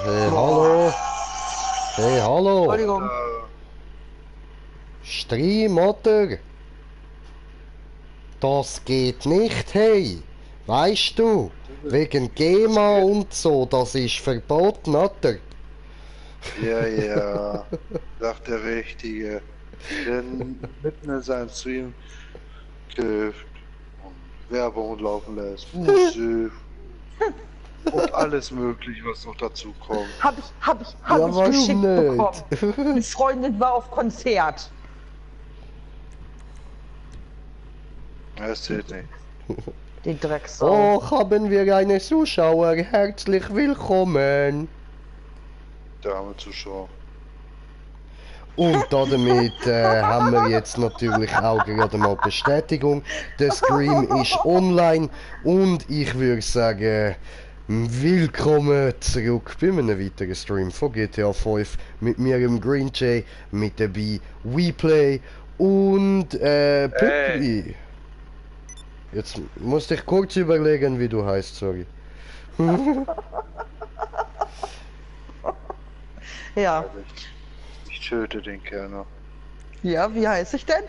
Hey, hallo. Hey, hallo. Entschuldigung. Stream, oder? Das geht nicht, hey. Weißt du, wegen GEMA und so, das ist verboten, oder? Ja, sagt der Richtige. Denn mitten in seinem Stream kifft und Werbung laufen lässt, Musik und alles mögliche, was noch dazu kommt. Hab ich warum geschickt nicht? bekommen. Eine Freundin war auf Konzert. Das zählt nicht. Die Drecksau. Oh, haben wir eine Zuschauer. Herzlich willkommen. Dame Zuschauer. Und damit haben wir jetzt natürlich auch gerade mal Bestätigung. Der Stream ist online und ich würde sagen, willkommen zurück bei einem weiteren Stream von GTA 5 mit mir im Green Jay, mit dabei WePlay und Püppli. Jetzt musst ich kurz überlegen, wie du heißt, sorry. Ja. Ich töte den Kerl noch. Ja, wie heiße ich denn?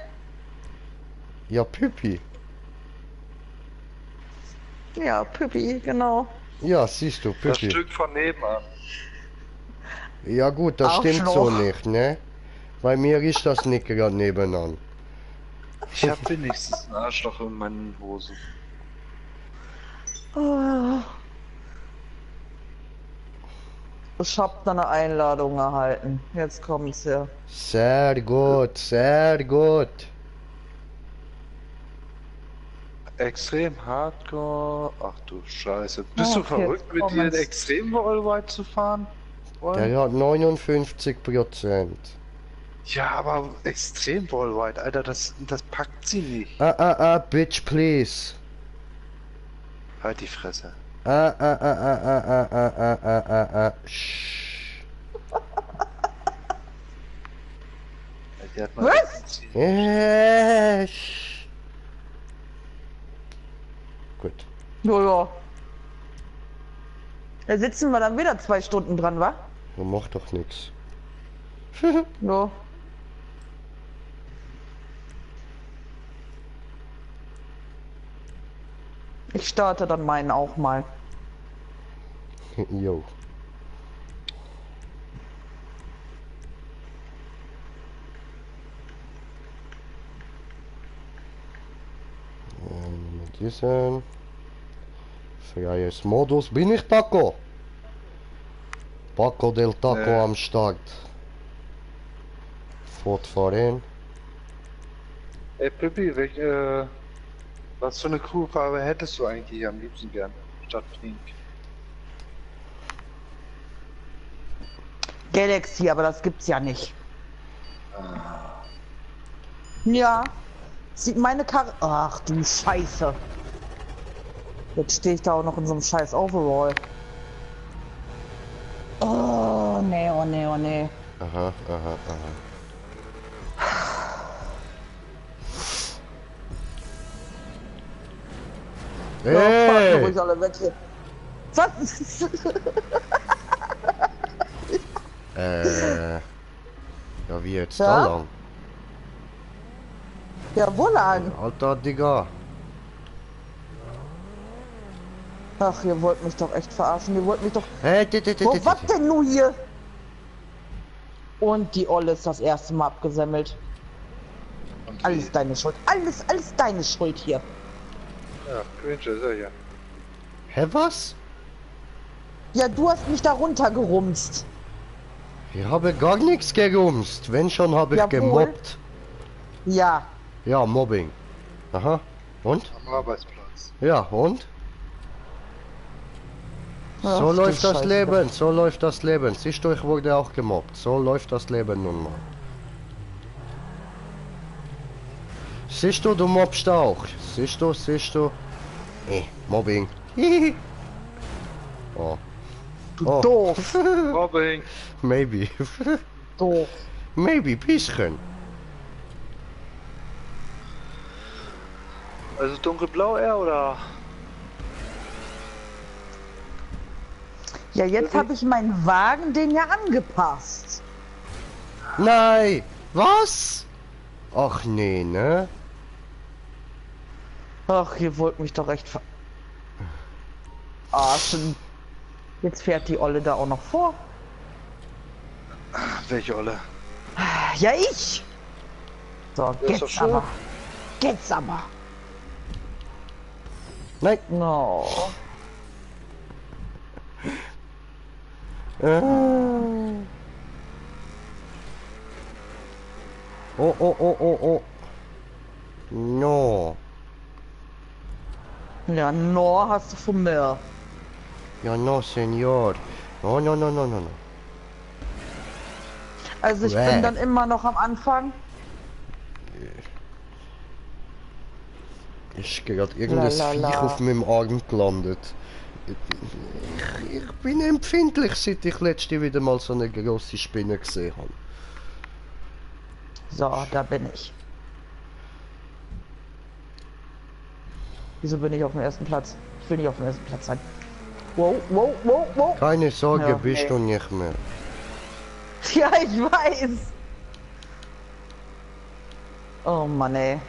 Ja, Püppi. Ja, Püppi, genau. Ja, siehst du, Das Püppi. Stück von nebenan. Ja gut, das stimmt so Arschloch. nicht, ne? Bei mir ist das nicht gerade nebenan. Ich hab wenigstens ein Arschloch in meinen Hosen. Ich hab da eine Einladung erhalten. Jetzt kommt's ja. Sehr gut, sehr gut. Extrem Hardcore. Ach du Scheiße. Bist du Okay, verrückt, mit dir in kommt's. Extrem Worldwide zu fahren? Der hat 59%. Ja, aber Extrem Worldwide, Alter, das packt sie nicht. Bitch, please. Halt die Fresse. Shh. Die hat mal Was? Shh. Gut. Jojo. Da sitzen wir dann wieder 2 Stunden dran, wa? Du macht doch nichts. Jo. Ich starte dann meinen auch mal. Jo. Mit diesem freies Modus bin ich Paco. Paco del Taco am Start. Fortfahren. Ey Pippi, was für eine Crewfarbe hättest du eigentlich am liebsten gern? Statt Pink. Galaxy, aber das gibt's ja nicht. Ja. Sieht meine Karre. Ach du Scheiße. Jetzt stehe ich da auch noch in so einem scheiß Overall. Oh nee, oh nee, oh nee. Aha. Ja, fahren wir Hey! ruhig alle weg hier. Was? Ja, wie jetzt Ja? da lang? Ja, wo lang? Alter, Digga. Ach, ihr wollt mich doch echt verarschen. Ihr wollt mich doch. Hey, Wo, was denn nun hier? Und die Olle ist das erste Mal abgesammelt. Und Alles deine Schuld. Alles deine Schuld hier. Ja, Cringe ist er ja. Hä, was? Ja, du hast mich da runtergerumst. Ich habe gar nichts gerumst. Wenn schon, habe ich Jawohl. gemobbt. Ja. Ja, Mobbing. Aha. Und? Am Arbeitsplatz. Ja, und? Ach, So du läuft das Scheiße. Leben, so läuft das Leben. Siehst du, ich wurde auch gemobbt. So läuft das Leben nun mal. Siehst du, du mobbst auch. Siehst du? Mobbing. Oh, Du Oh. doof. Mobbing. maybe. Doof. Maybe, bisschen. Also dunkelblau eher oder? Ja, jetzt habe ich meinen Wagen den ja angepasst. Nein! Was? Ach nee, ne? Ach, ihr wollt mich doch recht verarschen. Jetzt fährt die Olle da auch noch vor. Welche Olle? Ja, ich! So, ist doch geht's schön. aber. Geht's aber. Nein! No. Oh, oh, oh, oh, oh. No. Ja, no hast du von mir. Ja, no, Senor. No, no, no, no, no, no. Also ich Bäh. bin dann immer noch am Anfang. Ist gerade irgendein La. Viech auf meinem Arm gelandet. Ich bin empfindlich, seit ich letzte wieder mal so eine grosse Spinne gesehen habe. So, da bin ich. Wieso bin ich auf dem ersten Platz? Ich will nicht auf dem ersten Platz sein. Wow, wow, wow, wow. Keine Sorge, Ja, bist nee. du nicht mehr. Ja, ich weiß. Oh Mann, ey.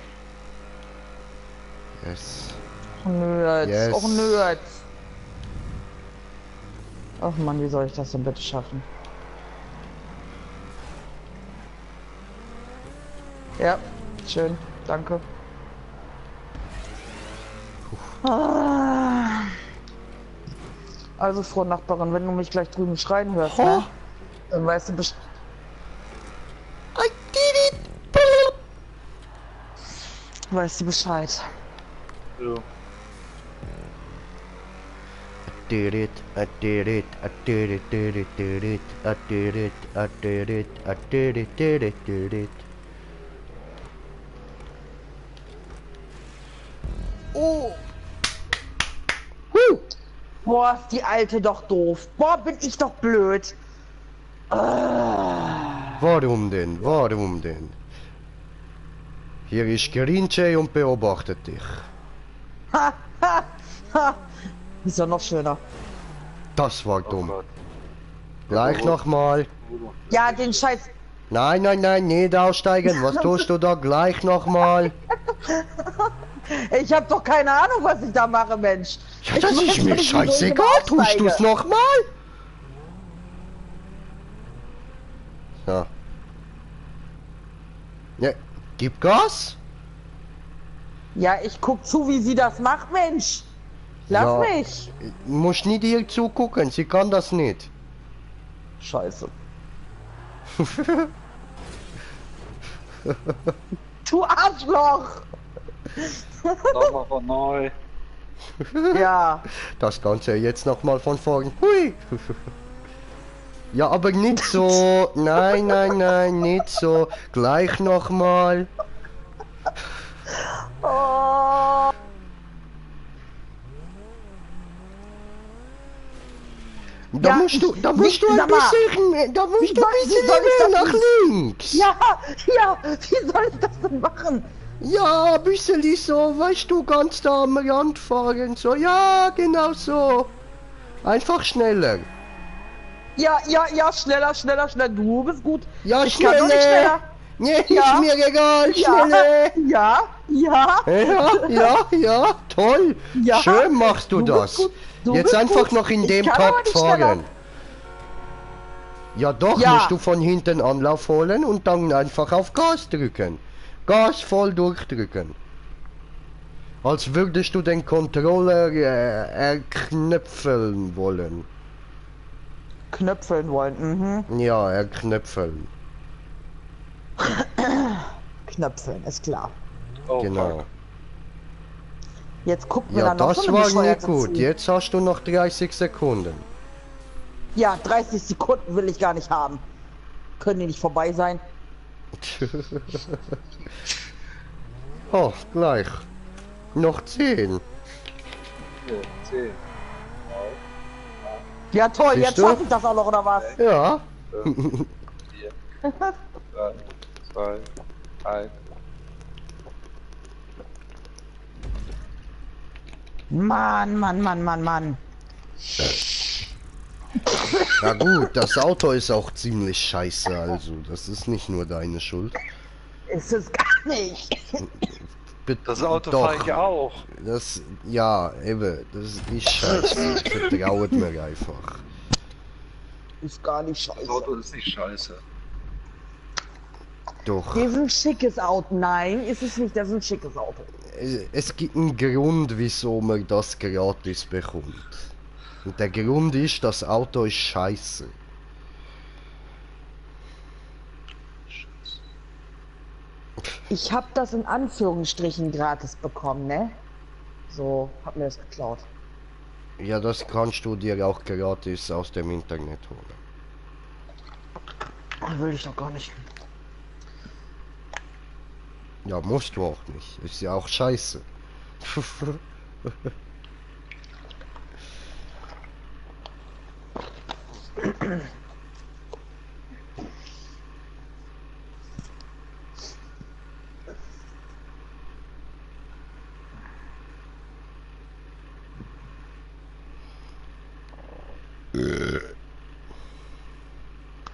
Yes. Nerd. Yes. Och, Nerd. Ach Mann, wie soll ich das denn bitte schaffen? Ja, schön. Danke. Ah. Also, Frau Nachbarin, wenn du mich gleich drüben schreien hörst, Huh? ne? Dann weißt du bestimmt. I did it! Weißt du Bescheid. So. I did it, I did it, I did it, did it, did it, I did it, I did it, I did it, did it, did it. Oh! Boah, ist die Alte doch doof. Boah, bin ich doch blöd. Ah. Warum denn? Warum denn? Hier ist Grinche und beobachtet dich. Ha, ha, ha. Ist ja noch schöner. Das war Oh dumm. Gott. Gleich nochmal. Ja, den Scheiß. Nein, nein, nein, nicht aussteigen. Was tust du da? Gleich nochmal. Ich hab doch keine Ahnung, was ich da mache, Mensch. Ja, das Ich weiß ist mir nicht, wieso ich scheißegal. immer Tust du's aufsteige. nochmal? So. Ja, gib Gas. Ja, ich guck zu, wie sie das macht, Mensch. Lass Ja. mich. Muss nicht ihr zugucken. Sie kann das nicht. Scheiße. Du Arschloch. Nochmal von neu. Ja. Das Ganze jetzt nochmal von vorn. Hui. Ja, aber nicht so. Nein, nein, nein, nicht so. Gleich nochmal. Oh. Da Ja, musst du, da ich- musst du ein sag mal, bisschen, da musst du ein wie bisschen soll ich mehr das nach links. Ja, ja. Wie soll ich das denn machen? Ja, ein bisschen so, weißt du, ganz da am Rand fahren, so, ja, genau so. Einfach schneller. Ja, ja, ja. Schneller, schneller, schneller. Du bist gut. Ja, Ich kann doch nicht schneller. schneller. Nee, Ja. ist mir egal, Ja, schneller. ja, ja. Ja, ja, ja, toll. Ja, Schön machst du du bist das. gut, du Jetzt bist einfach gut. noch in Ich dem kann aber Takt nicht schneller. fahren. Ja doch, Ja. musst du von hinten Anlauf holen und dann einfach auf Gas drücken. Gas voll durchdrücken. Als würdest du den Controller erknöpfeln wollen. Knöpfeln wollen. Mhm. Ja, erknöpfeln. Knöpfeln, ist klar. Oh, Genau. fuck. Jetzt guckt mir Ja, dann noch das so eine war nicht Bescheuerte gut. zu. Jetzt hast du noch 30 Sekunden. Ja, 30 Sekunden will ich gar nicht haben. Können die nicht vorbei sein? Oh, gleich. Noch 10. 10. Ja toll, Siehst jetzt du? schaffe ich das auch noch, oder was? Ja. 4, 3, 2, 1. Mann, Mann, Mann, Mann, Mann. Na gut, das Auto ist auch ziemlich scheiße, also das ist nicht nur deine Schuld. Ist es gar nicht. Das Auto fahre ich auch. Das, ja, eben, das ist scheiße. Vertraut mir einfach. Ist gar nicht Das scheiße. Auto ist nicht scheiße. Doch. Das ist ein schickes Auto. Nein, ist es nicht. Das ist ein schickes Auto. Es gibt einen Grund, wieso man das gratis bekommt. Und der Grund ist, das Auto ist scheiße. Ich habe das in Anführungsstrichen gratis bekommen, ne? So, hab mir das geklaut. Ja, das kannst du dir auch gratis aus dem Internet holen. Will ich doch gar nicht. Ja, musst du auch nicht. Ist ja auch scheiße.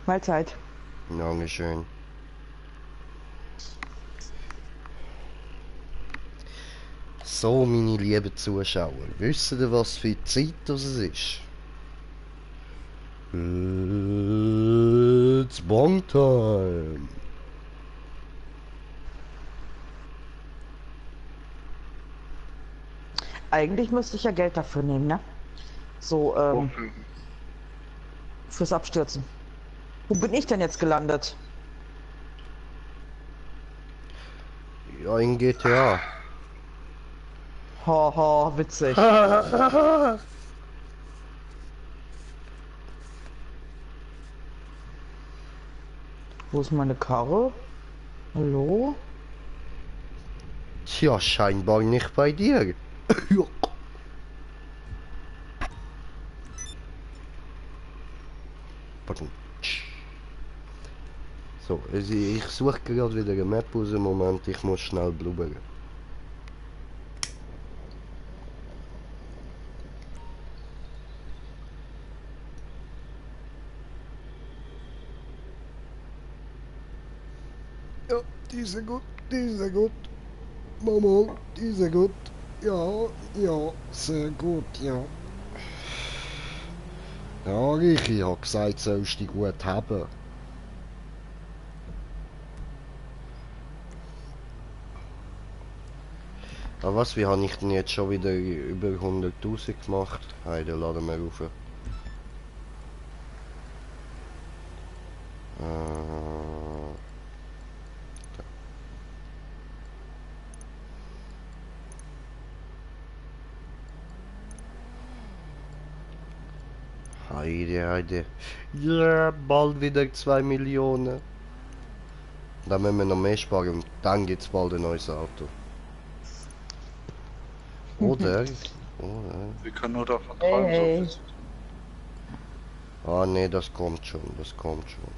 Mahlzeit. Dankeschön. So, meine lieben Zuschauer, wisst ihr, was für Zeit das ist? It's Bong Time. Eigentlich müsste ich ja Geld dafür nehmen, ne? So, Wofür? fürs Abstürzen. Wo bin ich denn jetzt gelandet? Ja, in GTA. Haha, witzig. Wo ist meine Karre? Hallo? Tja, scheinbar nicht bei dir. Pardon. So, also ich suche gerade wieder eine Map aus dem Moment, ich muss schnell blubbern. Ja, die sind gut, die sind gut. Mama, die sind gut. Ja, ja, sehr gut, ja. Ja, ich hab gesagt, sollst du die gut haben. Aber was, wie habe ich denn jetzt schon wieder über 100.000 gemacht? Hey, dann laden wir rauf. Heide, heide. Ja, bald wieder 2 Millionen. Dann müssen wir noch mehr sparen und dann gibt's bald ein neues Auto. Oder? Oder? Wir können nur davon träumen, Hey. so Ah nee, das kommt schon, das kommt schon.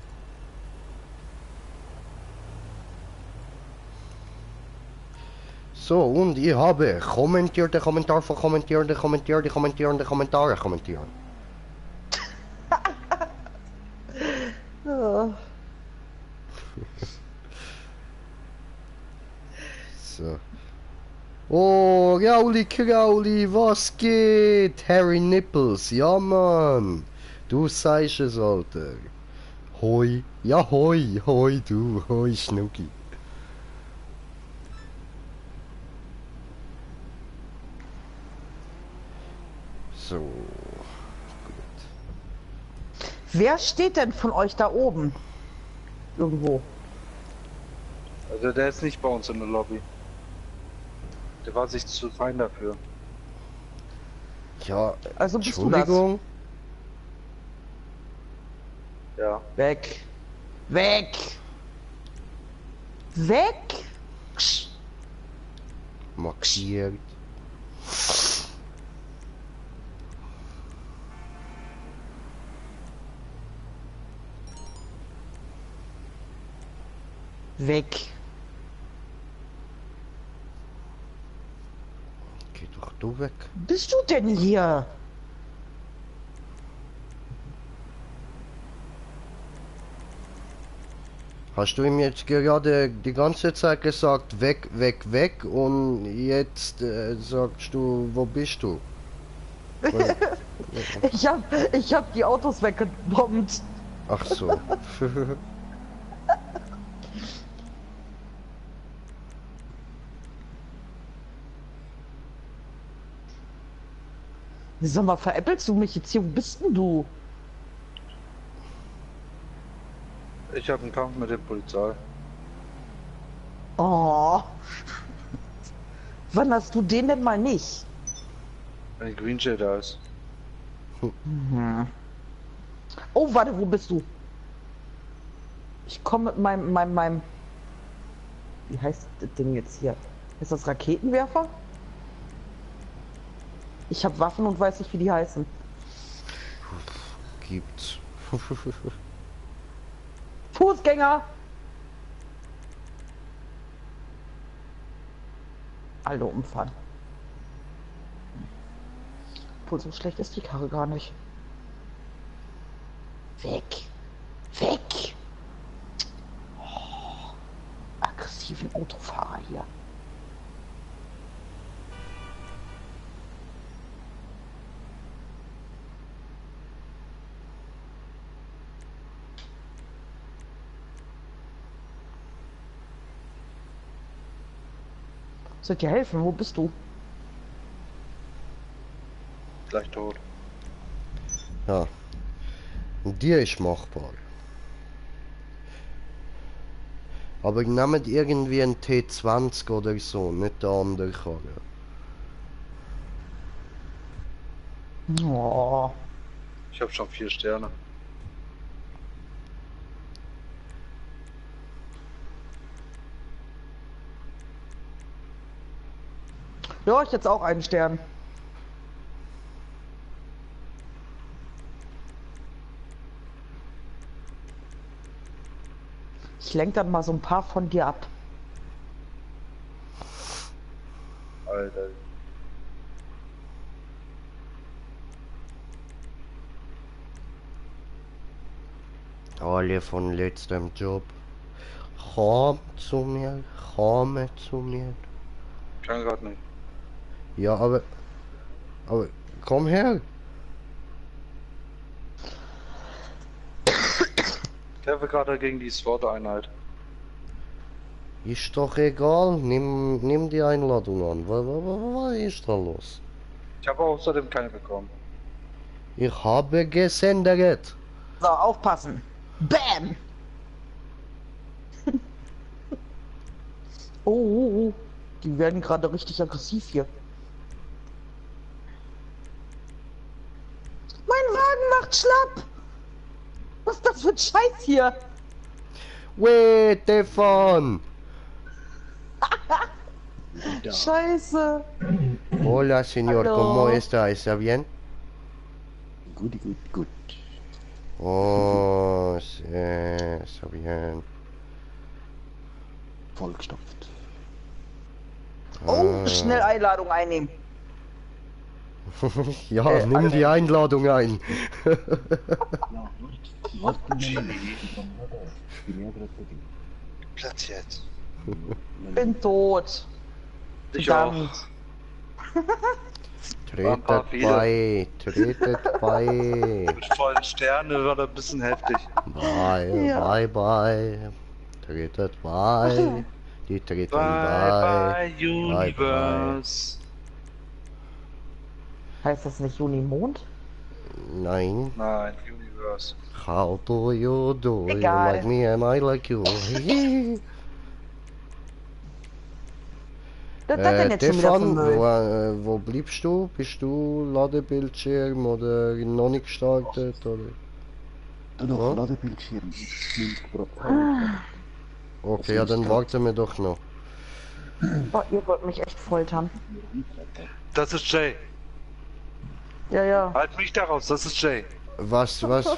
So, und ich habe kommentierte Kommentare von kommentierende Kommentare kommentieren. Ja. So. Oh, Krauli, was geht? Harry Nipples, ja Mann. Du sagst es, Alter. Hoi, ja hoi, hoi du, hoi Schnucki. So. Wer steht denn von euch da oben? Irgendwo. Also der ist nicht bei uns in der Lobby. Der war sich zu fein dafür. Ja, Also bist du das? Entschuldigung. Ja. Weg. Weg. Weg. Markiert. Weg. Geh doch du weg. Bist du denn hier? Hast du ihm jetzt gerade die ganze Zeit gesagt, weg, weg, weg und jetzt sagst du, wo bist du? Weil- Ich hab die Autos weggebombt. Ach so. Sag mal, veräppelst du mich jetzt hier? Wo bist denn du? Ich habe einen Kampf mit der Polizei. Oh. Wann hast du den denn mal nicht? Wenn Green Jay da ist. Oh, warte, wo bist du? Ich komme mit meinem... Wie heißt das Ding jetzt hier? Ist das Raketenwerfer? Ich habe Waffen und weiß nicht, wie die heißen. Gibt's. Fußgänger! Alle umfahren. Obwohl, so schlecht ist die Karre gar nicht. Weg! Weg! Oh, aggressiven Autofahrer hier. Soll ich dir helfen? Wo bist du? Gleich tot. Ja. Dir ist machbar. Aber nehmt irgendwie ein T20 oder so, nicht der andere Karre. Oh. Ich habe schon 4 Sterne. Ja, ich jetzt auch einen Stern. Ich lenk dann mal so ein paar von dir ab. Alter. Alle von letztem Job. Komm zu mir, komm zu mir. Kann grad nicht. Ja, aber komm her. Ich kämpfe gerade gegen die SWAT-Einheit. Ist doch egal, nimm die Einladung an. Was ist da los? Ich habe außerdem keine bekommen. Ich habe gesendet. So, aufpassen. Bam! Oh, die werden gerade richtig aggressiv hier. Mein Wagen macht schlapp! Was ist das für ein Scheiß hier? Wait, Stefan! Scheiße! Hola, señor, Hallo. ¿cómo está? ¿Está bien? Gut, gut, gut. Oh, sí, está bien. Vollgestopft. Oh, schnell Einladung einnehmen. Ja, nimm die Einladung ein. Ja, warte mal. Ich bin ja gerade bei dir. Platz jetzt. Bin tot. Ich auch. Verdammt. Tretet bei, tretet bei. Mit vollen Sternen war das ein bisschen heftig. Bye, Ja. bye, bye. Tretet bei. Die treten Bye bei. bye Universe. Heißt das nicht Junimond? Nein. Nein, Universe. How do you do? You Egal. like me and I like you. Was ist das denn jetzt schon wieder für Stefan, Müll? wo bleibst du? Bist du Ladebildschirm oder noch nicht gestartet? Oder? Du noch Ja? Ladebildschirm. 90%. Okay, ja, dann warten wir doch noch. Oh, ihr wollt mich echt foltern. Das ist Jay. Ja, ja. Halt mich daraus, das ist Jay. Was habe ich Also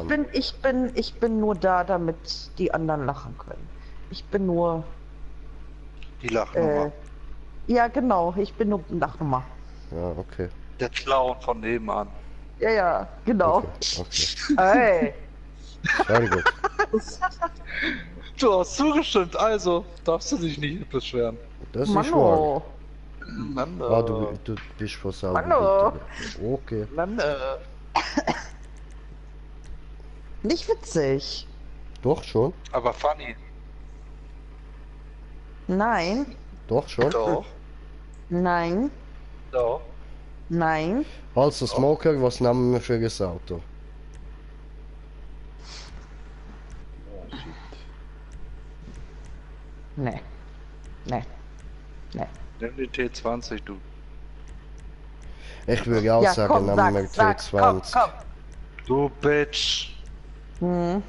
getan? ich bin nur da, damit die anderen lachen können. Ich bin nur, Die Lachnummer. ja genau, ich bin nur Lachnummer. Ja, okay. Der Clown von nebenan. Ja, ja, genau. Okay. Ey, Sehr gut. Du hast zugestimmt, also darfst du dich nicht beschweren. Das ist wahr. Mano. Mann, Ah, du bist von selber Hallo. weiter. Okay. Mann, Nicht witzig. Doch schon. aber funny. Nein, Doch schon. Doch, nein, doch. nein. Also, Smoker, was nehmen wir für ein Auto? Oh shit. Nee. Nee. Nee. Nimm die T20, du. Ich würde auch Ja, sagen, komm, nehmen wir sag, komm, T20. komm. Du Bitch. Hm.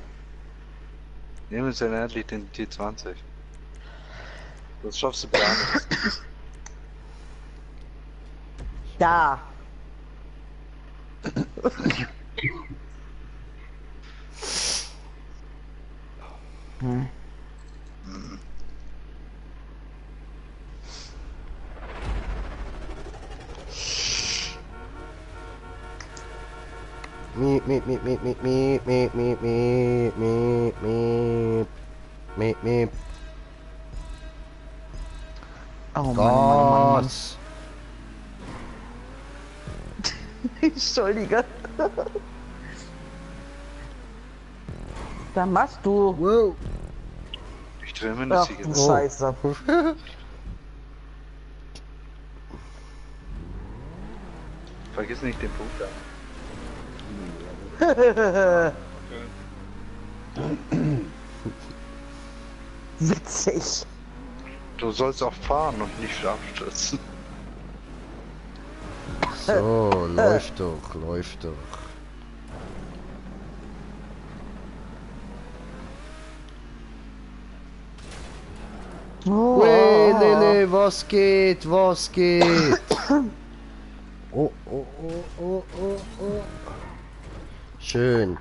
Nimm jetzt endlich den T20. Das schaffst du gar nicht. Da. Hm. Miep, miep, miep, miep, miep, miep, miep, miep, miep, miep, miep, miep, miep. Oh Mann, Mann, Mann, Gas. Mann. Entschuldige. Dann machst du. Wow. Ich drehe mir eine Ach Zigarette. du Scheiße. Vergiss nicht den Punkt da. Witzig. Du sollst auch fahren und nicht abstürzen. So, läuft doch, läuft doch. Oh. Wey, Lele, was geht, was geht? Oh, oh, oh, oh, oh, oh. Schön.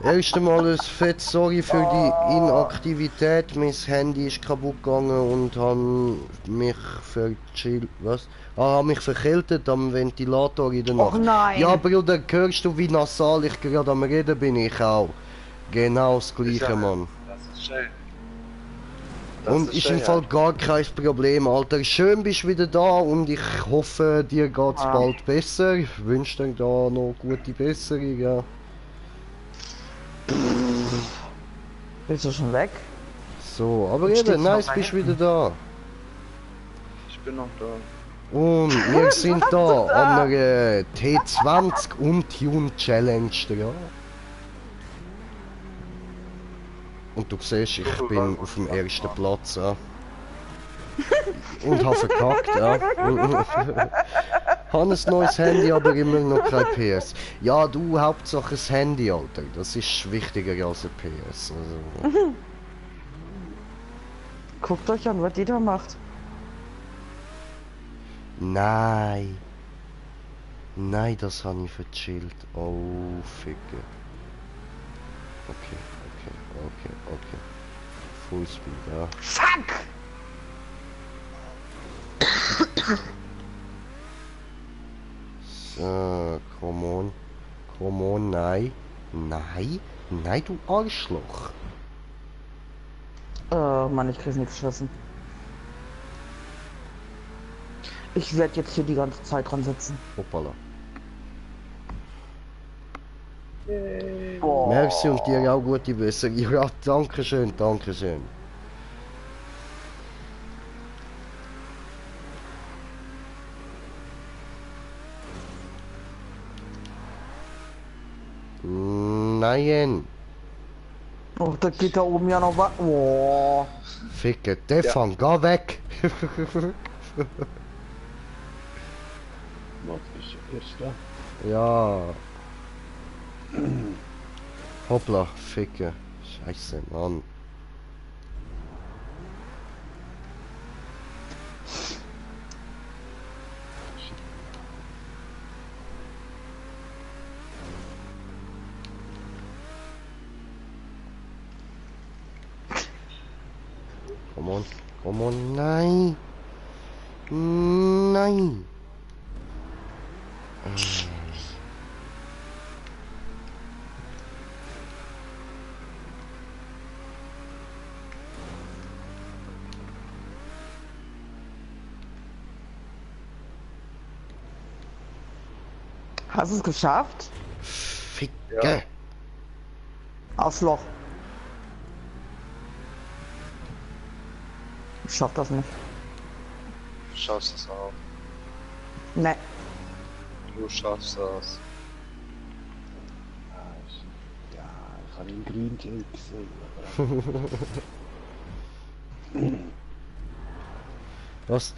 Erst einmal ein fett sorry für die Inaktivität. Mein Handy ist kaputt gegangen und habe mich mich verkältet am Ventilator in der Nacht. Och nein. Ja, Bruder, hörst du, wie nasal ich gerade am Reden bin? Ich auch. Genau das Gleiche, Mann. Das ist schön. Und ist im Fall gar kein Problem, Alter. Schön bist du wieder da und ich hoffe, dir geht's bald besser. Ich wünsche dir da noch gute Besserung, ja. Bist du schon weg? So, aber Steht's eben, noch nice, bei bist du wieder da. Ich bin noch da. Und wir sind da an einer T20 und Tune Challenge dran. Und du siehst, ich bin auf dem ersten Platz, ja. Und habe verkackt, ja. Habe ein neues Handy, aber immer noch kein PS. Ja, du, Hauptsache das Handy, Alter. Das ist wichtiger als ein PS. Also. Guckt euch an, was die da macht. Nein. Nein, das habe ich verchillt. Oh, Ficke. Okay, okay, okay, okay. Full Speed, ja. Fuck! So, come on. Come on, nein. Nein. Nein, du Arschloch. Mann, ich krieg's nicht geschossen. Ich werde jetzt hier die ganze Zeit dran sitzen. Hoppala. Boah. Merci und dir auch gute Besserung. Ja, danke schön, danke schön. Nein. Oh, da geht da oben ja noch was. Oh. Ficke, Stefan, geh weg. Max ist erster. Ja. Hoppla, Ficke. Scheiße, Mann. Come on, nein. Nein. Hast du es geschafft? Ficke. Ja. Arschloch. Ich schaff das nicht. Du schaffst es auch. Ne. Du schaffst das. Ja, ich habe ihn grün gesehen. Was?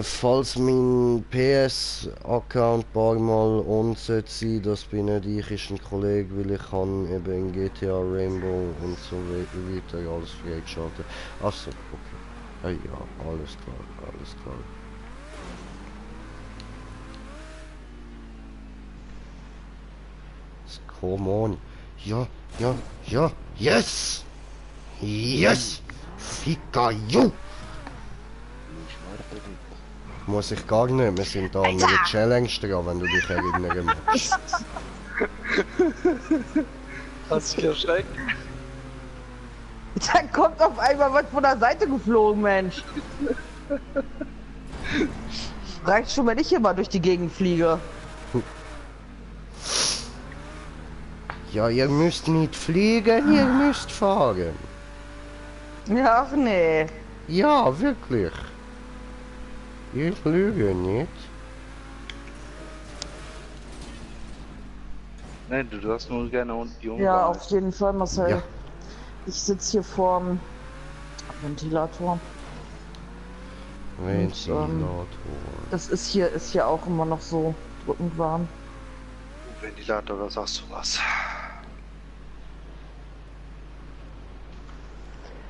Falls mein PS-Account ein paar Mal on sollte sein, das bin nicht ich, ist ein Kollege, weil ich kann eben in GTA Rainbow und so weiter alles freigeschaltet. Achso, okay. Ah, ja, alles klar, alles klar. Come on. Ja, ja, ja, yes! Yes! Fica you! Ich warte nicht. Muss ich gar nicht, wir sind da an einer Challenge dran, wenn du dich erinnern magst. Hast dich erschreckt? Da kommt auf einmal was von der Seite geflogen, Mensch. Reicht schon, wenn ich hier mal durch die Gegend fliege. Ja, ihr müsst nicht fliegen, ihr müsst fahren. Ja, ach nee. Ja, wirklich. Ich lüge nicht. Nein, du hast nur gerne die Ja, Unwahrheit. auf jeden Fall, Marcel. Ja. Ich sitze hier vorm Ventilator. Ventilator. Das ist hier auch immer noch so drückend warm. Ventilator, da sagst du was.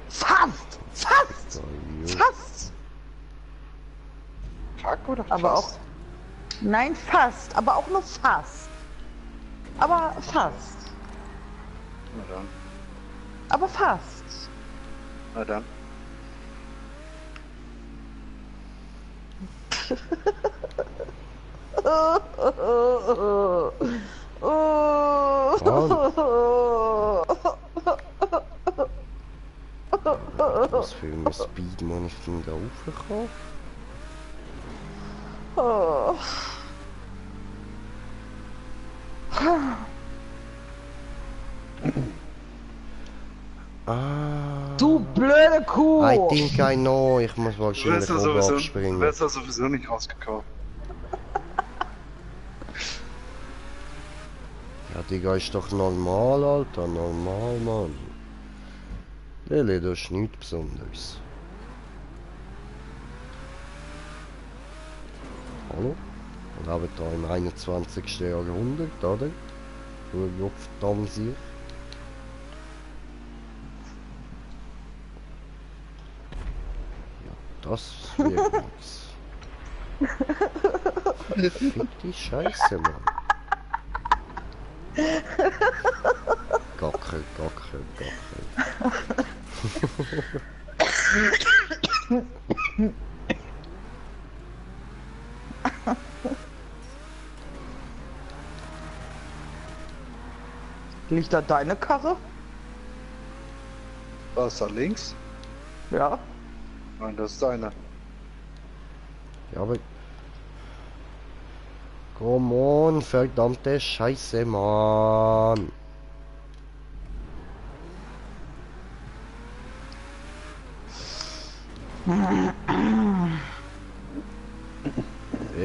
Fast! Fast! Fast! Fuck oder Aber fast? auch. Nein, fast, aber auch nur fast. Aber fast. Na dann. Aber fast. Na dann. Was für ein Speed man ich denn da raufgekommen? Ah. Du blöde Kuh! I think I know, ich muss Du wahrscheinlich wärst ja oben sowieso, abspringen. du wärst ja sowieso nicht rausgekommen. Ja, Digga, ist doch normal, Alter, normal, Mann. Lili, das ist nichts Besonderes. Hallo? Wir leben da im 21. Jahrhundert, oder? Du verdammt sich. Ja, das wird nix. Fick die Scheiße, Mann. Gackel, Gackel, Gackel. Liegt da deine Karre? Was da links? Ja. Nein, das ist deine. Ja, aber... Come on, verdammte Scheiße, Mann.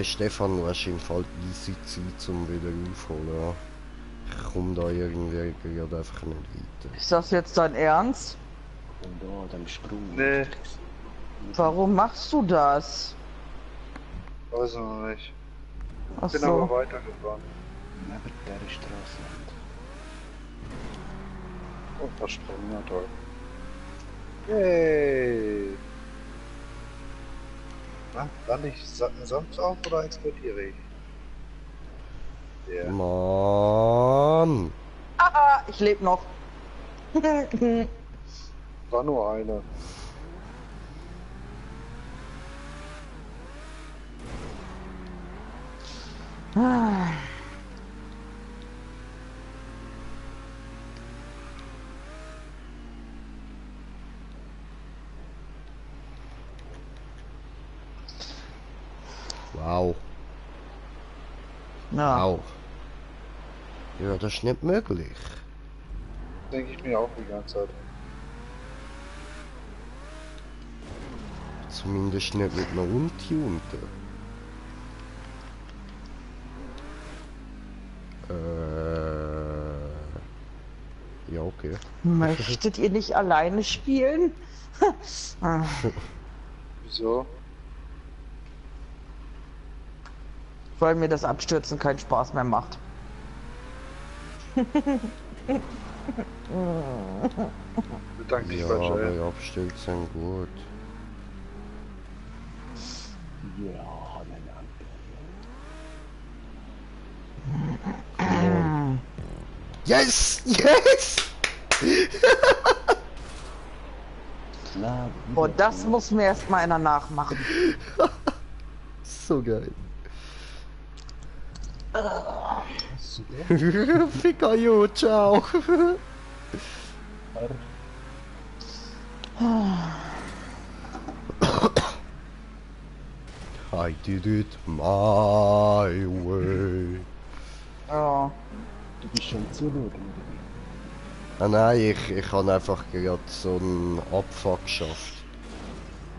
Stefan, du hast im Fall easy Zeit zum wieder aufholen. Ja. Ich komme da irgendwie gerade einfach nicht weiter. Ist das jetzt dein Ernst? Und da, dem Sprung. Nee. Warum machst du das? Weiß ich noch nicht. Ach Bin aber so. weitergefahren. Neben der Straße. Und versprungen, ja toll. Yay! Na, dann nicht sonst auf oder explodiere ich? Ja. Mann! Haha, ich lebe noch. War nur eine. Ah. Wow. Ja. Au. Ja, das ist nicht möglich. Denke ich mir auch die ganze Zeit. Zumindest nicht mit einer Untunte. Ja, okay. Möchtet ihr nicht alleine spielen? Ah, Wieso? weil mir das Abstürzen keinen Spaß mehr macht. Bedanke dich Ja, falsch, aber ey. ja, abstellt sind gut. Ja, Yes! Yes! klar. Boah, das muss mir erst mal einer nachmachen. So geil. Super. Ficker you, ciao. I did it my way. Ja. Du bist schon zuschauen, oder? Ah nein, ich habe einfach gerade so einen Abfuck geschafft.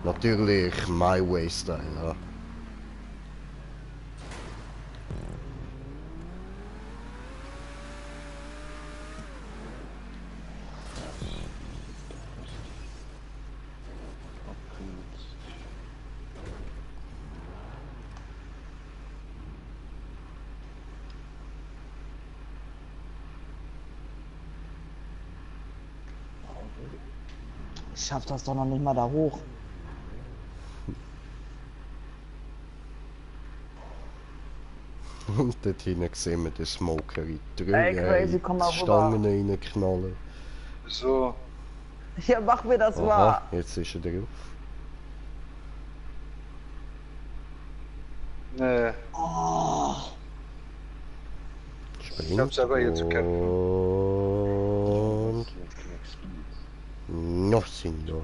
Natürlich my way Style, ja. Ich schaff das doch noch nicht mal da hoch. Und dort hinten sehen wir den Smoker in die Ey, Crazy, komm mal die rüber. Stangen reinknallen. Wieso? Ja, mach mir das Aha, mal. jetzt ist er drauf. Nee. Oh, Springt. Ich hab selber hier zu kämpfen. Und... No, Senor.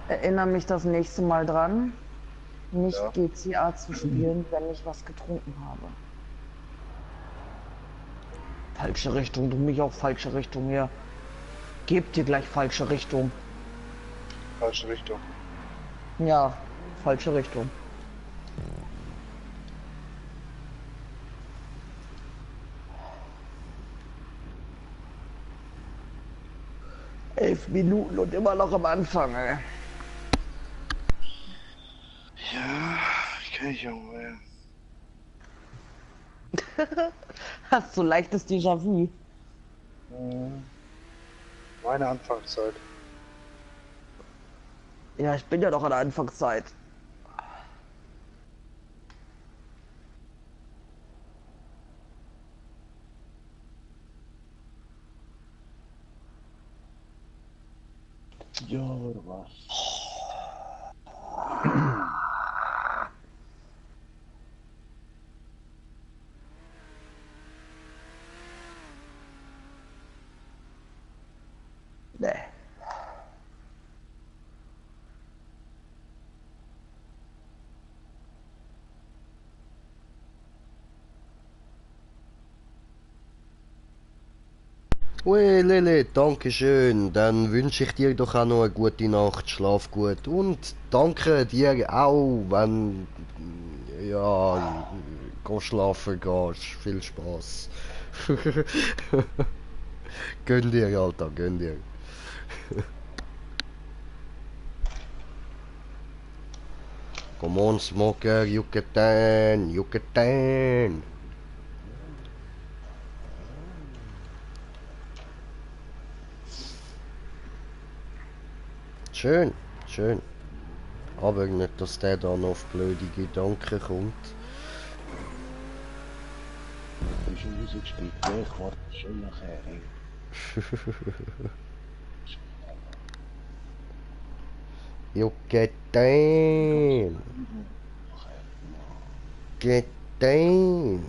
erinnere mich das nächste Mal dran, nicht Ja. GTA zu spielen, wenn ich was getrunken habe. Falsche Richtung, du mich auch falsche Richtung hier. Gebt dir gleich falsche Richtung. Falsche Richtung. Ja, falsche Richtung. Elf Minuten und immer noch am Anfang, ey. Ja, kenn ich auch mal. Hast du leichtes Déjà-vu? Meine Anfangszeit. Ja, ich bin ja noch an der Anfangszeit. Ja, oder was? Nee. Ui, Lili, danke schön. Dann wünsche ich dir doch auch noch eine gute Nacht. Schlaf gut. Und danke dir auch, wenn ja, geh schlafen gehst. Viel Spaß. Gönn dir, Alter, gönn dir. Come on, Smoker, you can, you can. Schön, schön. Aber nicht, dass der dann auf blöde Gedanken kommt. Du bist schon rausgespielt. Ja, ich warte schon nachher. Ey. You get down. Get down.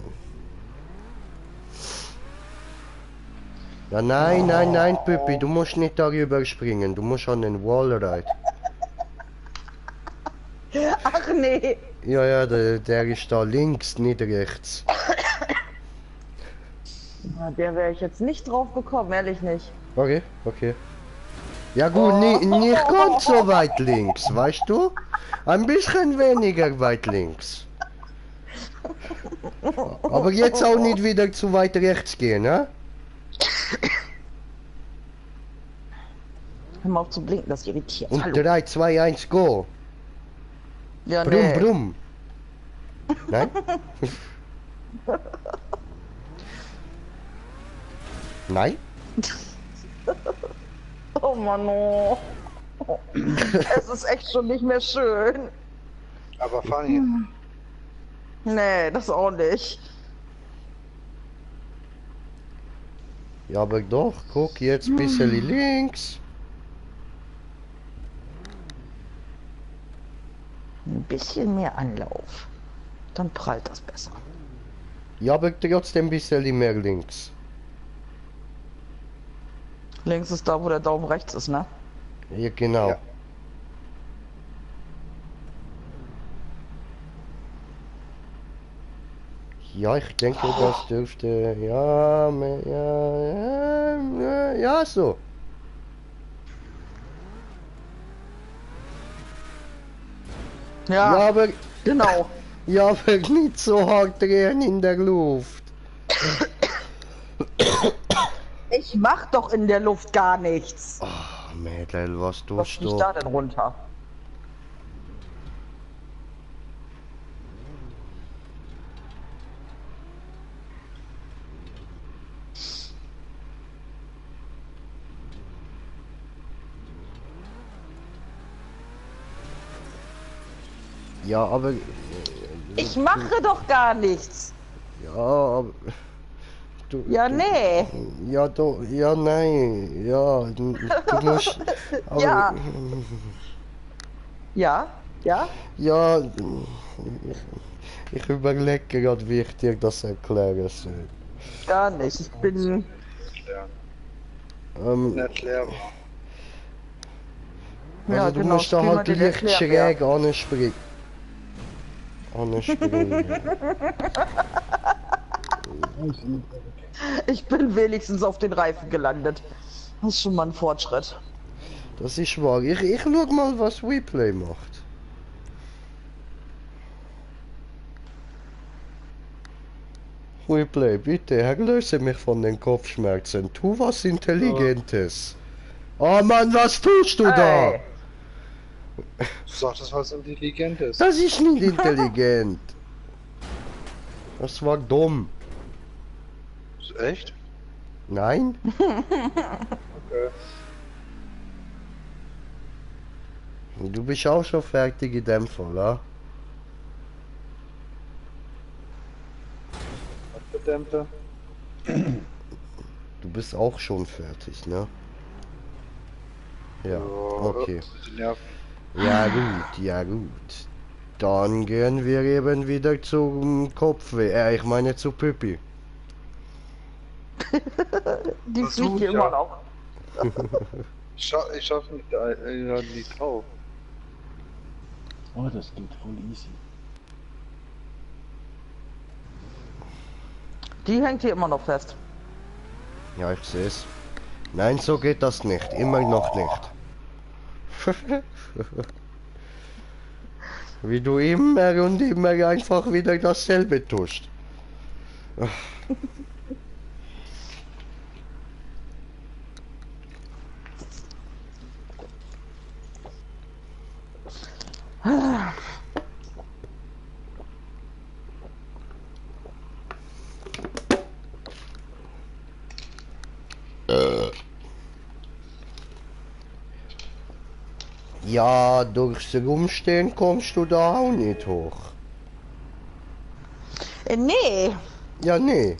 Ja, nein, nein, nein, Püppi, du musst nicht darüber springen. Du musst an den Wallride. Ach nee. Ja, ja, der ist da links, nicht rechts. Na, der wäre ich jetzt nicht drauf gekommen, ehrlich nicht. Okay, okay. Ja gut, nicht ganz so weit links, weißt du? Ein bisschen weniger weit links. Aber jetzt auch nicht wieder zu weit rechts gehen, ne? Hör mal auf zu blinken, das irritiert. Und Hallo. 3, 2, 1, go! Ja, Brumm, nee. brumm! Nein? Nein? Oh Mann, oh. Es ist echt schon nicht mehr schön. Aber Fanny, Nee, das auch nicht. Ja, aber doch, guck jetzt ein bisschen links. Ein bisschen mehr Anlauf. Dann prallt das besser. Ja, aber trotzdem ein bisschen mehr links. Links ist da, wo der Daumen rechts ist, ne? Ja, genau. Ja. Ja, ich denke, das dürfte, ja, ja, so. Ja, Ja, aber, genau. ja, aber nicht so hart drehen in der Luft. Ich mach doch in der Luft gar nichts. Ach, Mädel, was Was tust fliegt du? da denn runter? Ja, aber, Ich mache doch gar nichts. ja, aber, du, Ja, nee. ja, du, ja, nein, ja, du musst, aber, Ja. Ja? Ja? ja, ich überlege gerade, wie ich dir das erklären soll. Gar nicht. Ich bin. nicht lehrbar. Also Ja, du genau, musst da spiel mal halt den leicht Erklärbär. schräg anspringen. Anspringen. Ich bin wenigstens auf den Reifen gelandet. Das ist schon mal ein Fortschritt. Das ist wahr. Ich schau mal, was WePlay macht. WePlay, bitte, erlöse mich von den Kopfschmerzen. Tu was Intelligentes. Oh Mann, was tust du da? Hey. Du sagtest was Intelligentes. Das ist nicht intelligent. Das war dumm. Echt? Nein? Okay. Du bist auch schon fertig in dem Fall, ja? Abgedämpfte. Du bist auch schon fertig, ne? Ja, okay. Die Nerven. Ja gut, ja gut. Dann gehen wir eben wieder zum Kopfweh. Ich meine zu Pippi. Die Versuch, fliegt hier ja. immer noch. Ich schaff nicht drauf. Oh, das geht voll easy. Die hängt hier immer noch fest. Ja, ich sehe es. Nein, so geht das nicht. Immer noch nicht. Wie du immer und immer einfach wieder dasselbe tust. Ja, durchs Rumstehen kommst du da auch nicht hoch. Nee. Ja, nee.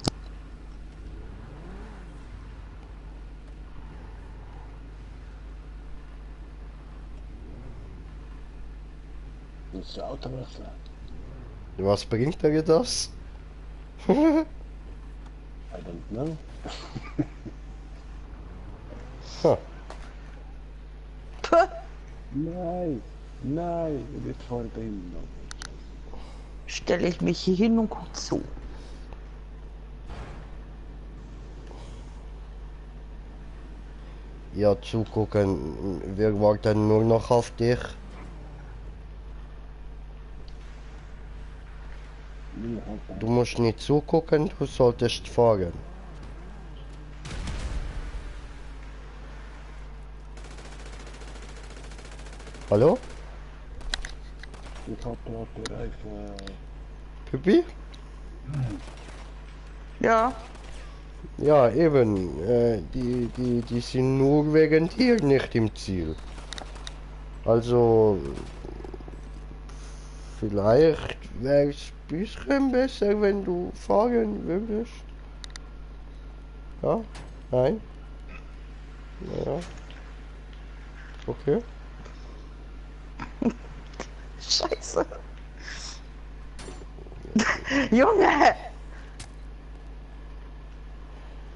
Willst du Auto wechseln? Was bringt dir das? I don't know. Ha. Puh. Nein. Nein, jetzt fahrt er immer noch. Stelle ich mich hier hin und guck zu. Ja, zugucken. Wir warten nur noch auf dich. Du musst nicht zugucken, du solltest fahren. Hallo? Ich hab gerade den Reifen. Pippi? Ja, Ja, eben. Die sind nur wegen dir nicht im Ziel. Also, vielleicht wäre es ein bisschen besser, wenn du fahren würdest. Ja? Nein? Ja. Okay. scheiße. Junge!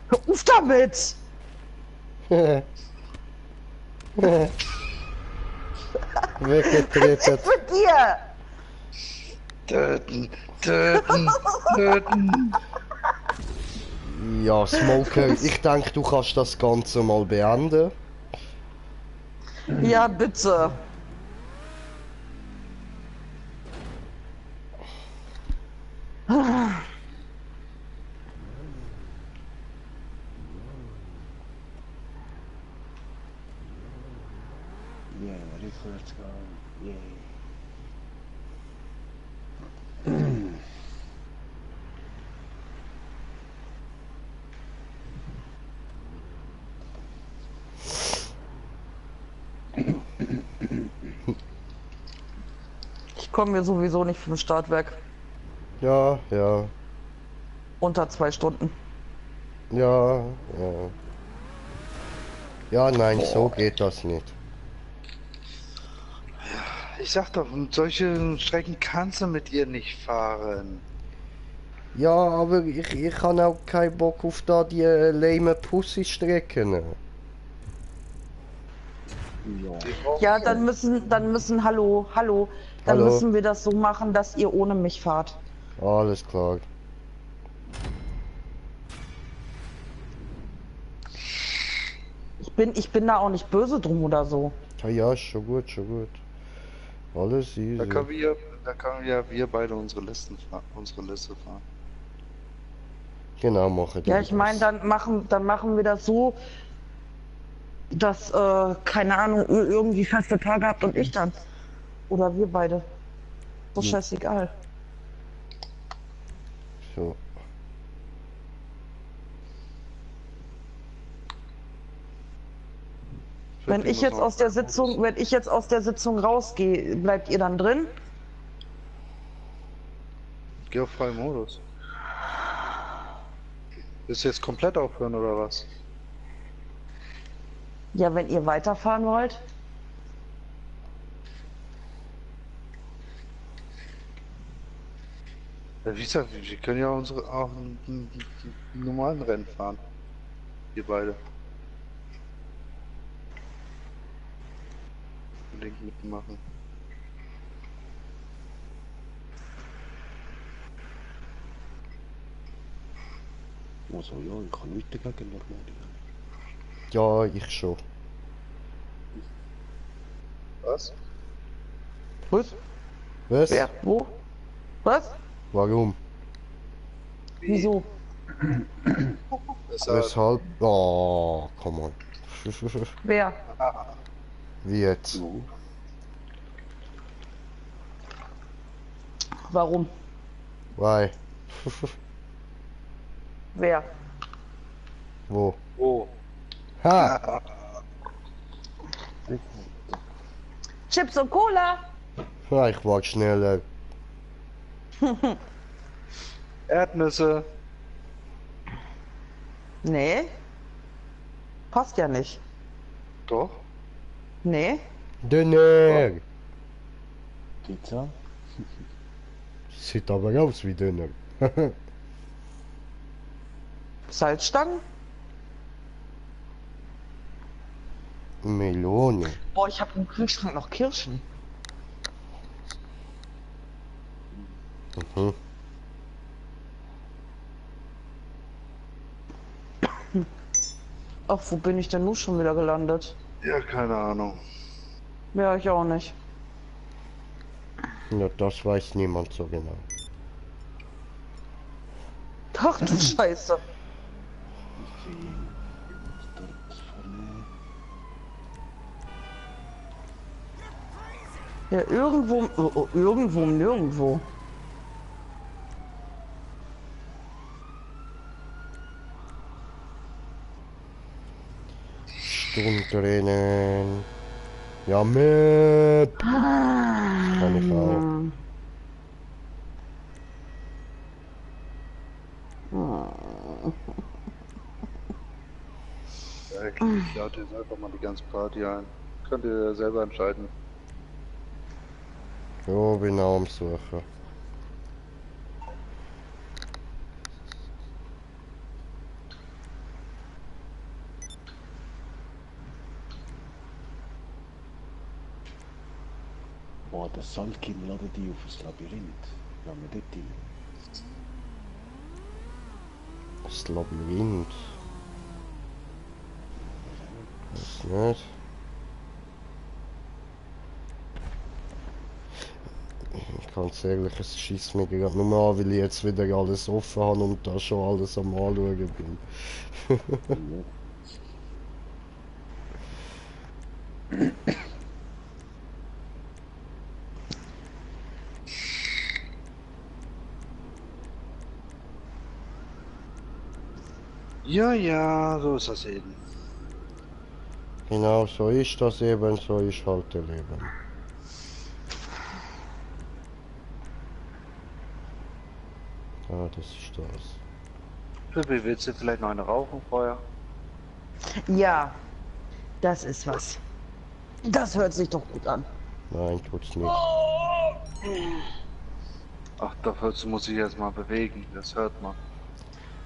Hör auf damit! Weggetreten. Mit dir! Töten, töten, töten. Ja, Smoker, ich denke, du kannst das Ganze mal beenden. Ja, bitte. Yeah, rückwärts gehen. Yeah. Ich komme mir sowieso nicht vom Start weg. Ja, ja, Unter 2 Stunden. ja, ja. Ja, nein, so geht das nicht. Ich sag doch, solche Strecken kannst du mit ihr nicht fahren. Ja, aber ich habe auch keinen Bock auf da die lame Pussy-Strecken. Ja. Die brauchen Ja, wir. dann müssen, hallo, dann Hallo. müssen wir das so machen, dass ihr ohne mich fahrt. Alles klar. Ich bin da auch nicht böse drum oder so. Ja, ja, schon gut, schon gut. Alles easy. Da können wir beide unsere Liste fahren. Genau, machen Ja, wir ich meine, das. dann machen wir das so, dass, keine Ahnung, ihr irgendwie feste Tage habt und ich dann. Oder wir beide. So Ja. scheißegal. So. Wenn ich jetzt aus der Sitzung rausgehe, bleibt ihr dann drin? Geh auf freien Modus. Willst du jetzt komplett aufhören oder was? Ja, wenn ihr weiterfahren wollt. Ja, wie gesagt, wir können ja auch einen normalen Rennen fahren. Wir beide. Unbedingt mitmachen. Also ja, ich kann nichts dagegen normal. Ja, ich schon. Was? Was? Was? Wer? Wo? Was? Warum? Wieso? Deshalb, Weshalb? Oh, come on. Wer? Wie jetzt? So. Warum? Why? Wer? Wo? oh. Ha! Chips und Cola? Ja, ich war schneller. Erdnüsse. Nee. Passt ja nicht. Doch. Nee. Dünner! Pizza. Sieht aber aus wie Dünner. Salzstangen? Melone. Boah, ich habe im Kühlschrank noch Kirschen. Mhm. Ach, wo bin ich denn nun schon wieder gelandet? Ja, keine Ahnung. Ja, ich auch nicht. Ja, das weiß niemand so genau. Ach du Scheiße. Deswegen, ich muss dort vorne. Ja, irgendwo, irgendwo, nirgendwo. Sturmtränen. Ja, Map. Kann ich auch. Ich lade jetzt einfach mal die ganze Party ein. Könnt ihr selber entscheiden. Ja, bin auch am Suchen. Boah, der Salkin ladet die auf das Labyrinth. Lass mir dort rein. Das Labyrinth. Weiß nicht. Ganz ehrlich, es schießt mir gerade nur an, weil ich jetzt wieder alles offen habe und da schon alles am Anschauen bin. Ja. Ja, ja, so ist das eben. Genau, so ist das eben, so ist halt das Leben. Ah, das ist das. Pippi, willst du vielleicht noch eine rauchen vorher? Ja, das ist was. Das hört sich doch gut an. Nein, tut's nicht. Ach, dafür muss ich erst mal bewegen, das hört man.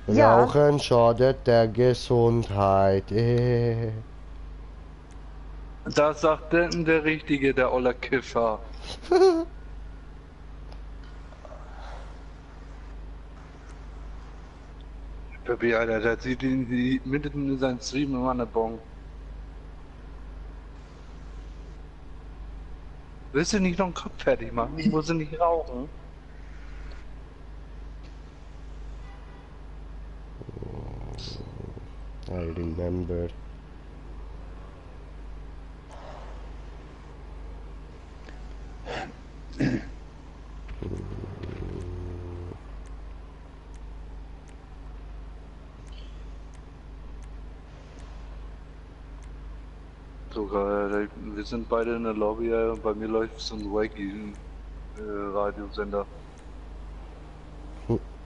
Ja. Rauchen schadet der Gesundheit. Das sagt denn der Richtige, der olle Kiffer. Pippi, Alter, der sieht ihn mitten in seinen Stream immer eine Bon. Willst du nicht noch einen Kopf fertig machen? Ich muss nicht rauchen. I remember. Sogar, wir sind beide in der Lobby, und bei mir läuft so ein Wakey-Radiosender.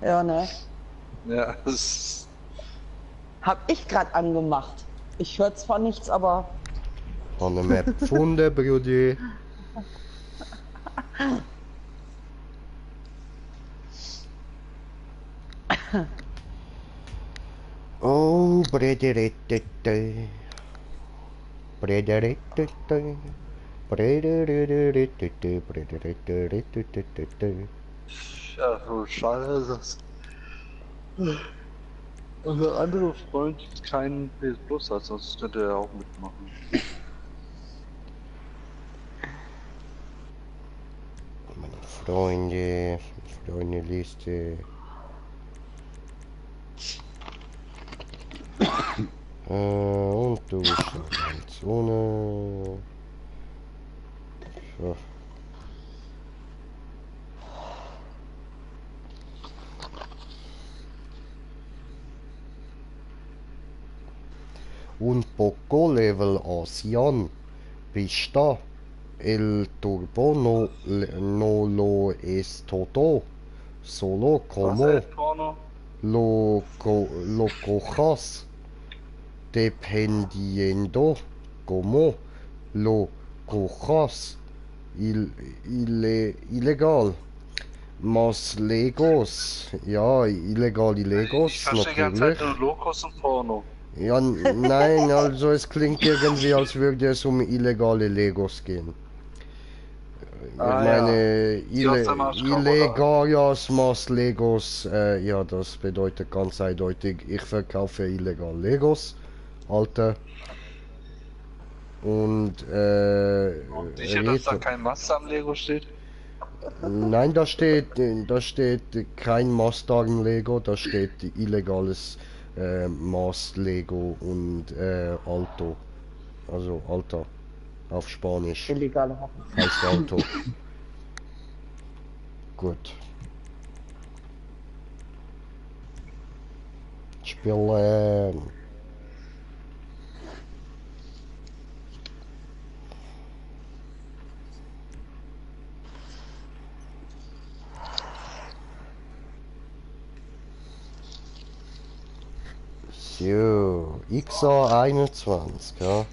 Ja, ne? Ja, das Hab ich gerade angemacht. Ich höre zwar nichts, aber An der Map gefunden, Brudi. Oh, Brederetete. Brederetete. Brederetete. Brederetete. ja so schade ist das. Unser anderer Freund keinen PS Plus hat, sonst könnte er auch mitmachen. Meine Freunde, Freundeliste. Und du bist noch ganz ohne. So. Un poco level Asian. Bist da? El turbo no lo es todo. Solo como Was, Porno? lo cojas. Dependiendo como lo cojas. Illegal. Mas Legos. Ja, illegal die Legos, Ich verstehe die ganze natürlich. Zeit nur Lokos und Porno. Ja, nein, also es klingt irgendwie, als würde es um illegale Legos gehen. Ah, meine Die aus dem Arsch kommen, oder? Illegalias Mas Legos, ja, das bedeutet ganz eindeutig, ich verkaufe illegal Legos, Alter. Und Sicher, dass da kein Master am Lego steht? nein, da steht kein Mastern Lego, da steht illegales Mas Lego und Alto, also Alter auf Spanisch Illegale Waffen. heißt Auto. Gut. Spielen. So, XA21, ja.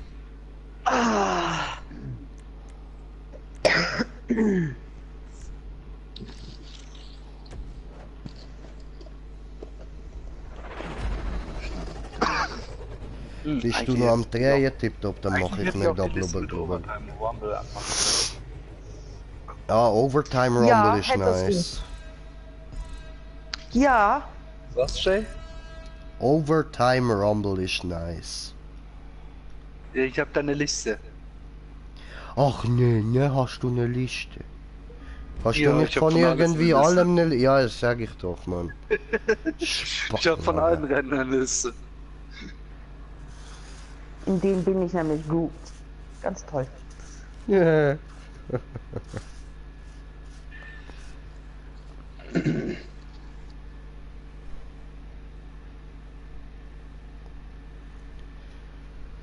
Bist du noch am Drehen, tipptopp, dann mache ich mir da blubber drüber. Ah, Overtime Rumble Ja, ist hättest du. nice. Ja, Was, Jay? Overtime Rumble ist nice. Ja, ich hab da eine Liste. Ach nee, ne, hast du eine Liste? Hast Ja, du nicht ich hab von von alles irgendwie eine Liste. allem eine Liste? Ja, das sag ich doch, Mann. Ich hab von allen Rennen eine Liste. in dem bin ich nämlich gut. Ganz toll. Ja.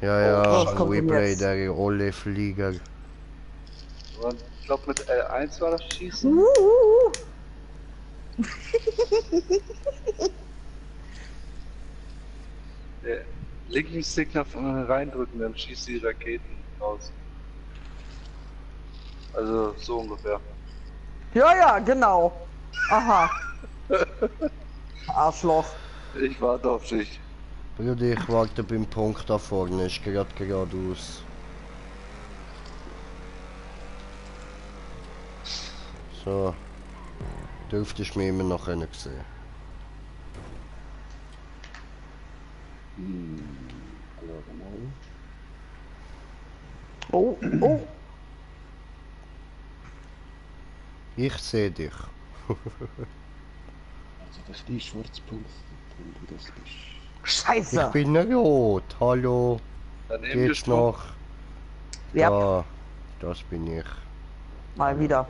Ja, ja, was kommt denn Replay, jetzt? der olle Flieger. Und ich glaube mit L1 war das Schießen. Der linken Stickknopf reindrücken, dann schießt die Raketen raus. Also so ungefähr. Ja, ja, genau. Aha. Arschloch. Ich warte auf dich. Bruder, ich warte beim Punkt da vorne, ist gerade geradeaus. So. Dürftest du mich immer noch sehen. Oh, oh. Ich sehe dich. Also das ist die Schwarzpunkt, wenn du das bist. Scheiße. Ich bin rot, hallo. Daneben Geht's noch? Ja, Da, das bin ich. mal wieder.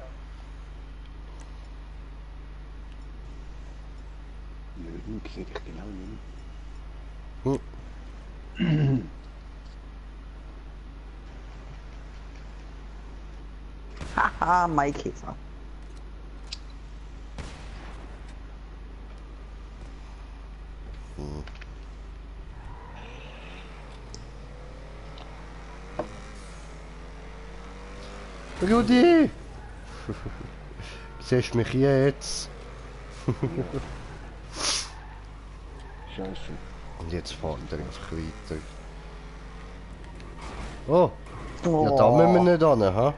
Nö, ich sehe dich genau nicht. Haha, Maikäfer. Rudi! Siehst du mich jetzt? Scheiße. Und jetzt fährt er einfach weiter. Oh, Oh. ja da müssen wir nicht hin, ha?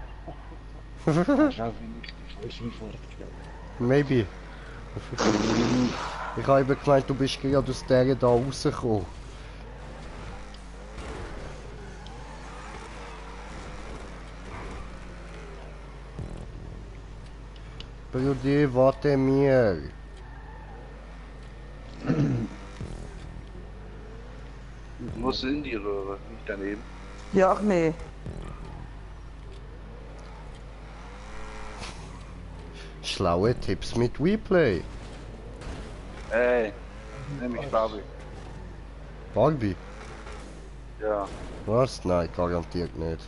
Schau, wenn ich die falsche Fahrt gestellt Maybe. Ich habe eben gemeint, du bist gerade aus der da rausgekommen. Brudi, warte mir. Du musst in die Röhre, nicht daneben. Ja, ach nee. Schlaue Tipps mit WePlay. Ey, nämlich Barbie. Barbie? Ja. Was? Nein, garantiert nicht.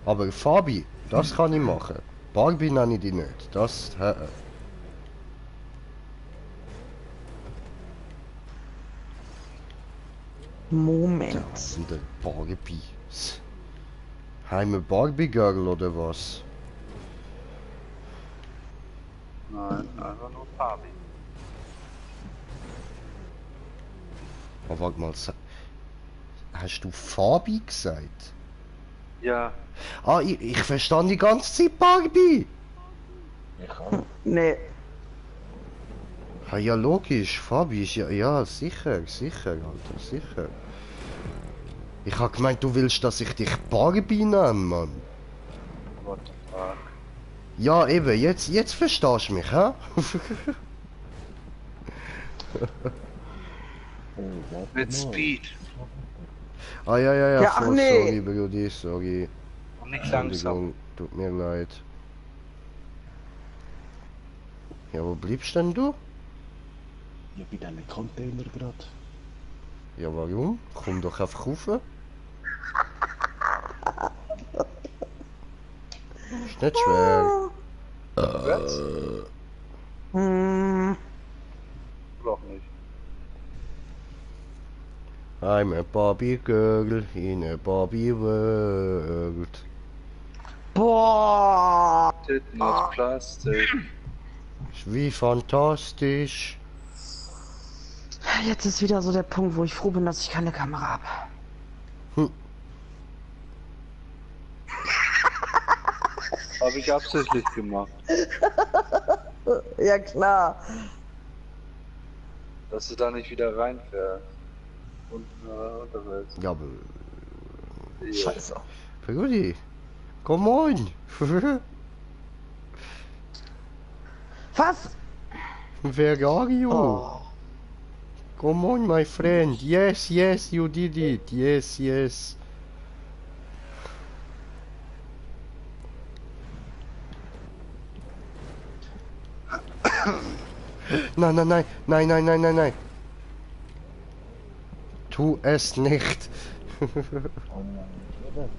Aber Fabi, das kann ich machen. Barbie nenne ich die nicht. Das, Moment. Das sind der Barbie. Heime Barbie Girl oder was? Nein, einfach nur Barbie. Aber warte mal, Hast du Fabi gesagt? Ja, Ah, ich verstand die ganze Zeit Barbie. Ich auch. Nee. Ah, ja, logisch, Fabi ist ja, sicher, Alter, sicher. Ich hab gemeint, du willst, dass ich dich Barbie nenne, Mann. what the fuck. Ja, eben, jetzt verstehst du mich, hä? Warte Mit mal. Speed. Ah, ja, Ja, ach voll nee. sorry, Brudi, sorry. Und nicht langsam. Entschuldigung, tut mir leid. Ja, wo bleibst denn du? Ja, bei diesen Container gerade. Ja, warum? Komm doch einfach rauf. Ist nicht schwer. Rückwärts? Hm. Oder auch nicht. I'm a Barbie girl in a Barbie world. Boah. Titten aus Plastik. Ist wie fantastisch. Jetzt ist wieder so der Punkt, wo ich froh bin, dass ich keine Kamera habe. Habe ich absichtlich gemacht. Ja klar. Dass du da nicht wieder reinfährst. Und unterwegs. Ja, aber Ja. Scheiße. Brudi, come on. Was? Where are you? Oh. Come on, my friend. Yes, you did it. Yes. Nein. Tu es nicht. Oh nein, oder?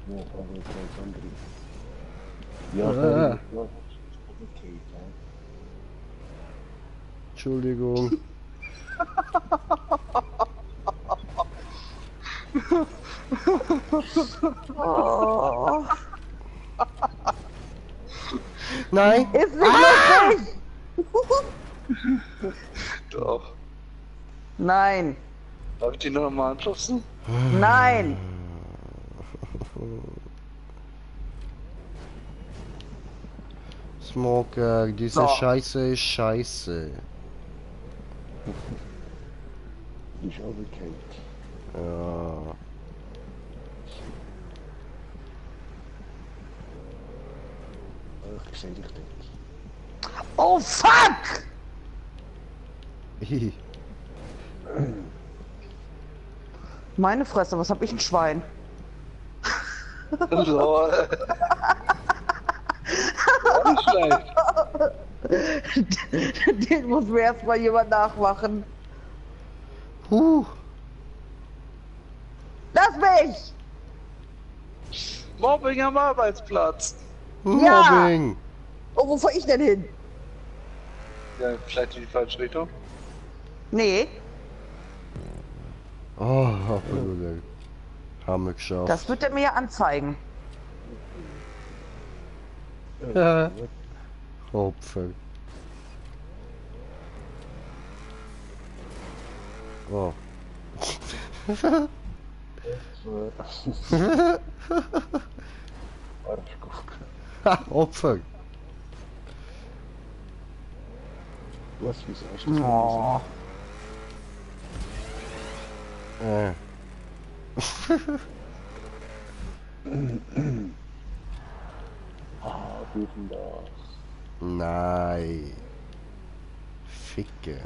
Ja, aber ganz andere. Ja, Ah. okay, ja. Entschuldigung. Oh. Nein. Ist nicht lustig. Doch. Nein. Darf ich die noch mal anschubsen? Nein. Smoker, diese So. Scheiße ist scheiße. Ist overcake. Ja. Ich sehe dich dort. Oh fuck. Hi. Meine Fresse, was hab ich ein Schwein? Lol. War nicht schlecht. Den muss mir erstmal jemand nachmachen. Lass mich! Mobbing am Arbeitsplatz. Ja. Mobbing. Oh, wo fahr ich denn hin? Ja, vielleicht in die falsche Richtung. Nee, Oh, Bruder. Haben wir geschafft. das wird er mir ja anzeigen. Ja. Opfer. Oh. Opfer. Was, wieso hast du das Oh. dürfen das? Nein. Ficke.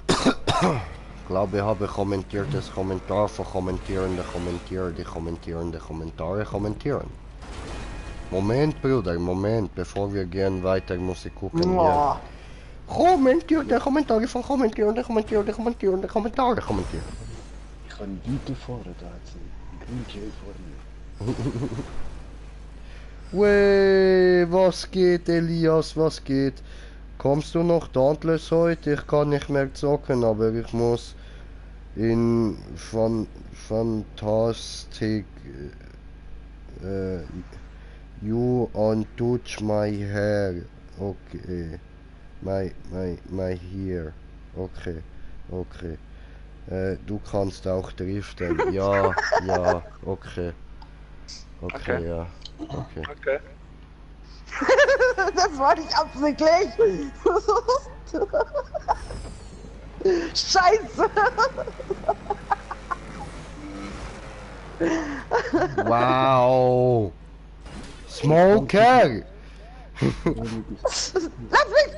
Ich glaube, ich habe kommentiertes Kommentar von Kommentierende kommentieren. Moment, Bruder, Moment. Bevor wir gehen weiter, muss ich gucken hier. Oh. Kommentierte Kommentare von Kommentierende. Ich kann weiter fahren, da hat sie einen grünen Jay vor mir. Wey, was geht, Elias, was geht? Kommst du noch Dauntless heute? Ich kann nicht mehr zocken, aber ich muss in Fantastic You untouch my hair. Okay. my here. Okay, okay. Du kannst auch driften. Ja, ja, okay. Okay, Okay. ja. Okay. Okay. Das war nicht absichtlich. Scheiße. Wow! Smoker! Lass mich.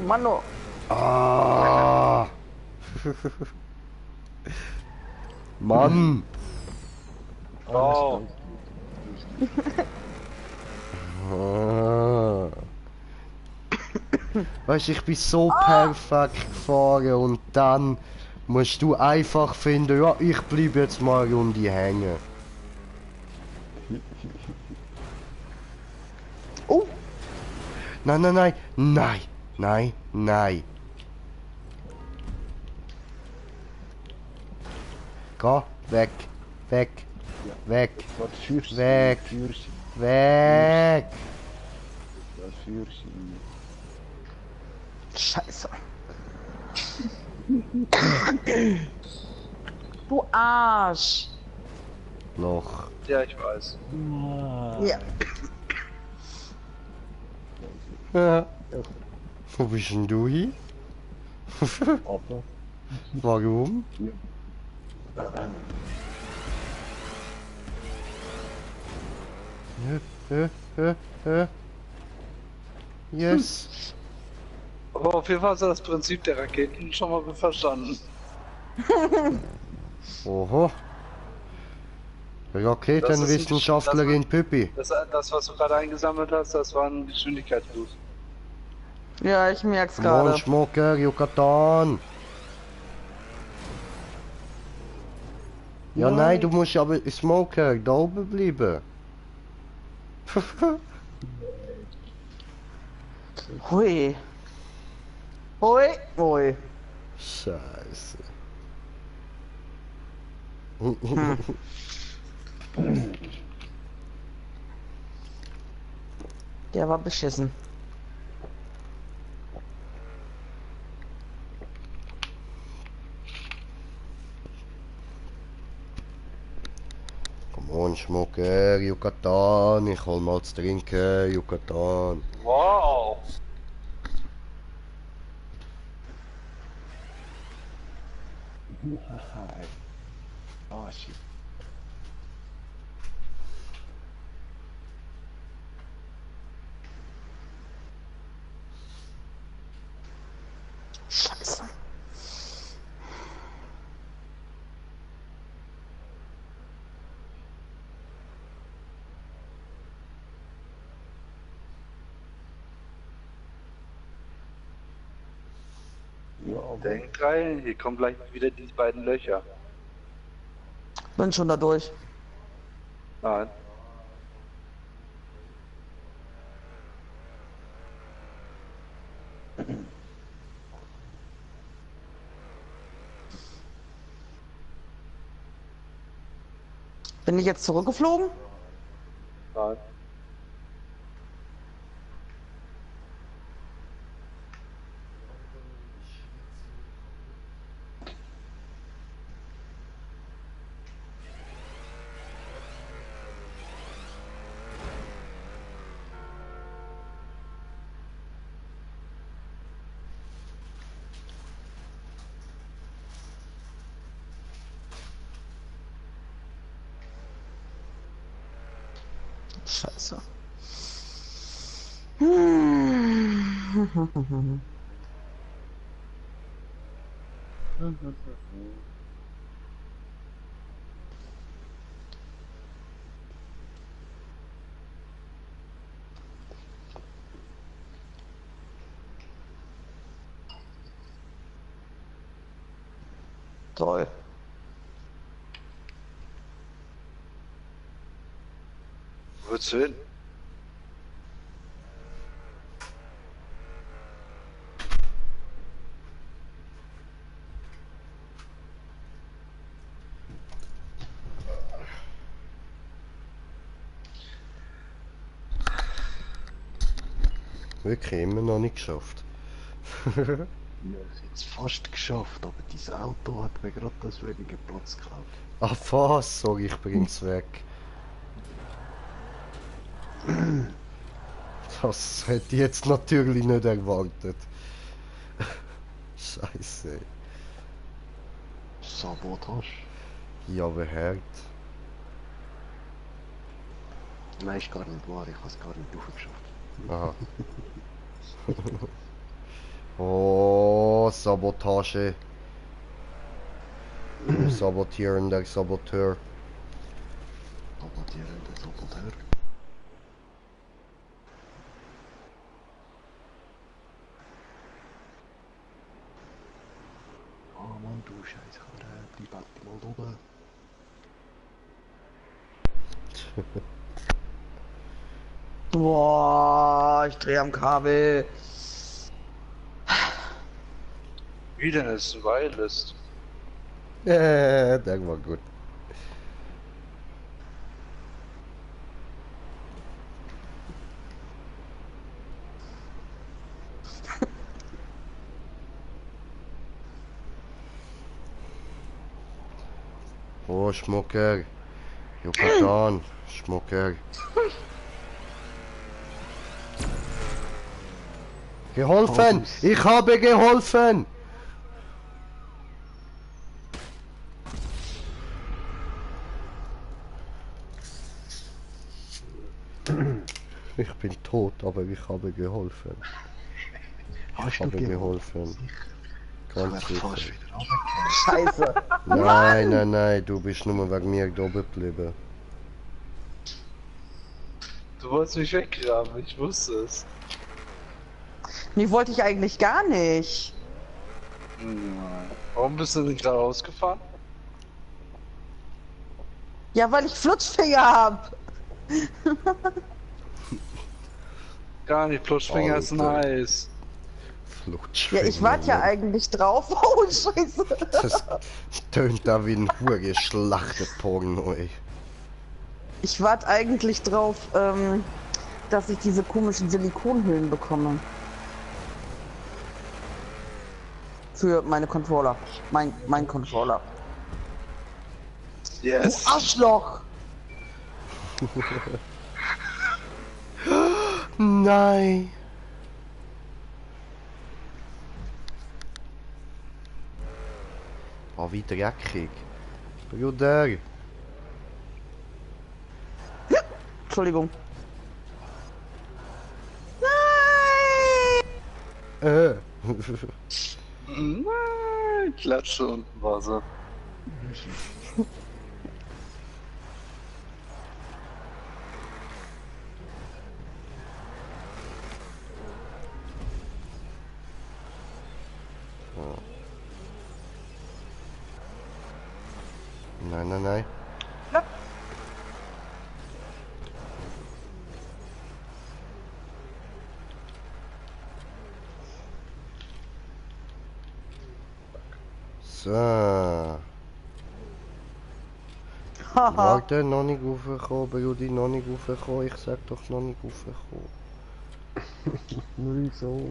Mano. Ah! Mann! Oh. Ah. Weißt du, ich bin so perfekt gefahren und dann musst du einfach finden, ja, ich bleib jetzt mal eine Runde hängen. Oh, Nein, nein, nein, nein, nein, nein. Geh, weg, weg, weg, Was führst du? Weg. Führst weg. Was führst du? Scheiße. Du Arsch. Noch. Ja, ich weiß. Ja. Ja. Wo bist denn du hier? Aber Warum? Yes. Aber auf jeden Fall hast du das Prinzip der Raketen schon mal verstanden. Oho. Raketenwissenschaftlerin Pippi. Das, was du gerade eingesammelt hast, das war ein Geschwindigkeitsboost. Ja, ich merk's gerade. Mondschmucker, Yucatan. Ja, nein, du musst aber Smoker da oben bleiben. Hui. Hui. Hui. Scheiße. Der war beschissen. Mondschmucker, Yucatan. Ich hol mal zu trinken, Yucatan. Wow! Ah, shit. Scheiße. Ja, aber Denk dran, hier kommen gleich wieder die beiden Löcher. Bin schon da durch. Nein. Bin ich jetzt zurückgeflogen? Nein. Scheiße. Toll. Wo willst du hin? Wirklich immer noch nicht geschafft. Ja, ich habe es fast geschafft, aber dieses Auto hat mir gerade das wenige Platz geklaut. Ah, was? Sorry, ich bring's weg. Das hätte ich jetzt natürlich nicht erwartet. Scheiße. Sabotage? Ja, wer hört? Nein, ist gar nicht wahr, ich habe es gar nicht hochgeschafft. Aha. Oh, Sabotage. Sabotierender Saboteur. Sabotierender Saboteur. Oh Mann, du Scheiße, bleib mal oben. Boah, ich drehe am Kabel. Wieder ist ein Wireless. Der war gut. Oh, Schmucker. Yucatan, Schmucker. Geholfen! Ich habe geholfen! Ich bin tot, aber ich habe geholfen. Ich Hast du habe geholfen. Ich Ganz werde fast sicher. wieder runtergefallen. Scheiße. Nein, nein, nein, du bist nur wegen mir da oben geblieben. Du wolltest mich weggraben, ich wusste es. Nee, wollte ich eigentlich gar nicht. Nein. Warum bist du denn gerade rausgefahren? Ja, weil ich Flutschfinger hab. Gar nicht, Plutschfinger ist Alter. nice. Flutschfinger. Ja, ich warte ja Mann. eigentlich drauf. Oh, Scheiße. Das tönt da wie ein geschlachtet Porno, ey. Ich warte eigentlich drauf, dass ich diese komischen Silikonhüllen bekomme. Für meine Controller. Mein Controller. Du Yes. Arschloch! Nein. Oh, wie dreckig. Bruder. Entschuldigung. Äh. Nein, Klatsche unten war sie. Nein, nein, nein. So. Haha. Warte, noch nicht raufgekommen, Brudi, noch nicht raufgekommen. Ich sag doch noch nicht raufgekommen. Wieso?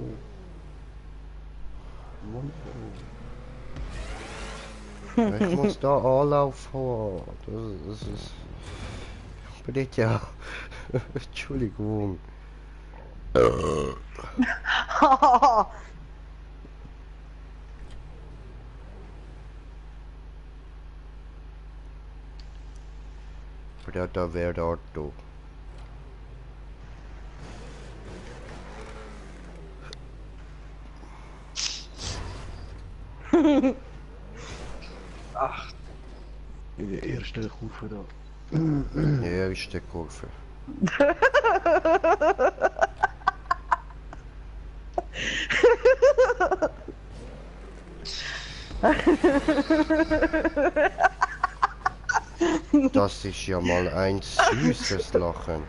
Ich muss da Anlauf haben. Das ist... Bitte ja. Entschuldigung. Da wäre dort du. Ach, In der ersten Kurve da. Erste Kurve. Das ist ja mal ein süßes Lachen.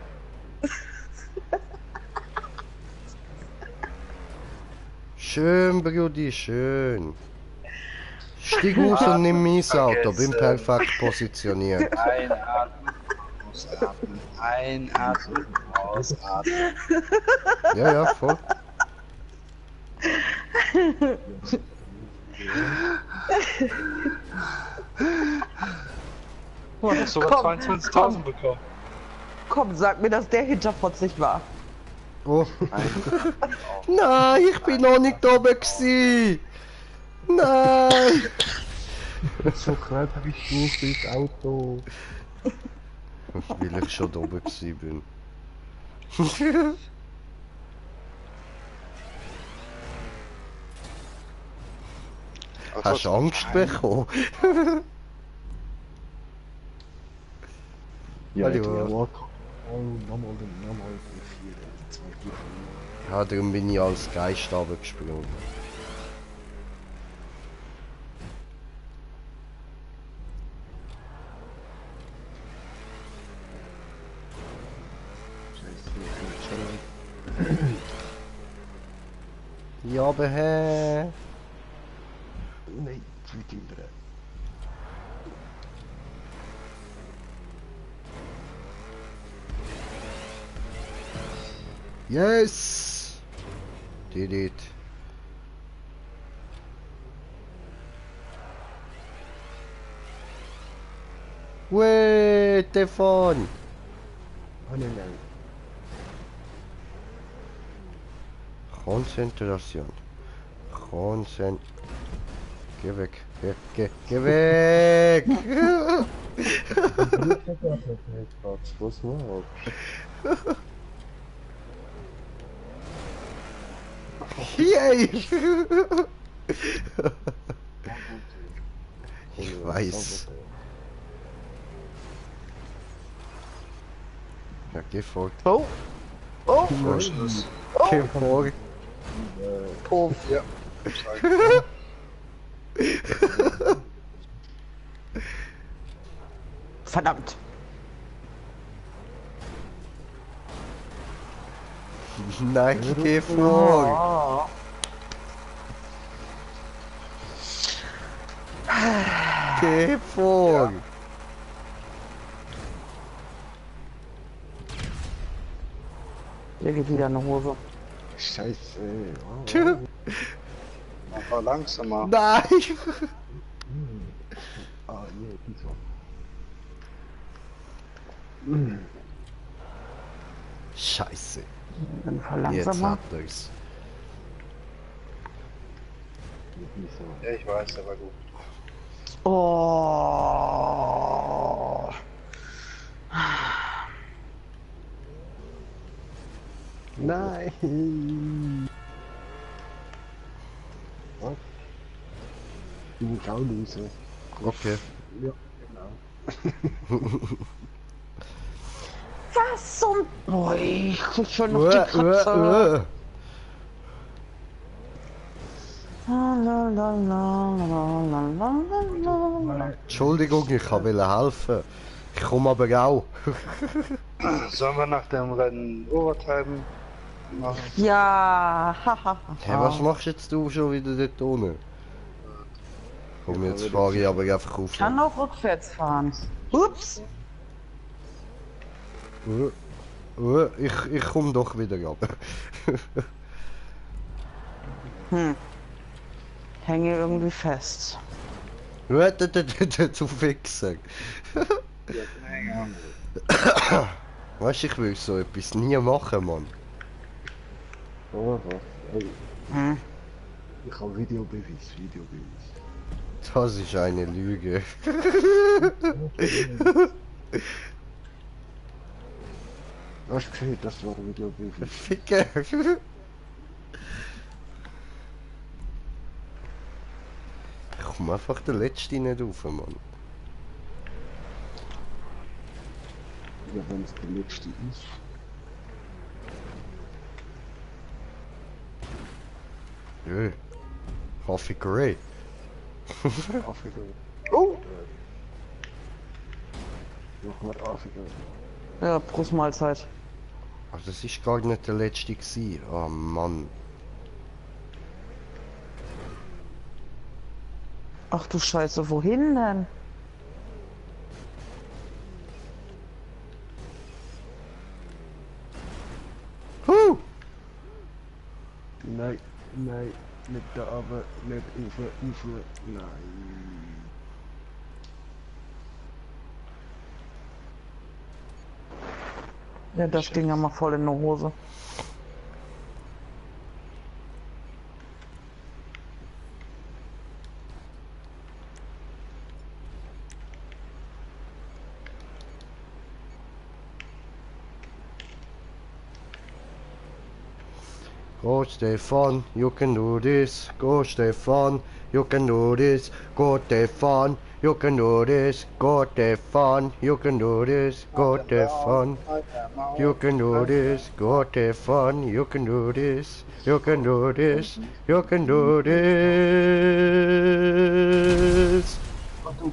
Schön, Brudi, schön. Stieg aus und nimm mein Auto, bin perfekt positioniert. einatmen, ausatmen, einatmen, ausatmen. Ja, ja, voll. Du hast sogar Komm, 22.000 bekommen. Komm, sag mir, dass der hinterfotzig war. Oh. Nein, ich bin noch nicht oben gsi. Nein. So knapp bist du fürs Auto. Weil ich schon oben gsi bin. Hast du Angst bekommen? Ja, Hallo. ich bin auch nochmal vier, die zwei Gleichen. Ja, darum bin ich als Geist runtergesprungen. Scheiße, ich bin schon. Ja, aber hä? Nein, zu weit über. Yes! Did it. Wait, Stefan! Oh nein, nein. Konzentration. Geh weg. Geh weg! Was machst Yay! du? Ich weiß. Ja, geh vor. Oh, oh, So ist es. Geh vor. Puff. Ja. Verdammt. Nein, geh vor. Oh. Geh vor. Hier geht wieder eine Hose. Scheiße. Tschö. Mach mal langsamer. Nein! Ah, nee, wieso? Scheiße. Dann Jetzt verlangsamer. hat er's. Wieso? Ja, ich weiß, aber gut. Oh. Nein! Was? Du musst auch lösen. Okay. Ja, genau. Was zum... Oh, ich krieg schon noch die Kratze. La, la, la, la, la, la, la, la. Entschuldigung, ich wollte helfen. Ich komme aber auch. Sollen wir nach dem Rennen Overtime machen? Ja, haha. Hey, was machst jetzt du schon wieder dort unten? Komm, jetzt fahre ich aber einfach auf. Ich kann auch rückwärts fahren. Ups. Ich komme doch wieder ab. Hänge irgendwie fest. Du Fixer. Weißt du, ich will so etwas nie machen, Mann. Oh, was? Ey, Hm. ich habe Videobeweis. Das ist eine Lüge. Hast du gesehen, das war ein Videobeweis? Ficker. Ich komme einfach der Letzte nicht rauf, Mann. Ja, wenn es der letzte ist. Jö. Coffee Grey. Afrika. Oh. Mach mal Afrika. Ja, Prost Mahlzeit. Ach, das ist gar nicht der Letzte gewesen. Oh Mann. Ach du Scheiße, wohin denn? Huh! Nein, nein. Nicht da aber, nicht rauf, nein. Ja, das ging ja mal voll in die Hose. Go Stefan, you can do this. Go Stefan, you can do this. Go Stefan, you can do this. Go Stefan, you can do this. Go Stefan, you can do this. Go Stefan, you can do this. You can do this. You can do this.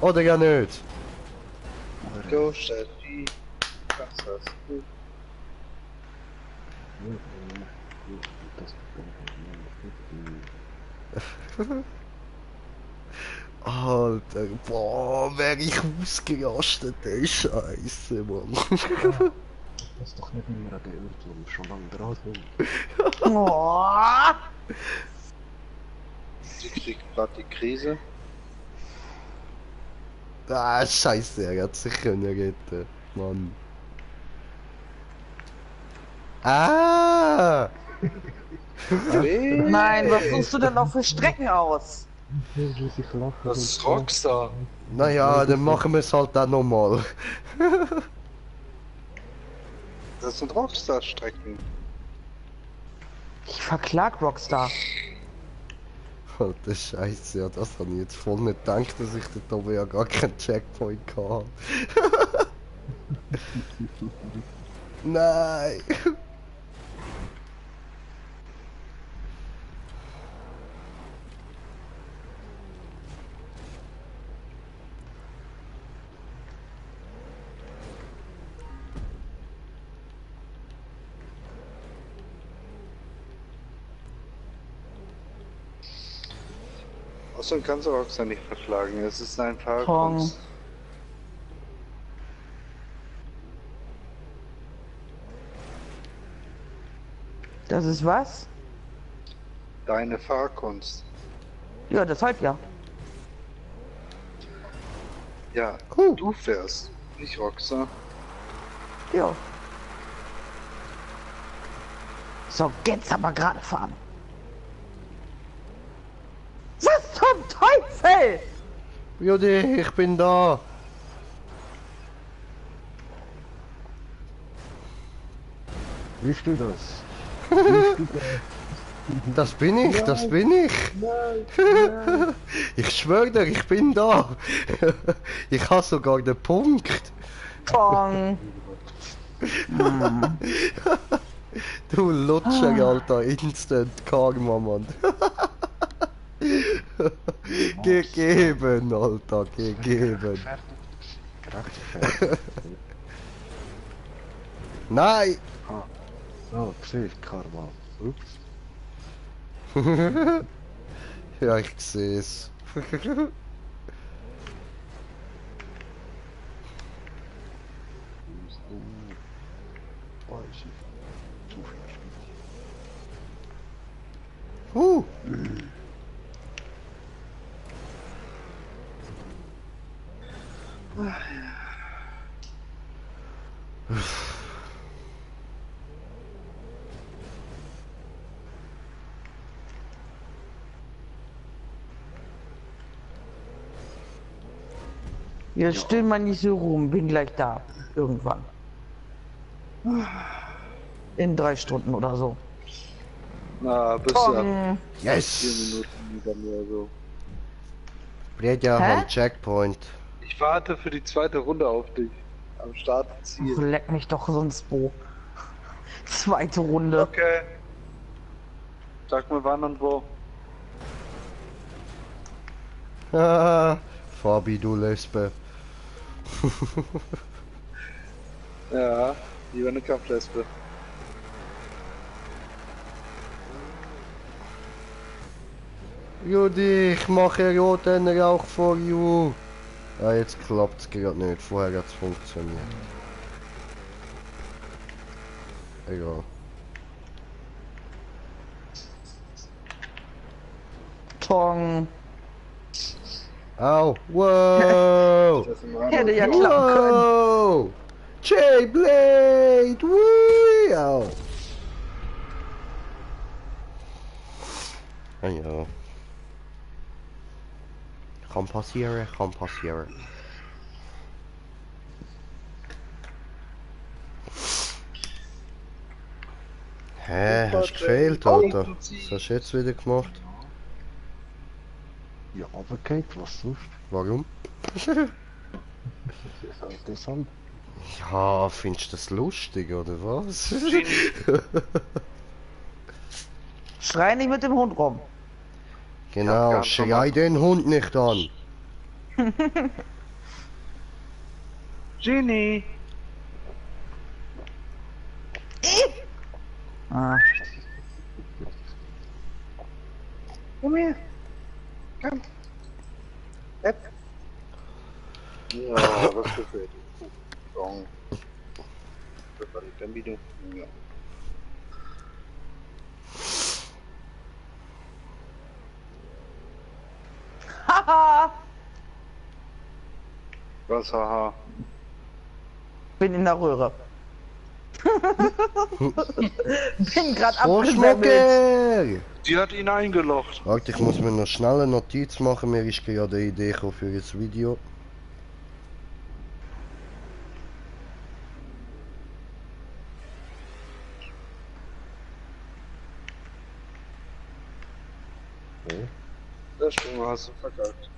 Oder ja nicht. Go, Steffi. Das hast du. Alter, boah, wär ich ausgerastet, ey, Scheiße, Mann. Das ist doch nicht mehr an der Ölturm, schon lange dran sind. Oh, Sie kriegt gerade die Krise. Ah, Scheiße, er hat sich können retten, Mann. Ah! nein, was suchst du denn noch für Strecken aus? Das ist Rockstar. Naja, dann machen wir es halt auch nochmal. Das sind Rockstar-Strecken. Ich verklag Rockstar. Alter Scheiße, ja, das habe ich jetzt voll nicht gedacht, dass ich dort oben ja gar keinen Checkpoint hatte. Nein! Außerdem kannst du Rockstar nicht verschlagen. Es ist ein Pong. Fahrkunst. Das ist was? Deine Fahrkunst. Ja, deshalb ja. Ja, du fährst, nicht Rockstar. Ja. So, jetzt aber gerade fahren. Was zum Teufel? Judi, ich bin da! Bist du das? Das bin ich, das bin ich! Ich schwöre dir, ich bin da! Ich habe sogar den Punkt! Pong. Du Lutscher, Alter, Instant Karma, Mann! Gegeben, Alter, gegeben! Fertig. Nein! So, siehst du, Karma. Ups. Ja, ich sehe es. Jetzt still mal nicht so rum, bin gleich da. Irgendwann. In 3 Stunden oder so. Na, bis ja Pong. 4 Yes! Minuten über mir so. Blöd ja Hä? am Checkpoint. Ich warte für die zweite Runde auf dich. Am Startziel. Leck mich doch sonst wo. Zweite Runde. Okay. Sag mir wann und wo. Ah, Fabi, du Lesbe. Ja, lieber eine Kampflesbe. Judi, ich mache ja den Rauch vor you. Ja, jetzt klappt es gerade nicht. Vorher hat es funktioniert. Egal. Tong. Au. Wow. Das im Rad- Hätte ja klappen können. Wow. J-Blade. Wui. Au. Ah ja. Kann passieren, kann passieren. Hä, hast du gefehlt, Alter? Was hast du jetzt wieder gemacht? Ja, aber geht, was sonst? Warum? Das ist halt deshalb. Ja, findest du das lustig, oder was? Schrei nicht mit dem Hund rum. Genau, Ja, schrei den Hund nicht an. Genie! Ah. Komm her! Komm! App! Ja, was gefällt dir? Song. Gefällt dir dann wieder? Ja. Haha. Was, haha? Bin in der Röhre. Bin grad Oh, abgesammelt. Schmucke! Sie hat ihn eingelocht. Warte, ich muss mir noch schnell eine Notiz machen, mir ist gerade eine Idee gekommen für das Video. Das Sprung hast du verkackt.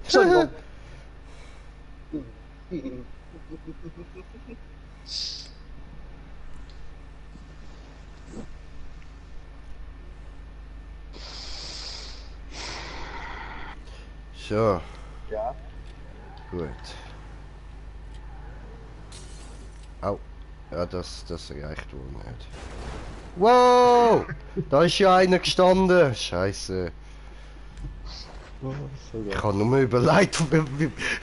Entschuldigung. So, Ja. gut. Au. Ja, das reicht wohl nicht. Wow! Da ist ja einer gestanden. Scheiße. Ich habe nur überlegt,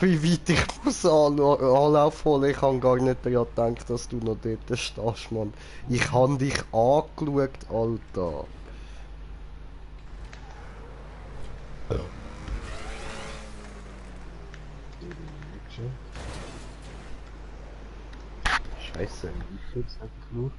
wie weit ich muss Anlauf holen. Ich habe gar nicht daran gedacht, dass du noch dort stehst, Mann. Ich habe dich angeschaut, Alter. Scheiße. Ich jetzt einfach nur.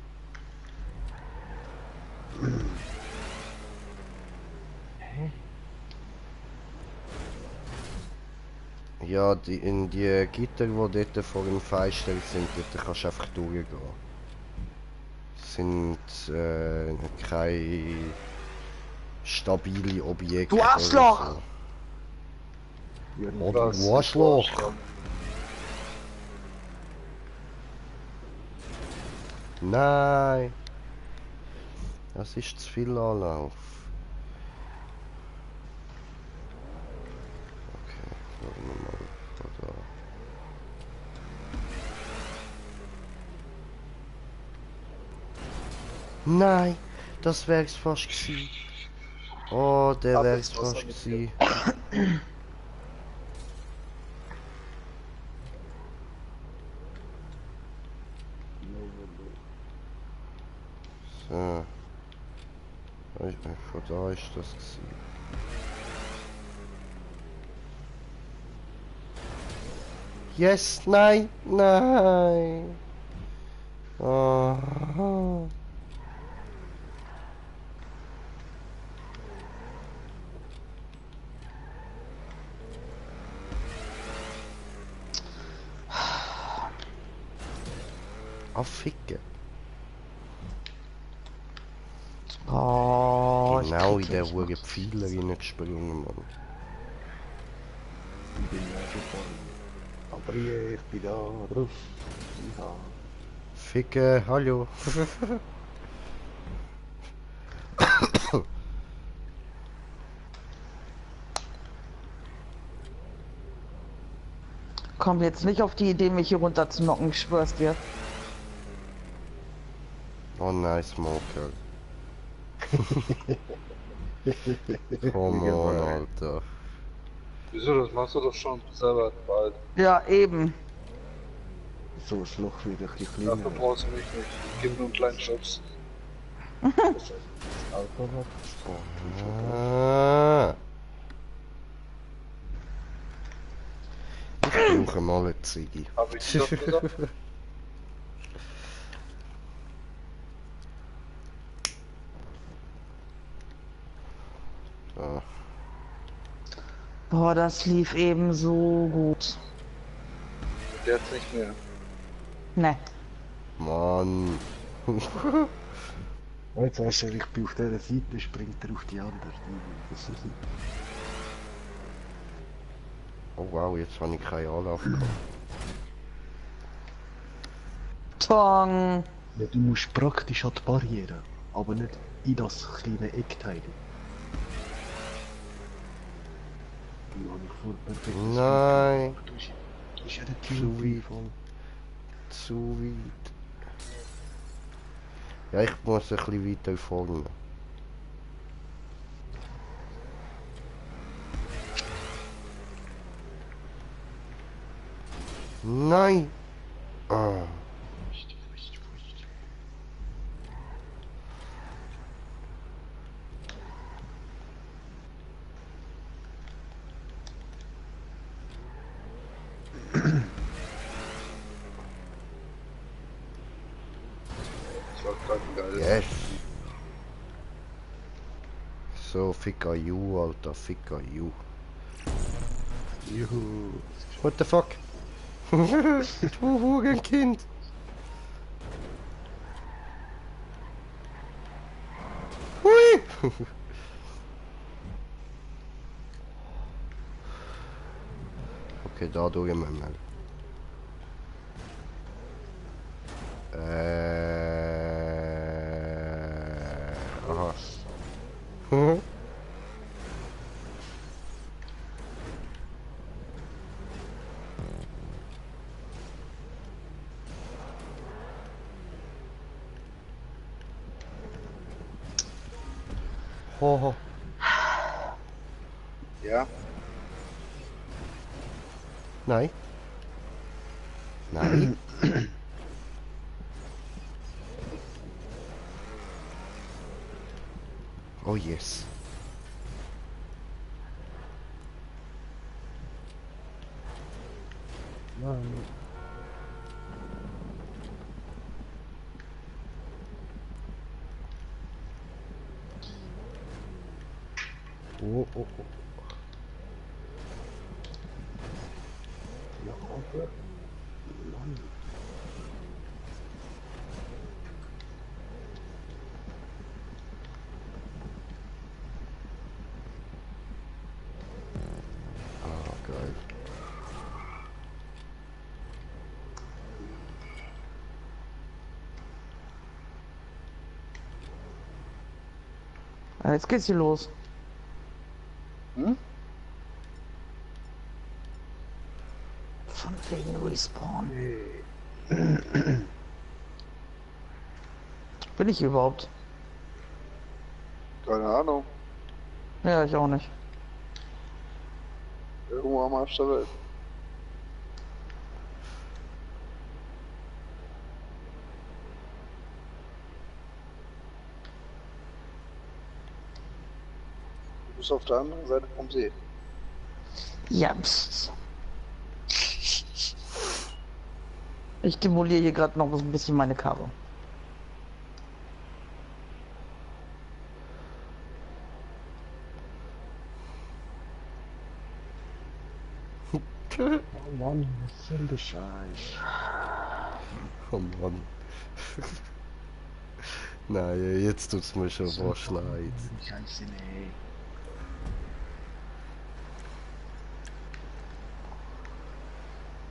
Ja, in die Gitter, die dort vor dem Fenster sind, dort kannst du einfach durchgehen. Das sind keine stabile Objekte. Du Arschloch! oder Ja, so. Oh, du Arschloch! Nein! Das ist zu viel Anlauf. Okay, schauen wir mal von da. Nein, das wär's fast gewesen. Oh, der wär's fast gewesen. So. Von da ist das gewesen. Yes, nein, nein. Oh. Afficken. Oh, Genau in ich krieg der nicht. Hure Pfeiler reingesprungen, Mann. Ich bin ja schon aber ich bin da drauf. Ja. Ficke, hallo. Komm jetzt nicht auf die Idee, mich hier runter zu knocken, ich schwör's dir. Oh nein, Smoker. Come on, Alter. Wieso, das machst du doch schon selber bald. Ja, eben. So ein Schloch wieder ein bisschen Dafür kleiner. brauchst du mich nicht. Ich gebe nur einen kleinen Schubs. Das heißt, das Auto hat gespawnt. Ah. Ich brauche mal eine Ziege. Habe ich doch gesagt. Ah. Boah, das lief eben so gut. Jetzt nicht mehr. Ne. Mann. Jetzt weißt du, ich bin auf dieser Seite, springt er auf die andere. Das ist Oh wow, jetzt habe ich keinen Anlauf gehabt. Tong. ja, du musst praktisch an die Barriere, aber nicht in das kleine Eckteil. Ja, ich vor perfekt. Nein. Du bist ja der Zu Team weit. von. Zu weit. Ja, ich muss ein bisschen weiter vorne. Nein! Ah. Das war gerade ein geiles. Yes! So, Ficker you, Alter, Ficker you. Juhu. What the fuck? Du Hurenkind! Hui! Okay, da durch müssen wir. Aha. Hoho. Ja, Nein. Nein. Oh yes. Nein. Oh, oh, oh. Ja, aber. Mann. Ah, geil. Jetzt geht's hier los. hm? Von wegen Respawn. Bin ich überhaupt? Keine Ahnung. Ja, ich auch nicht. Irgendwo am Arsch der Welt. Du bist auf der anderen Seite vom See. Ja, pst. Ich demoliere hier gerade noch ein bisschen meine Karre. Oh Mann, was soll der Scheiß? Oh Mann. Nein, jetzt tut's mir schon fast leid. Scheiße, nee.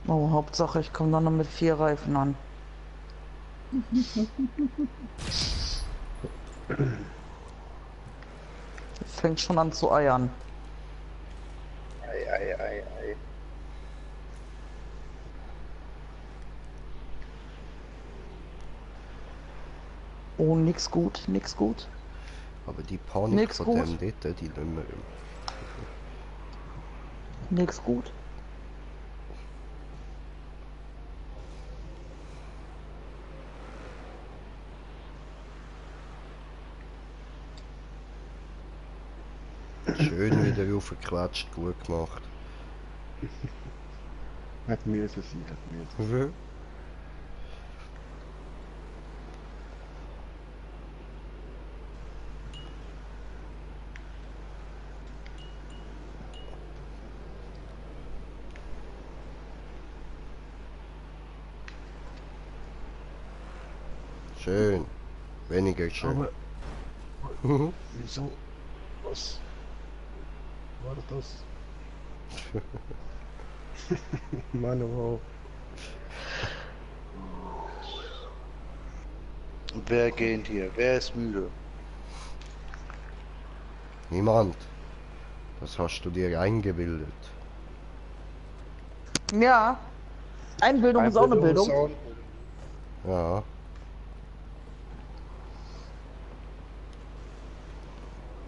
Oh, Hauptsache ich komme dann noch mit 4 Reifen an. Fängt schon an zu eiern. Ei, ei, ei, ei. Oh, nix gut, nix gut. Aber die Panik Nix von gut. dem dort, die nehmen wir. Nix gut. Schön wieder aufgequatscht, gut gemacht. Hat müssen sein, hat müssen. Schön. Weniger schön. Aber wieso? Was war das? Mann, wow. Wer geht hier? Wer ist müde? Niemand. Das hast du dir eingebildet. Ja. Einbildung ist auch eine Bildung. Sound. Ja.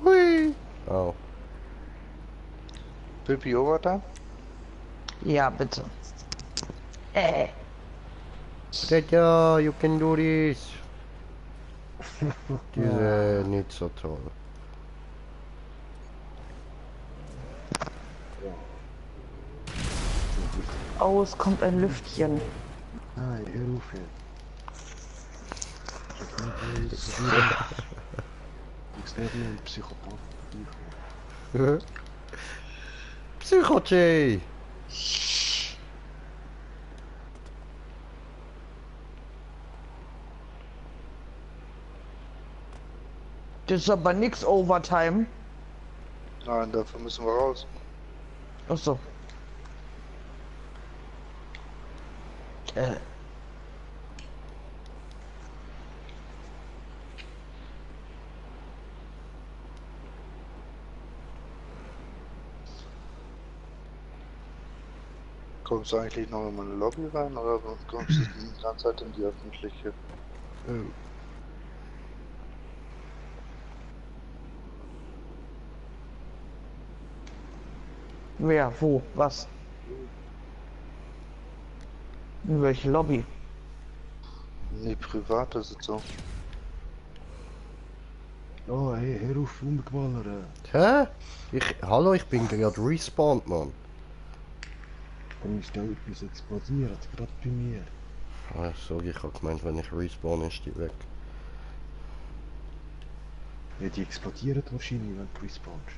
Hui. Oh. Pippi Overtime? Ja, bitte. Greta, you can do this. Diese nicht so toll. Oh, es kommt ein Lüftchen. Nein, hör auf jetzt. Ich werde nur ein Psychopath. Psycho-J. Das ist aber nix Overtime. Nein, dafür müssen wir raus. Ach so. Kommst du eigentlich noch in meine Lobby rein oder kommst du die ganze Zeit in die öffentliche? Wer, wo, was? In welche Lobby? Nee, private Sitzung. Oh, hey, hör auf rumgeballern. Hä? Hallo, ich bin gerade respawned, Mann. Dann ist da etwas explodiert, gerade bei mir. Ah, sorry, ich hab gemeint, wenn ich respawn, ist die weg. Ja, die explodieren wahrscheinlich, wenn du respawnst.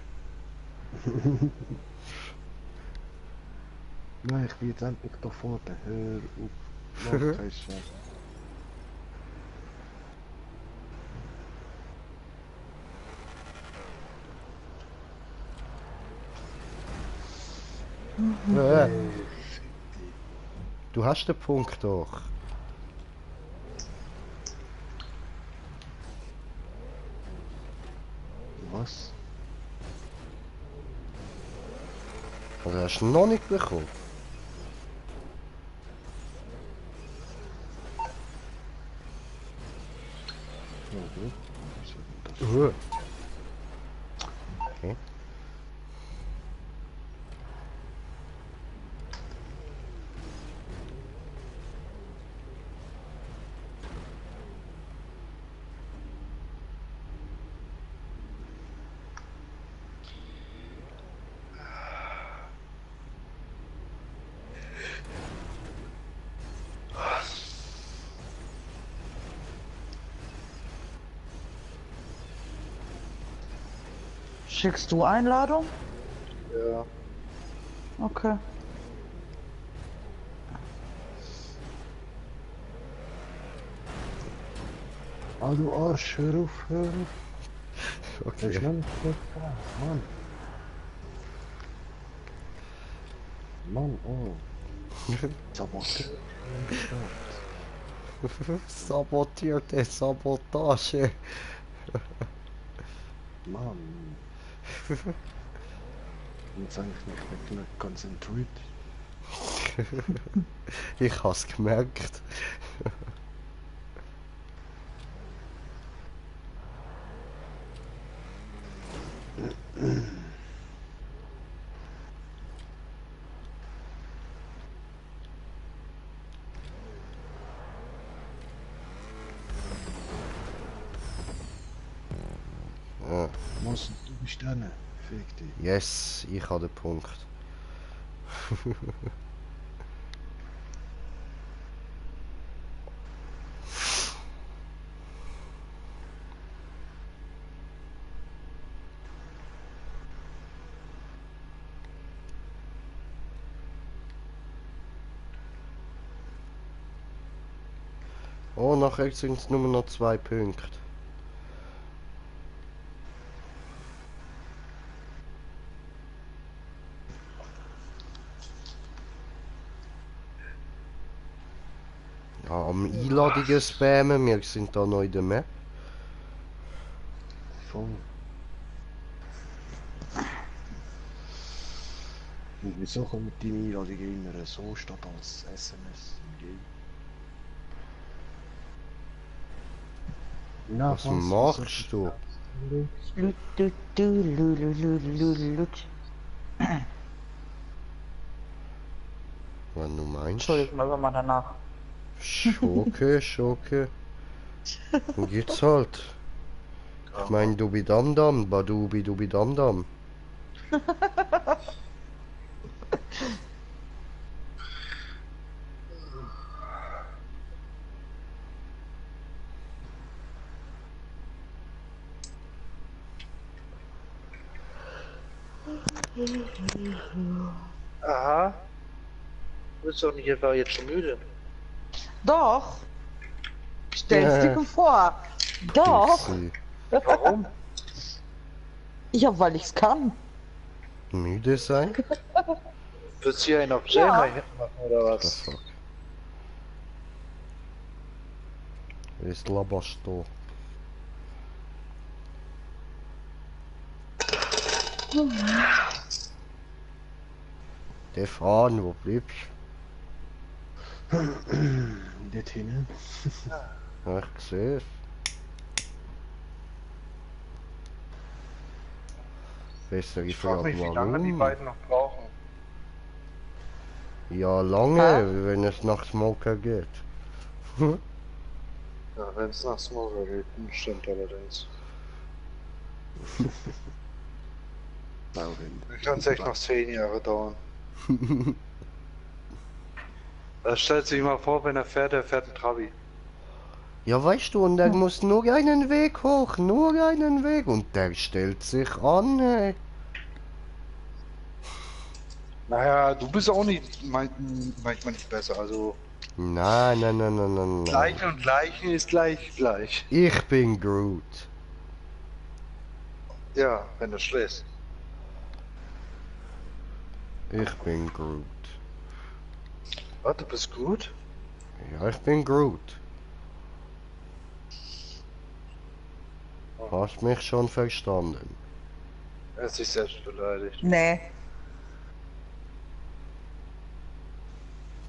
Nein, ich bin jetzt endlich da vorne. Hör auf. Mach keinen Scheiß. Du hast den Punkt doch. Was? Also hast du ihn noch nicht bekommen. Ja, gut. Okay. Schickst du Einladung? Ja. Okay. Ah, du Arsch, hör auf, hör auf. Das ist Okay. noch nicht gut dran, Mann. Mann, oh. Saboteur. Sabotierte Sabotage. Mann. Jetzt eigentlich nicht mehr konzentriert. Ich hab's gemerkt. Ja. Was, du bist dran. Fick dich. Yes, ich habe den Punkt. Oh, nachher sind es nur noch 2 Punkte. Ja, am Einladungen spammen, wir sind da noch in der Map. Voll. Und wieso kommen die Einladungen immer so statt als SMS im Game? Na, Was machst du? Lut, lut, du, lu, lu, lu, lu, lut. Wenn du meinst. Entschuldigung, aber mal danach. Schoke, Schoke. Dann geht's halt. Ich mein Dubi Dam Dam, Badubi Dubi Dam Dam. Aha. Du bist doch nicht etwa jetzt schon müde. Doch. Stell's dir vor. Doch. Pixi. Warum? Ja, weil ich's kann. Müde sein? Willst du hier einen auf Ja. Jailbreak machen oder The was? fuck. Ist laberst du? Der Faden, wo bleibst Dort hinten. du? Ja, ich seh's. Bessere Ich frage Frage, mich, wie lange die warum? beiden noch brauchen. Ja, lange, Hä? wenn es nach Smoker geht. Ja, wenn es nach Smoker geht, stimmt allerdings. Auch wenn. Dann kann es echt noch 10 Jahre dauern. Das stellt sich mal vor, wenn er fährt ein Trabi. Ja, weißt du, und er muss nur einen Weg hoch, nur einen Weg. Und der stellt sich an, hey. Naja, du bist auch nicht manchmal nicht besser, also Nein, nein, nein, nein, nein, nein. gleich und gleichen ist gleich. Ich bin Groot. Ja, wenn du schläfst. Ich bin Groot. Was, du bist gut? Ja, ich bin Groot. Hast mich schon verstanden? Er hat sich selbst beleidigt. Nee.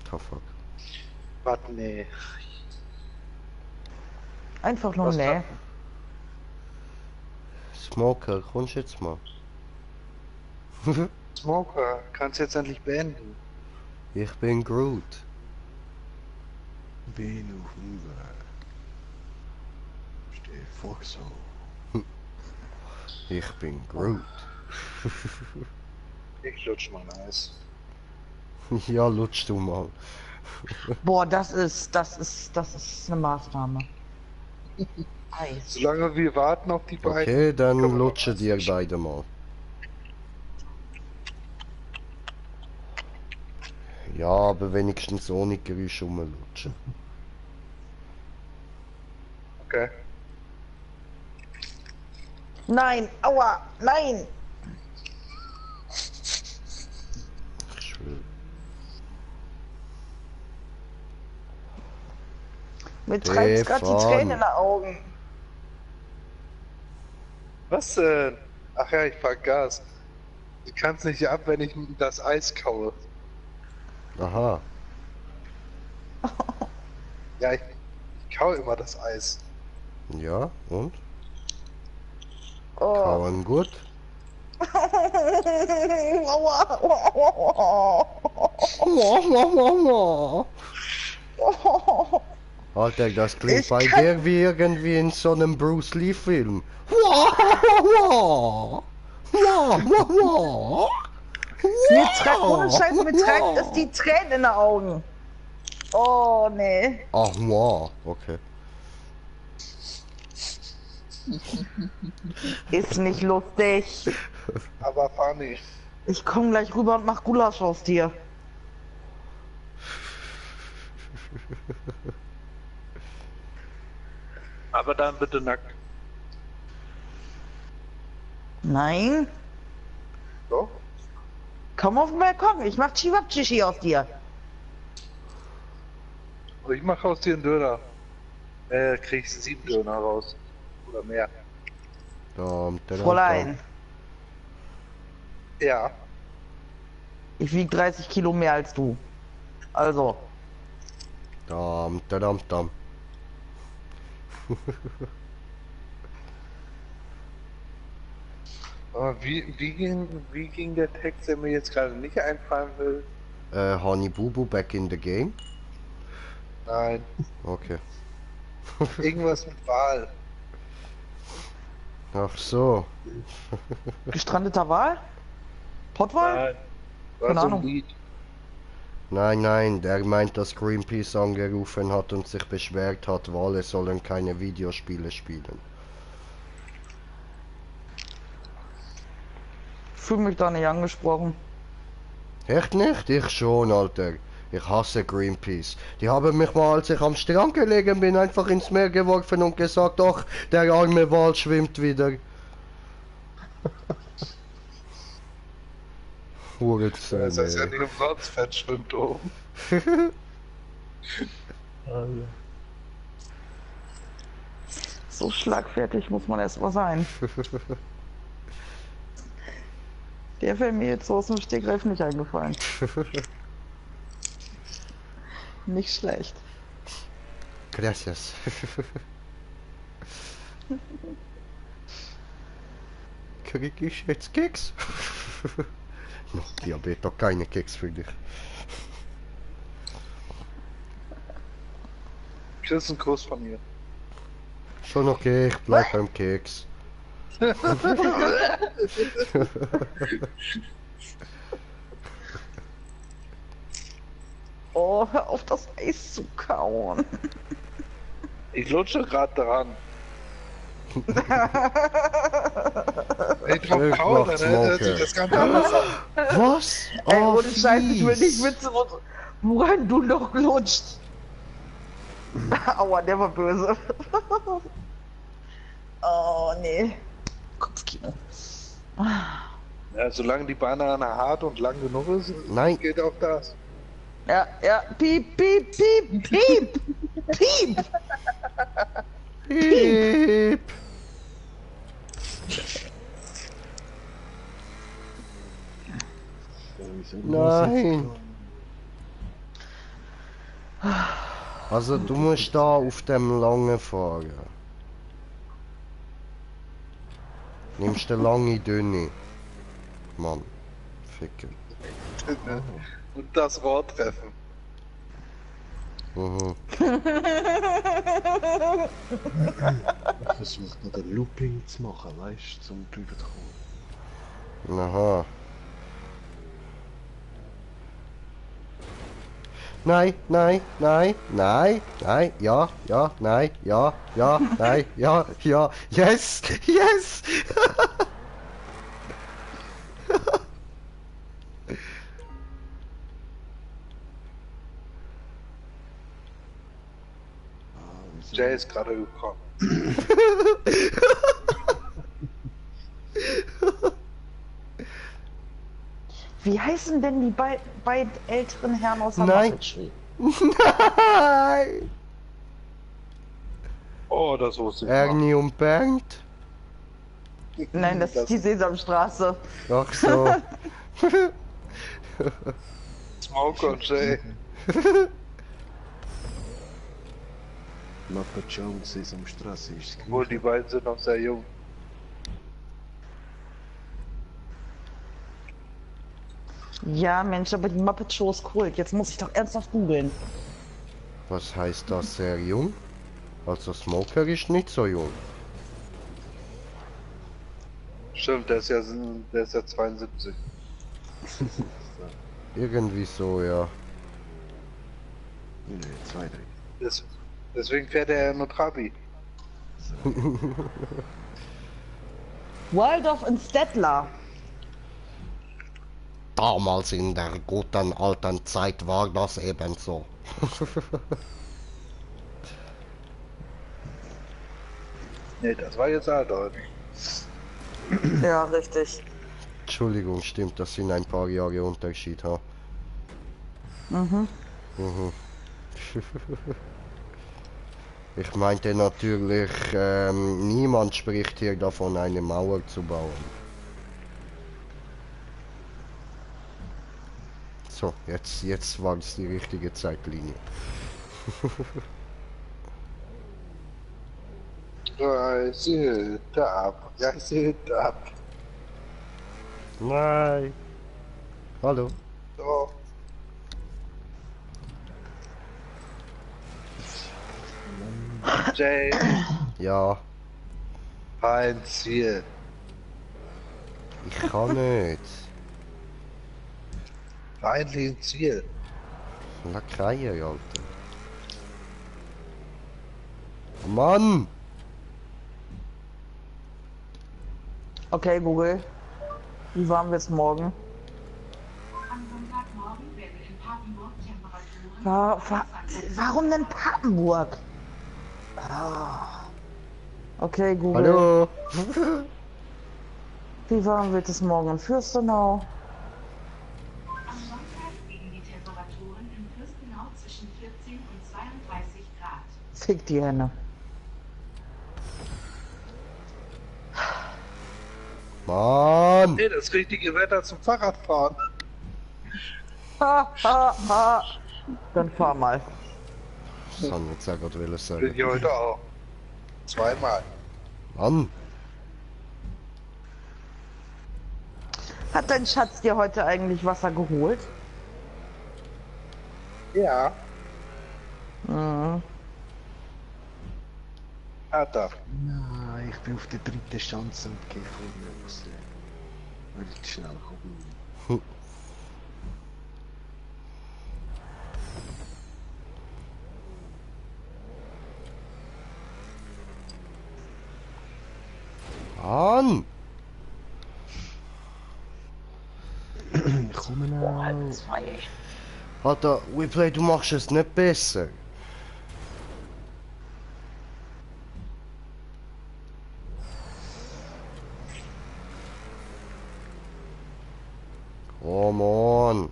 The fuck. Was, nee. Einfach nur Was nee. Smoker, kommst jetzt mal? Smoker, kannst jetzt endlich beenden. Ich bin Groot. Bin auf dem Weg. Steh vor so. Ich bin Groot. Ich lutsch mein Eis. Ja, lutsch du mal. Boah, das ist eine Maßnahme. Eis. Solange wir warten auf die beiden. Okay, dann können wir noch lutsche Eis dir mischen. beide mal. Ja, aber wenigstens ohne Geräusch rumlutschen. Okay. Nein, aua, nein. Ich schwöre. Mir treibt gerade die Stefan. Tränen in den Augen. Was denn? Ach ja, ich vergaß. Du kannst nicht ab, wenn ich das Eis kaue. Aha. Ja, ich kaue immer das Eis. Ja, und? Oh. Kauen gut? Aua. Alter, das klingt Ich bei kann- dir wie irgendwie in so einem Bruce Lee Film. Ja, ja, Ohne Scheiße, mir treibt es die Tränen in den Augen. Oh, nee. Ach, wow, okay. Ist nicht lustig. Aber funny. Ich komme gleich rüber und mach Gulasch aus dir. Aber dann bitte nackt. Nein. Doch? Komm auf den Balkon, ich mach Chivapchichi aus dir. Ich mache aus dir einen Döner. Kriegst 7 Döner raus. Oder mehr. Fräulein, Ja. ich wieg 30 Kilo mehr als du. Also, Dam, dam, dam. Aber wie ging der Text, der mir jetzt gerade nicht einfallen will? Honey Boo Boo back in the game? Nein. Okay. Irgendwas mit Wahl. Ach so. gestrandeter Wal? Pottwal? Nein. War Keine so ein Ahnung. Lied. Nein, nein, der meint, dass Greenpeace angerufen hat und sich beschwert hat, Wale sollen keine Videospiele spielen. Ich fühle mich da nicht angesprochen. Echt nicht? Ich schon, Alter. Ich hasse Greenpeace. Die haben mich mal, als ich am Strand gelegen bin, einfach ins Meer geworfen und gesagt, ach, der arme Wal schwimmt wieder. Hurenzöhne. Das heißt ja nicht umsonst, Fett schwimmt oben. So schlagfertig muss man erst mal sein. Der wäre mir jetzt so aus dem Stegreif nicht eingefallen. Nicht schlecht. Gracias. Krieg ich jetzt Keks? No, Diabetes, keine Keks für dich. Kriegst einen Kuss von mir. Schon okay, ich bleib beim Keks. Oh, hör auf das Eis zu kauen. Ich lutsche gerade dran. Ey, drauf Ich kauen, mach's dann hört sich Smoke. das ganz anders an. Was? Ey, Oh, ohne Scheiß, ich will nicht fies. wissen, woran du noch lutscht. Aua, der war böse. Oh, nee. Kopfkino. Ja, solange die Banane hart und lang genug ist, Nein. geht auch das. Ja, ja, piep, piep, piep, piep, piep. Piep. Nein. Also du musst da auf dem langen fahren. Nimmst den lange dünne. Mann. Ficken. Und das Wort treffen. Mhm. Ich versuche noch ein Looping zu machen, weißt du, zum drüber zu kommen. Aha. Nein, nein, nein, nein, nein, ja, ja, nein, ja, ja, nein, ja, ja, yes, yes! Jay ist gerade gekommen. Wie heißen denn die beiden älteren Herren aus der Nein. Muppet Show? Nein! Oh, das wusste ich noch. Ernie und Bernd? Nein, das ist die Sesamstraße. Ach so. Smoke und Jay. Muppet Jones, Sesamstraße ist es Obwohl, die beiden sind noch sehr jung. Ja, Mensch, aber die Muppet Show ist cool. Jetzt muss ich doch ernsthaft googeln. Was heißt das, sehr jung? Also Smoker ist nicht so jung. Stimmt, der ist ja 72. Irgendwie so, ja. Nee, 2, 3. Des, deswegen fährt er ja nur Trabi. Waldorf in Stettler. Damals in der guten alten Zeit war das eben so. Nee, das war jetzt Aldorf. Ja, richtig. Entschuldigung, stimmt, das sind ein paar Jahre Unterschied, ha? Mhm. Mhm. Ich meinte natürlich, niemand spricht hier davon, eine Mauer zu bauen. So, jetzt war es die richtige Zeitlinie. Rise it up, rise it up. Nein. Hallo. So. Jay, Ja, ein Ziel. ich kann nicht. Feindlich ein Ziel. Lacraie, Alter. Mann! Okay, Google. Wie warm wird's morgen? Am Sonntagmorgen werden in Papenburg Temperaturen Warum denn Papenburg? Ah. Okay, Google. Hallo! Wie warm wird es morgen in Fürstenau? am Sonntag liegen die Temperaturen in Fürstenau zwischen 14 und 32 Grad. Fick die Henne. Mann! Nee, das richtige Wetter zum Fahrradfahren. Ha, ha, ha. Dann fahr mal. Das kann ich jetzt auch gerade Bin sagen. ich heute auch. Zweimal. Mann! Hat dein Schatz dir heute eigentlich Wasser geholt? Ja, Mhm. hat er. Nein, ich bin auf der dritten Chance und gehe von mir aus. Weil ich schnell komme. Mann! Ich komme auch. Alter, Weplay, du machst es nicht besser. Come on.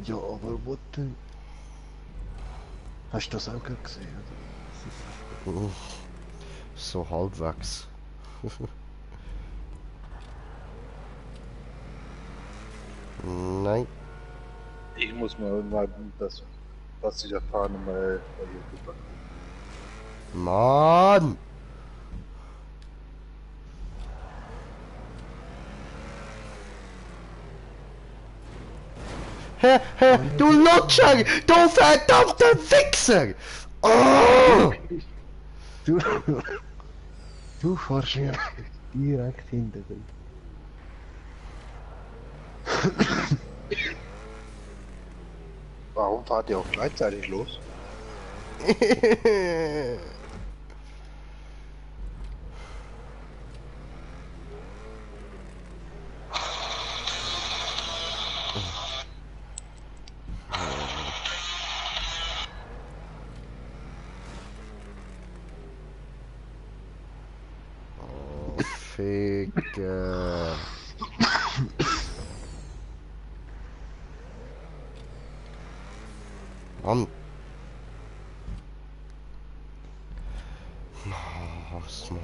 Ja, aber was denn? Hast du das auch gerade gesehen? Oder? So halbwegs. Nein. Ich muss mal irgendwann das, was ich erfahren mal bei YouTube angucken. Mann! Hä, du Lutscher! Du verdammter Wichser! Oh! Du, du fährst mir direkt hinter dir. Warum fahrt ihr auch gleichzeitig los? Oh, Ficke. Mann. Oh, Smoke.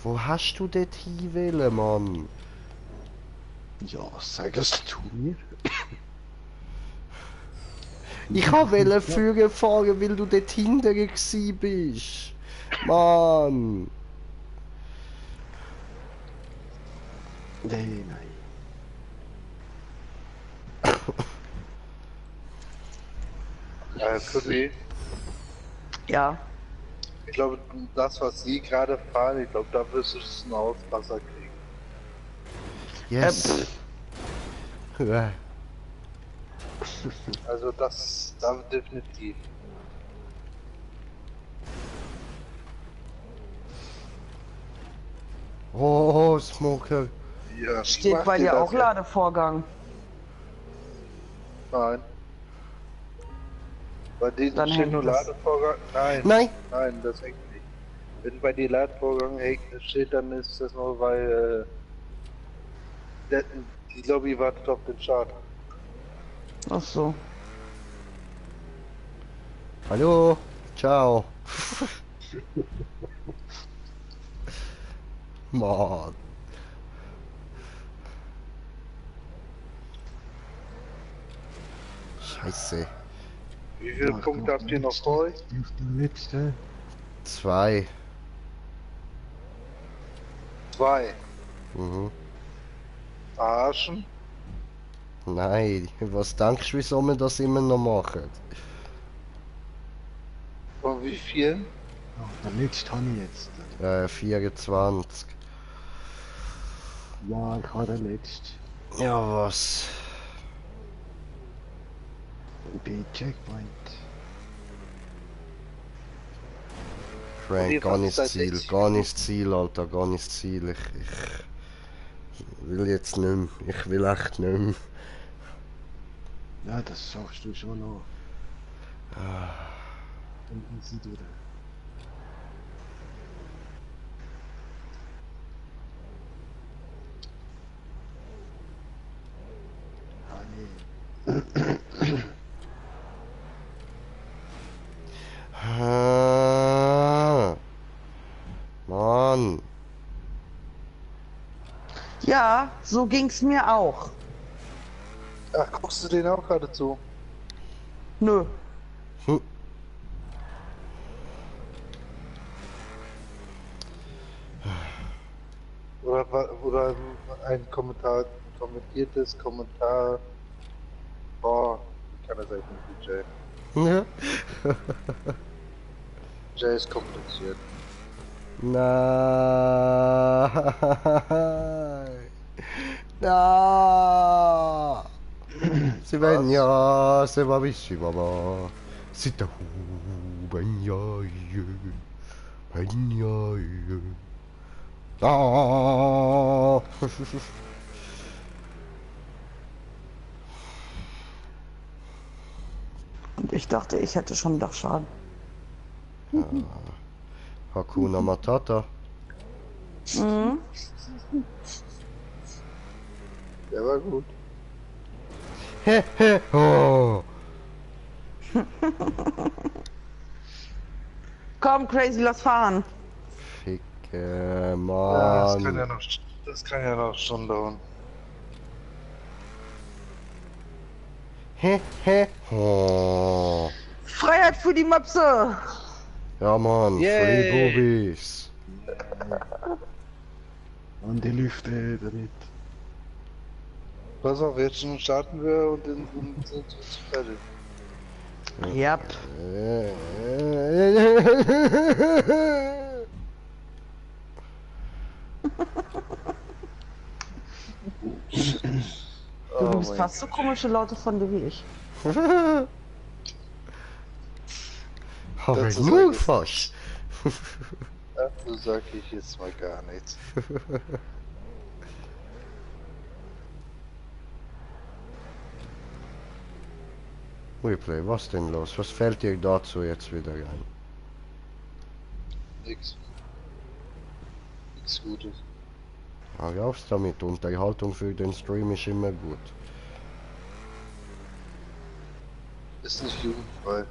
Wo hast du das hinwollen, Mann? Ja, sag es du mir. Ich wollte führen fahren, weil du dort hinten gsi bist. Mann. Nein. Kuri, Ja. ich glaube, das, was Sie gerade fahren, ich glaube, da wirst du es einen Auslasser kriegen. Yes. Ja. Also das, da definitiv. Oh, Smoker. Ja, Steht macht bei ihr dir das auch jetzt? Ladevorgang. Nein. Bei diesem Dann steht hängt nur das. Ladevorgang? Nein. Nein. Nein, das hängt nicht. Wenn bei dir Ladevorgang steht, dann ist das nur, weil die Lobby wartet auf den Start. Ach so. Hallo. Ciao. Mann. Scheiße. Wie viele Punkte habt ihr noch vor euch? Auf der letzte. 2. 2. Mhm. Verarschen? Nein, was denkst du, wieso wir das immer noch machen? Von wie vielen? Auf der letzte habe ich jetzt. 24. Ja, ich habe den letzten. Ja, was? Bei Checkpoint. Frank, ihr geh fangt ins seit Ziel, 60 geh ins Ziel, Alter, geh ins Ziel. Ich will jetzt nicht mehr. Ich will echt nicht mehr. Ja, das sagst du schon noch. Dann sind sie durch. Ah, nee. Ah, Mann. Ja, so ging's mir auch. Ach, guckst du den auch gerade zu? Nö. Hm. Oder ein Kommentar, kommentiertes Kommentar. Boah, ich kann das echt nicht, DJ. Ja. Jay ist kompliziert. Nein. Nein. Si vegna, se va vicino, ma si te vegnaie, vegnaie. Ah. Und ich dachte, ich hätte schon Dachschaden. Hakuna Matata. Mhm. Der war gut. He he oh. Komm, Crazy, lass fahren. Ficke, Ja, Mann. das kann ja noch schon dauern. He he oh. Freiheit für die Möpse. Ja, Mann, Yay. Free Boobies. An die Lüfte damit. Pass auf, jetzt schon starten wir und dann sind wir fertig. Ja. Du Oh bist mein fast so komische Laute von dir wie ich. Hab ich Dazu nur sag ich- fast. Dazu sag ich jetzt mal gar nichts. Replay, was denn los? Was fällt dir dazu jetzt wieder ein? Nix. Nichts Gutes. Hör auf damit, Unterhaltung für den Stream ist immer gut. Ist nicht jugendfrei.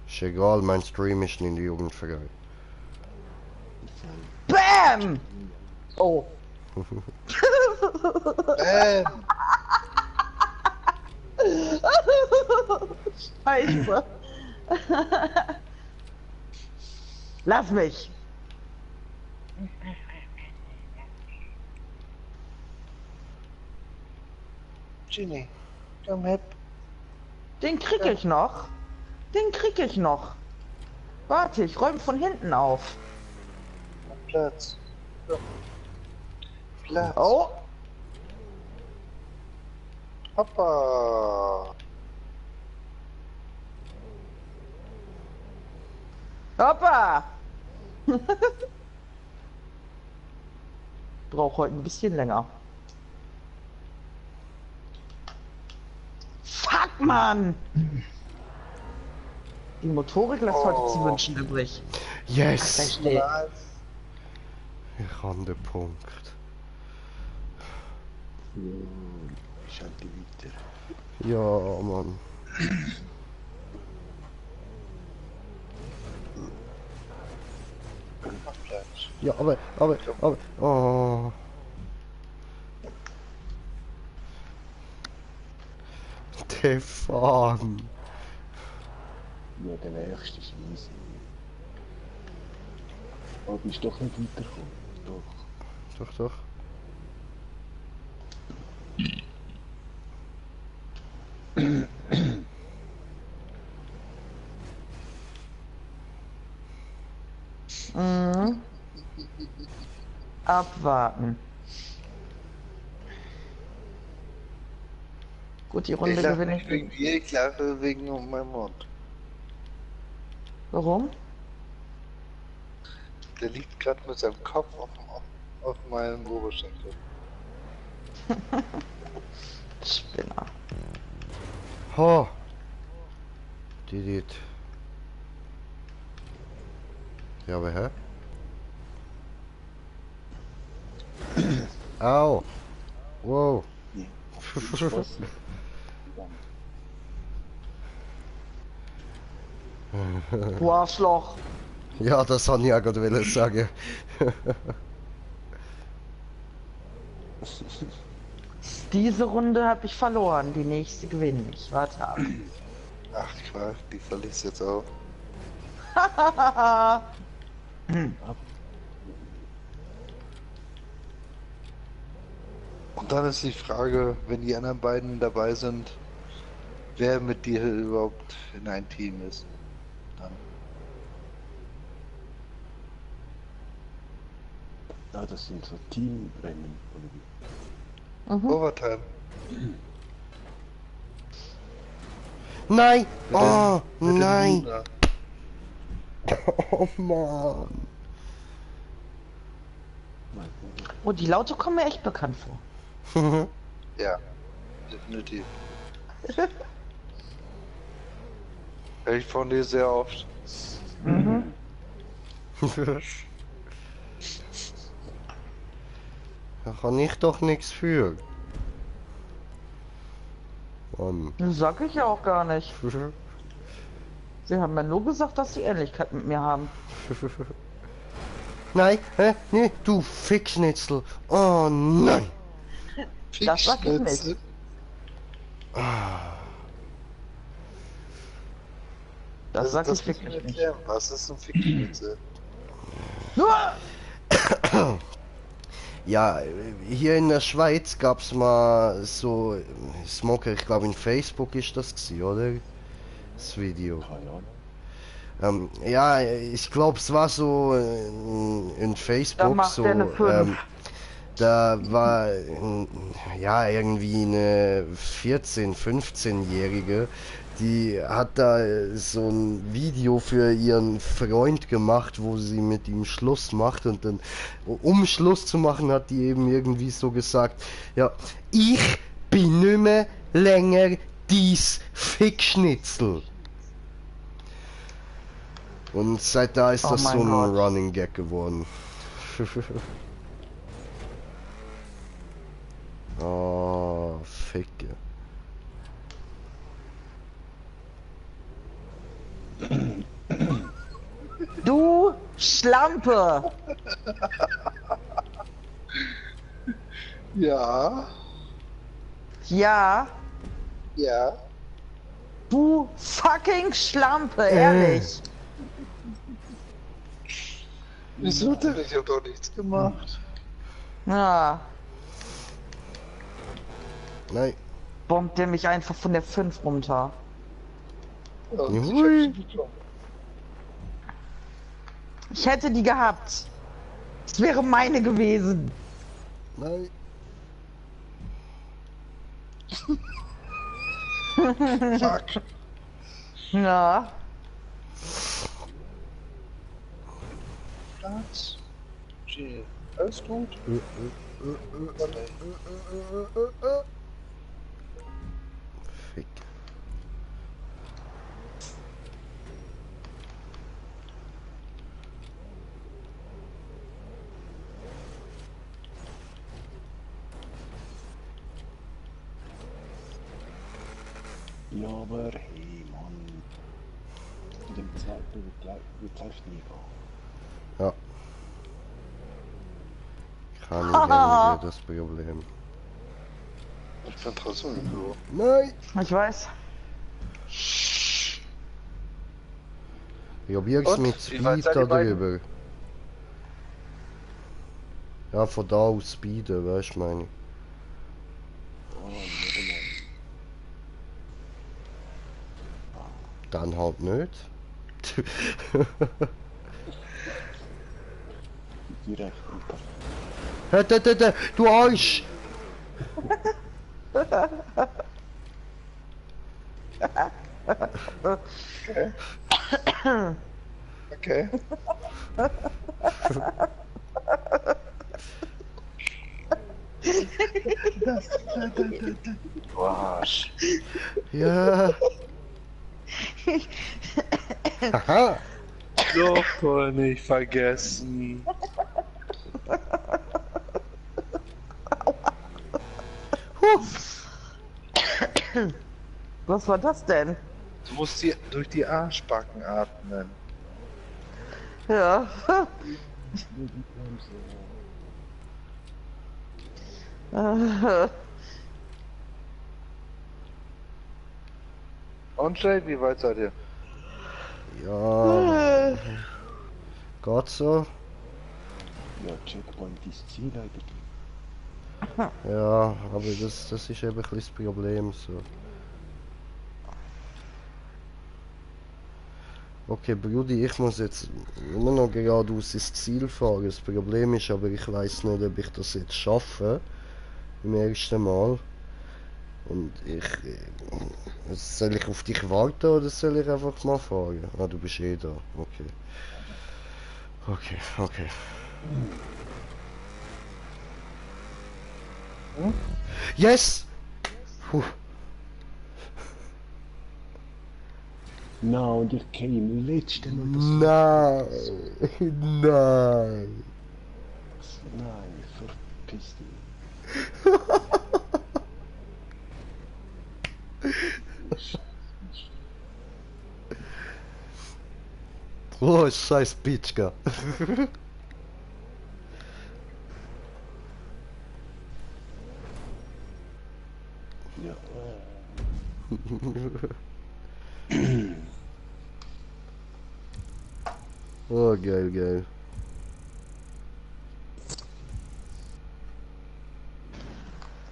Ist egal, mein Stream ist nicht jugendfrei. Bam! Oh. Bam! Scheiße. Lass mich. Ginny, komm her. Den krieg ich noch. Den krieg ich noch. Warte, ich räume von hinten auf. Platz. Komm. Platz. Oh, Hoppa. hoppa. Brauche heute ein bisschen länger. Fuck, Mann! Die Motorik lässt heute zu wünschen übrig. Yes! Verstehe. Ich habe den Punkt. Ich halte weiter. Ja, Mann. Platz. Ja, aber, oh. Der Faden. Ja, der nächste ist easy. Aber bist doch nicht weitergekommen. Doch. Doch. Mhm. Abwarten. Gut, die Runde Ich lache gewinne nicht wegen dir, ich lache wegen meinem Mund. Warum? Der liegt gerade mit seinem Kopf auf meinem Oberschenkel. Spinner. Ha! Did it. Ja, aber hä? Au! Wow! Du Arschloch. Ja, das habe ich ja gerade wollen sagen. Diese Runde habe ich verloren, die nächste gewinne ich. Warte ab. Ach Quatsch, die verliest jetzt auch. Und dann ist die Frage, wenn die anderen beiden dabei sind, wer mit dir überhaupt in ein Team ist. Dann. Ja, das sind so Teamrennen. Oder wie? Mhm. Overtime. Nein! Mit Oh, den- mit den nein! Luna. Oh Mann! Oh, die Laute kommen mir echt bekannt vor. Ja, definitiv. Hör ich von dir sehr oft. Mhm. Da kann ich doch nichts für. Mann. Das sag ich ja auch gar nicht. Sie haben mir nur gesagt, dass sie Ähnlichkeit mit mir haben. Nein, nee, du Fickschnitzel. Oh nein. Das sag ich nicht. Fickschnitzel. Das sag ich muss ich wirklich mir nicht. erklären. Was ist ein Fickschnitzel? Ja, hier in der Schweiz gab's mal so Smoker, ich glaube in Facebook ist das gewesen, oder? Das Video. Keine Ahnung. Ja, ich glaube es war so in Da Facebook macht so, der eine 5. da war ja irgendwie eine 15-jährige, die hat da so ein Video für ihren Freund gemacht, wo sie mit ihm Schluss macht, und dann, um Schluss zu machen, hat die eben irgendwie so gesagt, ja, ich bin nimmer länger dies Fickschnitzel. Und seit da ist Oh das so mein ein Gott. Running Gag geworden. Oh, Ficke. Du Schlampe! Ja. Ja, Ja. Du fucking Schlampe, ehrlich. Wieso denn? Ich hab doch nichts gemacht. Ja, Nein. bombt der mich einfach von der 5 runter. Und ich Hui. hab sie bekommen. Ich hätte die gehabt. Es wäre meine gewesen. Nein. Fuck. Ja. Platz. Chill. Alles gut? Fick. Ja, aber hey, Mann. In dem zweiten wird es nie gehen. Ja. Kann ich irgendwie das Problem. Ich bin trotzdem im Büro. Nein! Ich weiß. Probier's Und? mit Wie weit Speed seid ihr da beiden? drüber. Ja, von da aus speeden, weißt du, meine ich. Oh, nicht Dann halt nicht. direkt unter. Du Arsch! Okay. Du Arsch. Ja. Haha. Doch voll nicht vergessen. Was war das denn? Du musst durch die Arschbacken atmen. Ja. Und Jay, wie weit seid ihr? Ja. Geht so. Ja, Checkpoint ist Ziel eigentlich. Ja, aber das ist eben ein bisschen das Problem so. Okay, Brudi, ich muss jetzt immer noch geradeaus ins Ziel fahren. Das Problem ist aber, ich weiß nicht, ob ich das jetzt schaffe. Im ersten Mal. Und soll ich auf dich warten oder soll ich einfach mal fahren? Ah, du bist eh da. Okay. Okay, okay. Yes! Puh. Na, und ich käme im letzten und das. Nein! Nein! Nein, verpiss dich. Oh, scheiß Bitchka. Ja, Oh, geil, geil.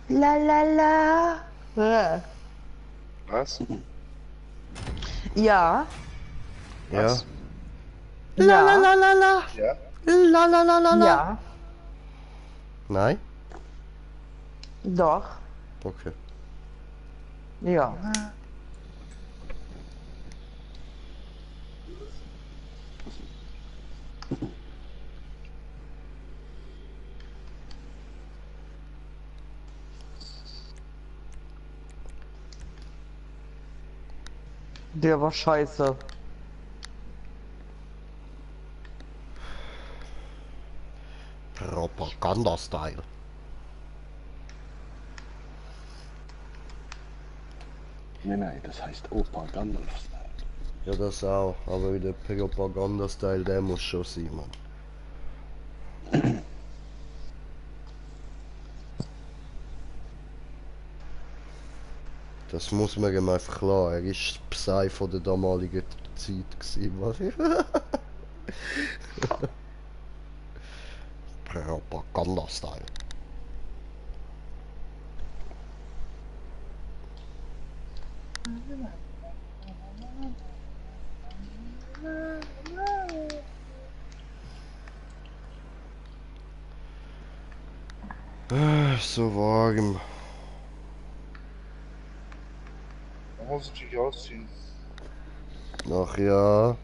La la la. Was? Ja. Ja. Was? Ja. la. Ja? La la la la la. Ja. Nein? Doch. Okay. Ja. Der war scheiße. Propaganda-Style. nein, das heißt Opa Gandalf. Ja, das auch. Aber der Propaganda-Style, der muss schon sein, Mann. Das muss man ihm einfach klar. Er ist Psy von der damaligen Zeit gewesen, was ich. Propaganda-Style. So warm. Da muss ich dich ausziehen. Ach ja,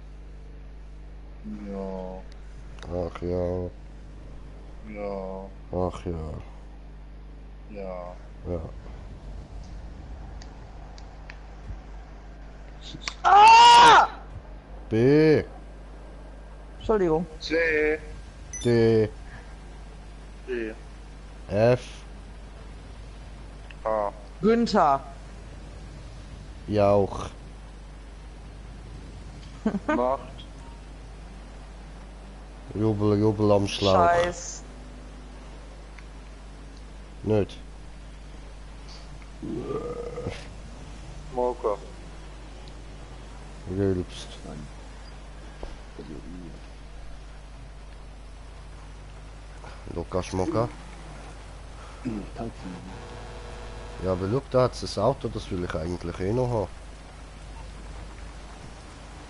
Ja, ach ja, ja, ach ja, ja. ja. Ah! B, Entschuldigung. C, D, D, F, H. Günther. Jauch. Macht. Jubel, Jubel am Schlauch. Scheiß. Nicht. Smoker. Rülpst. Lukas Moka. Ja, aber schau, da hat es ein Auto, das will ich eigentlich eh noch haben.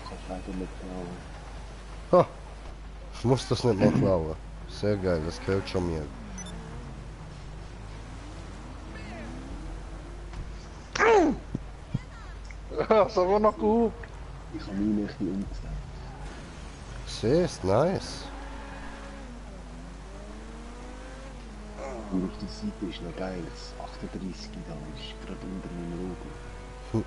Kannst leider nicht klauen. Ha! Ich muss das nicht mal klauen. Sehr geil, das gehört schon mir. Das ist aber noch gut. Ich habe meine ein bisschen umgestellt. Siehst, nice. Und auf der Seite ist noch geil, das 38 da ist gerade unter meinem Logo.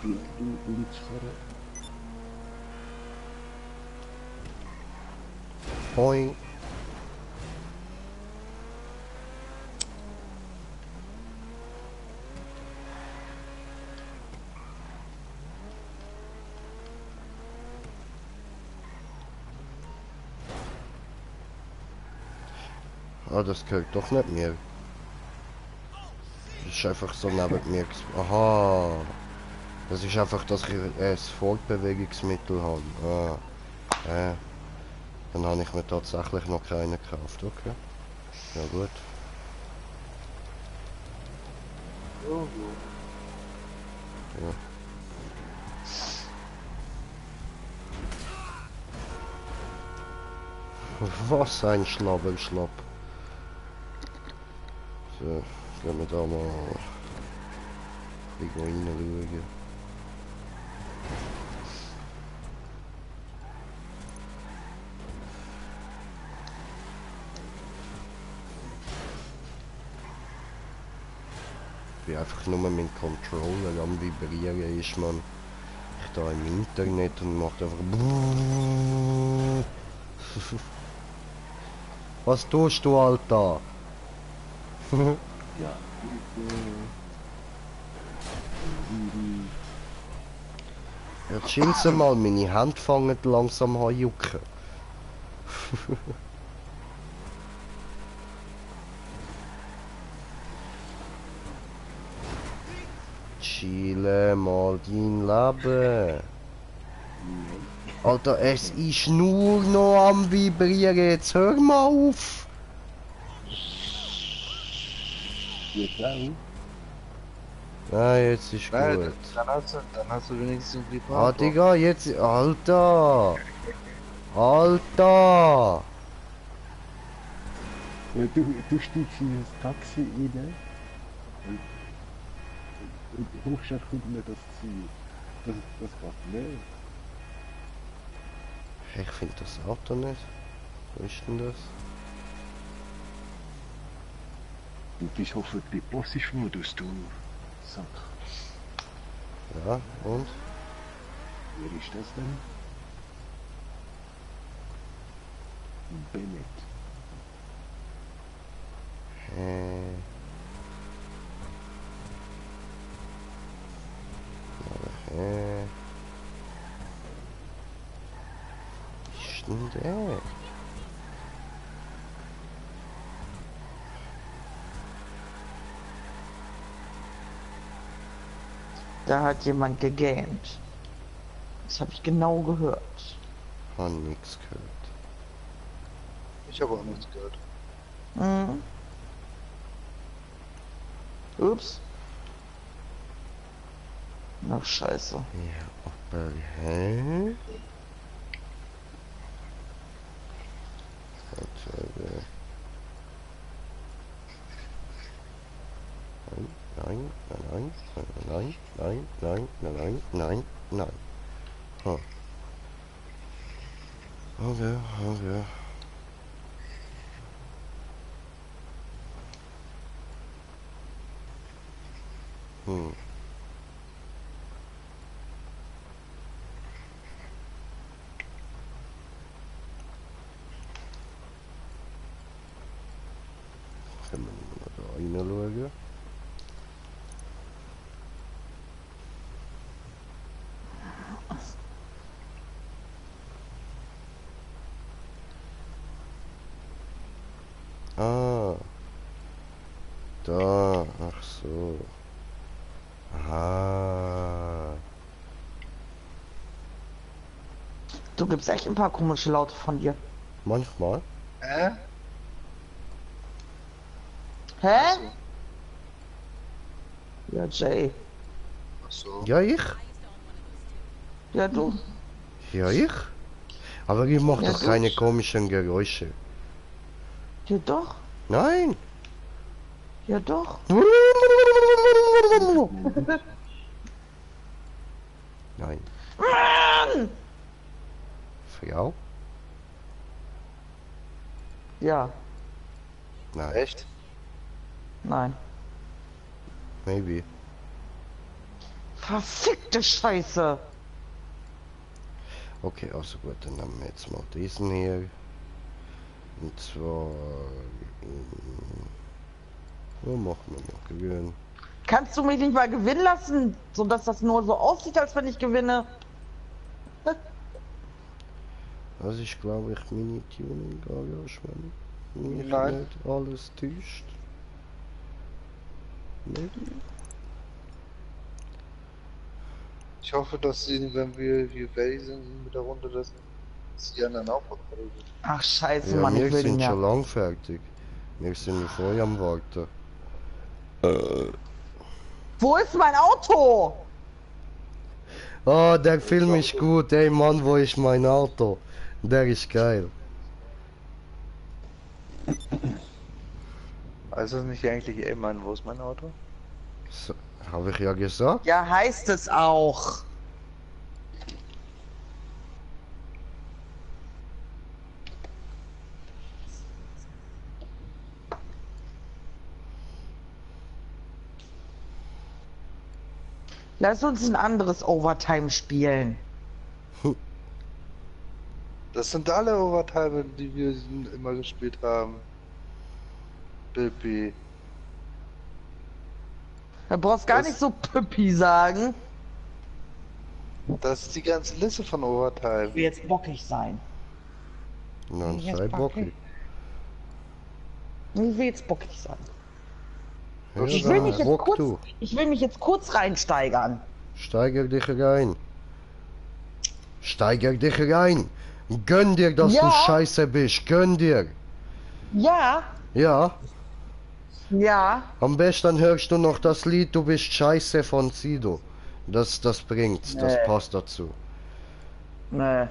Du Blitzkarre. Poing. Ah, das gehört doch nicht mir. Das ist einfach so neben mir. Aha. Das ist einfach, dass ich ein Fortbewegungsmittel habe. Ah. Dann habe ich mir tatsächlich noch keinen gekauft. Okay. Ja gut. Ja. Was ein Schlabbelschlapp. So, gehen wir da mal irgendwo reinschauen. Ich bin einfach nur mit dem Controller am Vibrieren ist man. Ich da im Internet und macht einfach. Was tust du, Alter? Ja. Jetzt schind's mal, meine Hände fangen langsam an jucken. Chile mal dein Leben. Alter, es ist nur noch am Vibrieren, jetzt hör mal auf! Jetzt auch. Nein, jetzt ist Nein, gut. dann hast du wenigstens ein bisschen Ah, Digga, jetzt... Alter! Alter! Ja, du steigst in das Taxi rein und Hochstadt kommt nicht das Ziel. Das geht nicht. Ich finde das Auto nicht. Wo ist denn das? Du bist hoffentlich Bossisch-Modus, du Sack. Ja, und? Wer ist das denn? Bennett. Wie ist denn der? Da hat jemand gegähnt. Das habe ich genau gehört. Hab nix gehört. Ich habe auch nichts gehört. Mhm. Ups. Ach, scheiße. Ja, aber hä? Warte, nein, nein, nein, nein, nein, nein, nein, nein, nein. Huh. Okay, okay. Hm. Können wir mal da reinschauen? Ah, da, ach so. Ah, Du gibst echt ein paar komische Laute von dir. manchmal. Hä? Ach so. Ja, Jay. Ach so. Ja, ich? Ja, du. Ja, ich? Aber ich mach Ja, doch du. keine komischen Geräusche. Ja, doch. Nein! Ja, doch. Nein. Frau? Ja. Nein. Echt? Nein. Maybe. Verfickte Scheiße. Okay, also gut, dann nehmen wir jetzt mal diesen hier. Und zwar... Wo machen wir noch gewöhnen? Kannst du mich nicht mal gewinnen lassen, sodass das nur so aussieht, als wenn ich gewinne? Also ich glaube, ich Mini-Tuning Garage, wenn mich Nein. nicht alles täuscht. Maybe? Ich hoffe, dass sie, wenn wir hier fertig sind mit der Runde, dass die anderen auch verfolgen. Ach, scheiße, Ja, Mann, ich wir will sind nicht schon mehr. lang fertig. Wir sind ja vorher am Warten. Wo ist mein Auto? Oh, der Film ist gut. Ey Mann, wo ist mein Auto? Der ist geil. Also nicht eigentlich, ey Mann, wo ist mein Auto? So, habe ich ja gesagt. Ja, heißt es auch. Lass uns ein anderes Overtime spielen. Das sind alle Overtime, die wir immer gespielt haben. Bibi. Da brauchst gar Das- nicht so Püppi sagen. Das ist die ganze Liste von Overtime. Ich will jetzt bockig sein. Dann Jetzt sei pack bockig. Ich will jetzt bockig sein. Ja, Ich will, dann mich jetzt bock kurz, du. ich will mich jetzt kurz reinsteigern. Steiger dich rein. Steiger dich rein. Gönn dir, dass Ja. du scheiße bist. Gönn dir. Ja, Ja. ja. Am besten hörst du noch das Lied Du bist scheiße von Sido. Das bringt's. Das Nee. passt dazu. Nee.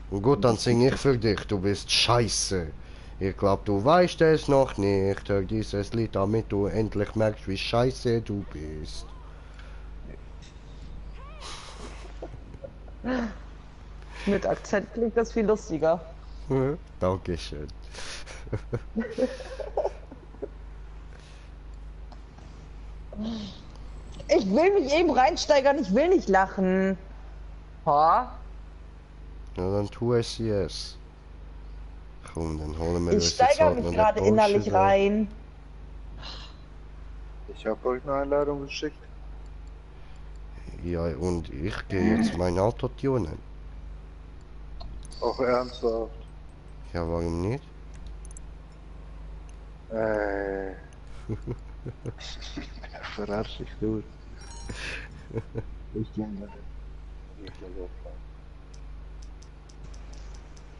Und gut, dann sing ich für dich. Du bist scheiße. Ich glaub, du weißt es noch nicht. Hör dieses Lied, damit du endlich merkst, wie scheiße du bist. Mit Akzent klingt das viel lustiger. Dankeschön. Ich will mich eben reinsteigern, ich will nicht lachen. Ha? Ja, dann tu es jetzt. Komm, dann holen wir Ich uns jetzt steigere halt mich noch eine gerade Porsche innerlich da. rein. Ich habe euch eine Einladung geschickt. Ja, und ich gehe jetzt mein Auto tunen. Auch ernsthaft. Ja, warum nicht? Äh, Verarsch dich nur. Nicht länger. Nicht länger.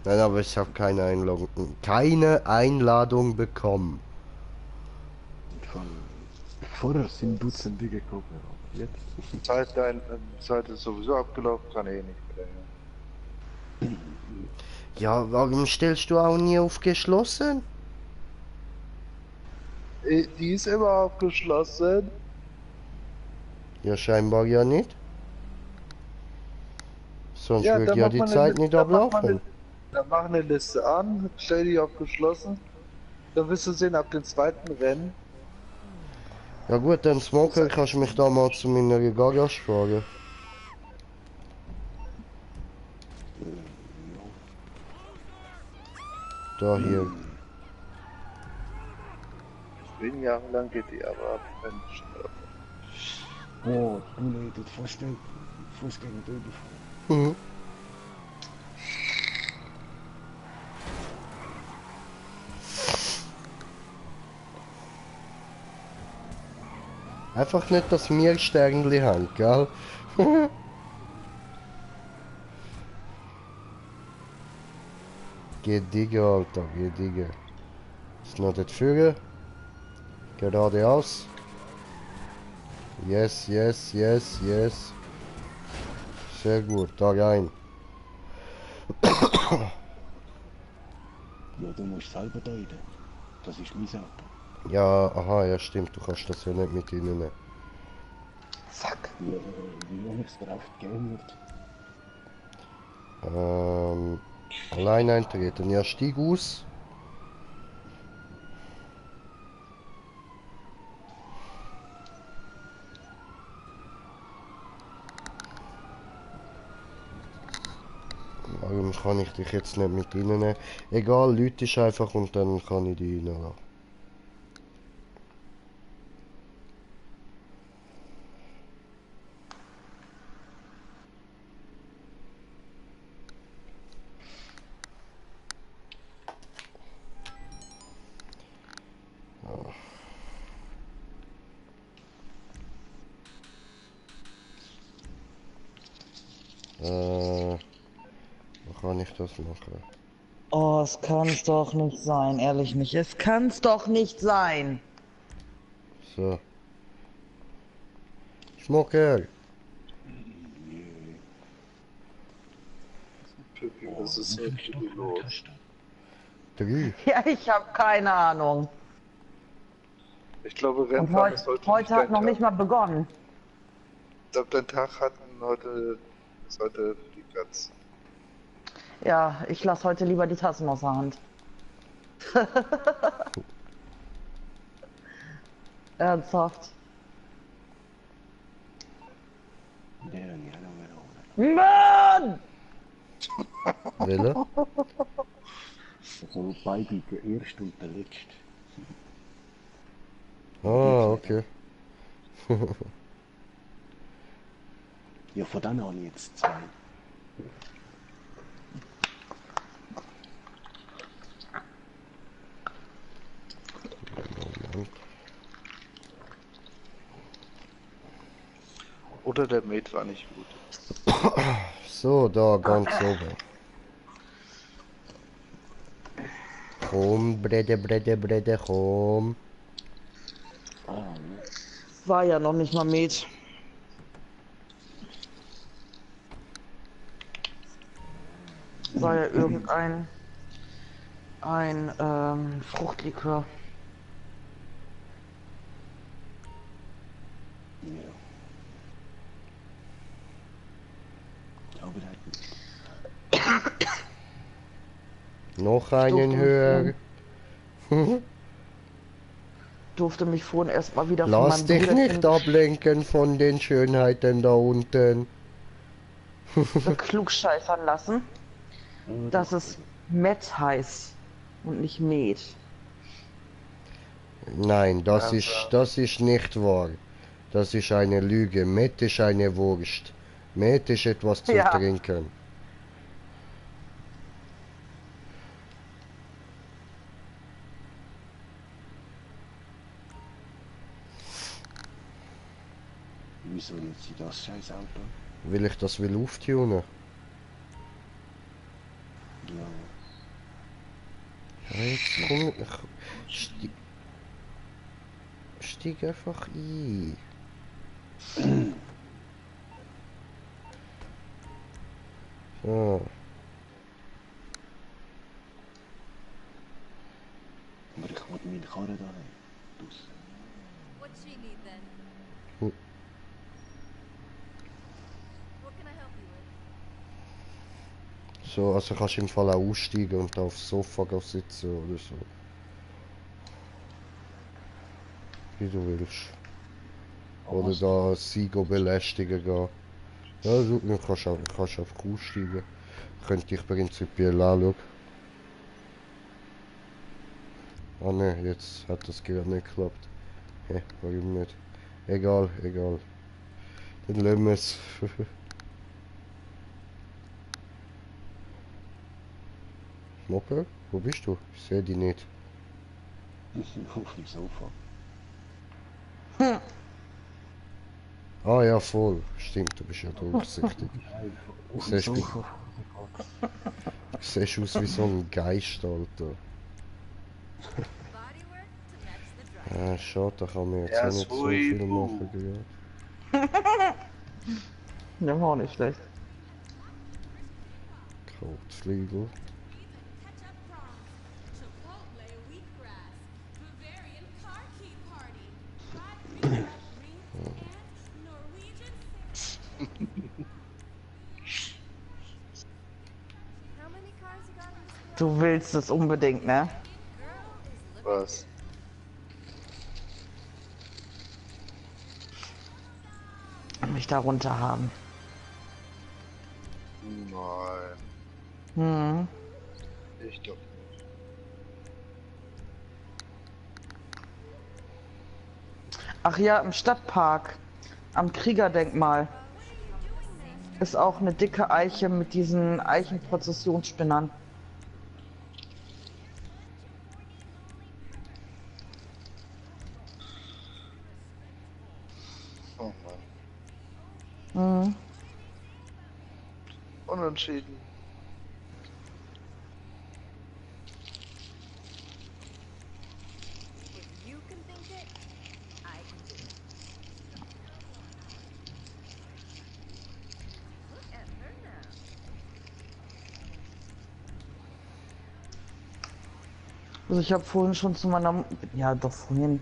Nein, aber ich habe keine Einladung bekommen. Von vorher sind Dutzende gekommen, aber jetzt. Zeit ist sowieso abgelaufen, kann eh nicht mehr. Ja, warum stellst du auch nie auf geschlossen? Die ist immer abgeschlossen. Ja, scheinbar ja nicht. Sonst Ja, würde dann ja macht die man Zeit eine, nicht dann macht man ablaufen. eine, dann mach eine Liste an, stell die auf geschlossen. Dann wirst du sehen, ab dem zweiten Rennen. Ja gut, dann Smoker, kannst du mich da mal zu meiner Garage fahren. Da hier. 10 Jahre lang geht die aber ab. Oh, Bulle, das fast gegen den gefahren. Mhm. Einfach nicht das Meersternli haben, gell? Gedigge, Alter, Gedigge. Ist noch das Führer. Geradeaus. Yes, yes, yes, yes. Sehr gut, da rein. Ja, du musst selber da rein. Das ist mein Auto. Ja, aha, ja stimmt, du kannst das ja nicht mit ihnen. Fuck. Ja, wie lange es drauf gehen wird. Allein eintreten. Ja, stieg aus. Warum kann ich dich jetzt nicht mit ihnen? Egal, Leute ist einfach und dann kann ich die reinlassen. Wo kann ich das machen? Oh, es kann's doch nicht sein, ehrlich nicht. Es kann's doch nicht sein. So. Schmucker! Pippi, Oh, was ist wie heute viel Stock los? hast du? 3. Ja, ich habe keine Ahnung. Ich glaube, Und Rennfahren ist heute heute nicht hat dein noch Tag. nicht mal begonnen. Ich glaube, dein Tag ist heute die Katz. Ja, ich lasse heute lieber die Tassen aus der Hand. Ernsthaft. Ja, ja. Mann! Wille? Also beide, der erste und der letzte. Ah, okay. Ja, von denen habe ich jetzt zwei. Oder der Mate war nicht gut. So, da ganz oben. Komm, Brede, komm. Ah, ne? War ja noch nicht mal Met. War ja irgendein Fruchtlikör. Ja. Aber halt Noch einen durfte höher. Durfte mich vorhin erstmal wieder von Lass meinem dich Bruder nicht ablenken von den Schönheiten da unten. klugscheißern lassen, dass es Met heißt und nicht Met. Nein, Also, das ist nicht wahr. Das ist eine Lüge. Met ist eine Wurst. Met ist etwas zum Ja. Trinken. Wieso jetzt sie das scheiß Auto? Will ich das will auftunen? Ja. Ja, jetzt komm steig einfach ein. So. Aber ich wollte meine Karre da haben. Draussen. What's she need then? Hm. What can I help you with? So, also kannst du im Fall auch aussteigen und da aufs Sofa gehen sitzen oder so. Wie du willst. Oder da sie belästigen gehen. Ja, du kannst einfach aussteigen. Könnte ich prinzipiell anschauen. Ah ne, jetzt hat das gerade nicht geklappt. Hä, warum nicht? Egal, egal. Dann lassen wir es. Moppe, wo bist du? Ich sehe dich nicht. Auf dem Sofa. Ah ja, voll. Stimmt, du bist ja durchsichtig. Auf dem Siehst du, Sofa. siehst aus wie so ein Geist, Alter. Bodywork to match the drive. Schade, da kann man jetzt Ja, auch nicht so so viel eben. machen, gell? Ja, war auch nicht schlecht. Kotflügel. Ketchup prawns, Chipotle wheatgrass, Bavarian car key party, hot beef, greens and Norwegian. How many cars you got in this garage? Du willst es unbedingt, ne? Girl is living. Was? Mich da runter haben. Nein, Hm. ich doch nicht. Ach ja, im Stadtpark. Am Kriegerdenkmal. Ist auch eine dicke Eiche mit diesen Eichenprozessionsspinnern. Oh Mann. Mhm. Unentschieden. If you can think it, I can do it. Look at her now. Also ich habe vorhin schon zu meiner, ja doch vorhin,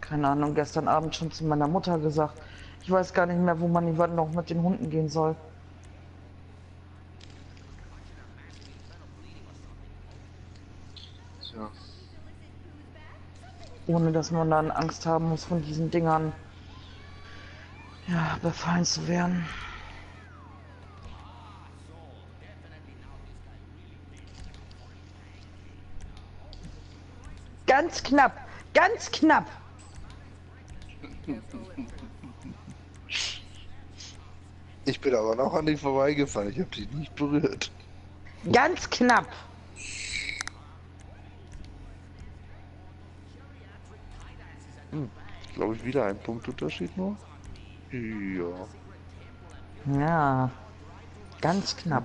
keine Ahnung, gestern Abend schon zu meiner Mutter gesagt. Ich weiß gar nicht mehr, wo man wann noch mit den Hunden gehen soll. Tja. Ohne dass man dann Angst haben muss, von diesen Dingern ja, befallen zu werden. Ganz knapp, ganz knapp. Ich bin aber noch an die vorbeigefallen. Ich habe sie nicht berührt. Ganz knapp. Glaube ich wieder ein Punktunterschied nur. Ja. Ja, ganz knapp.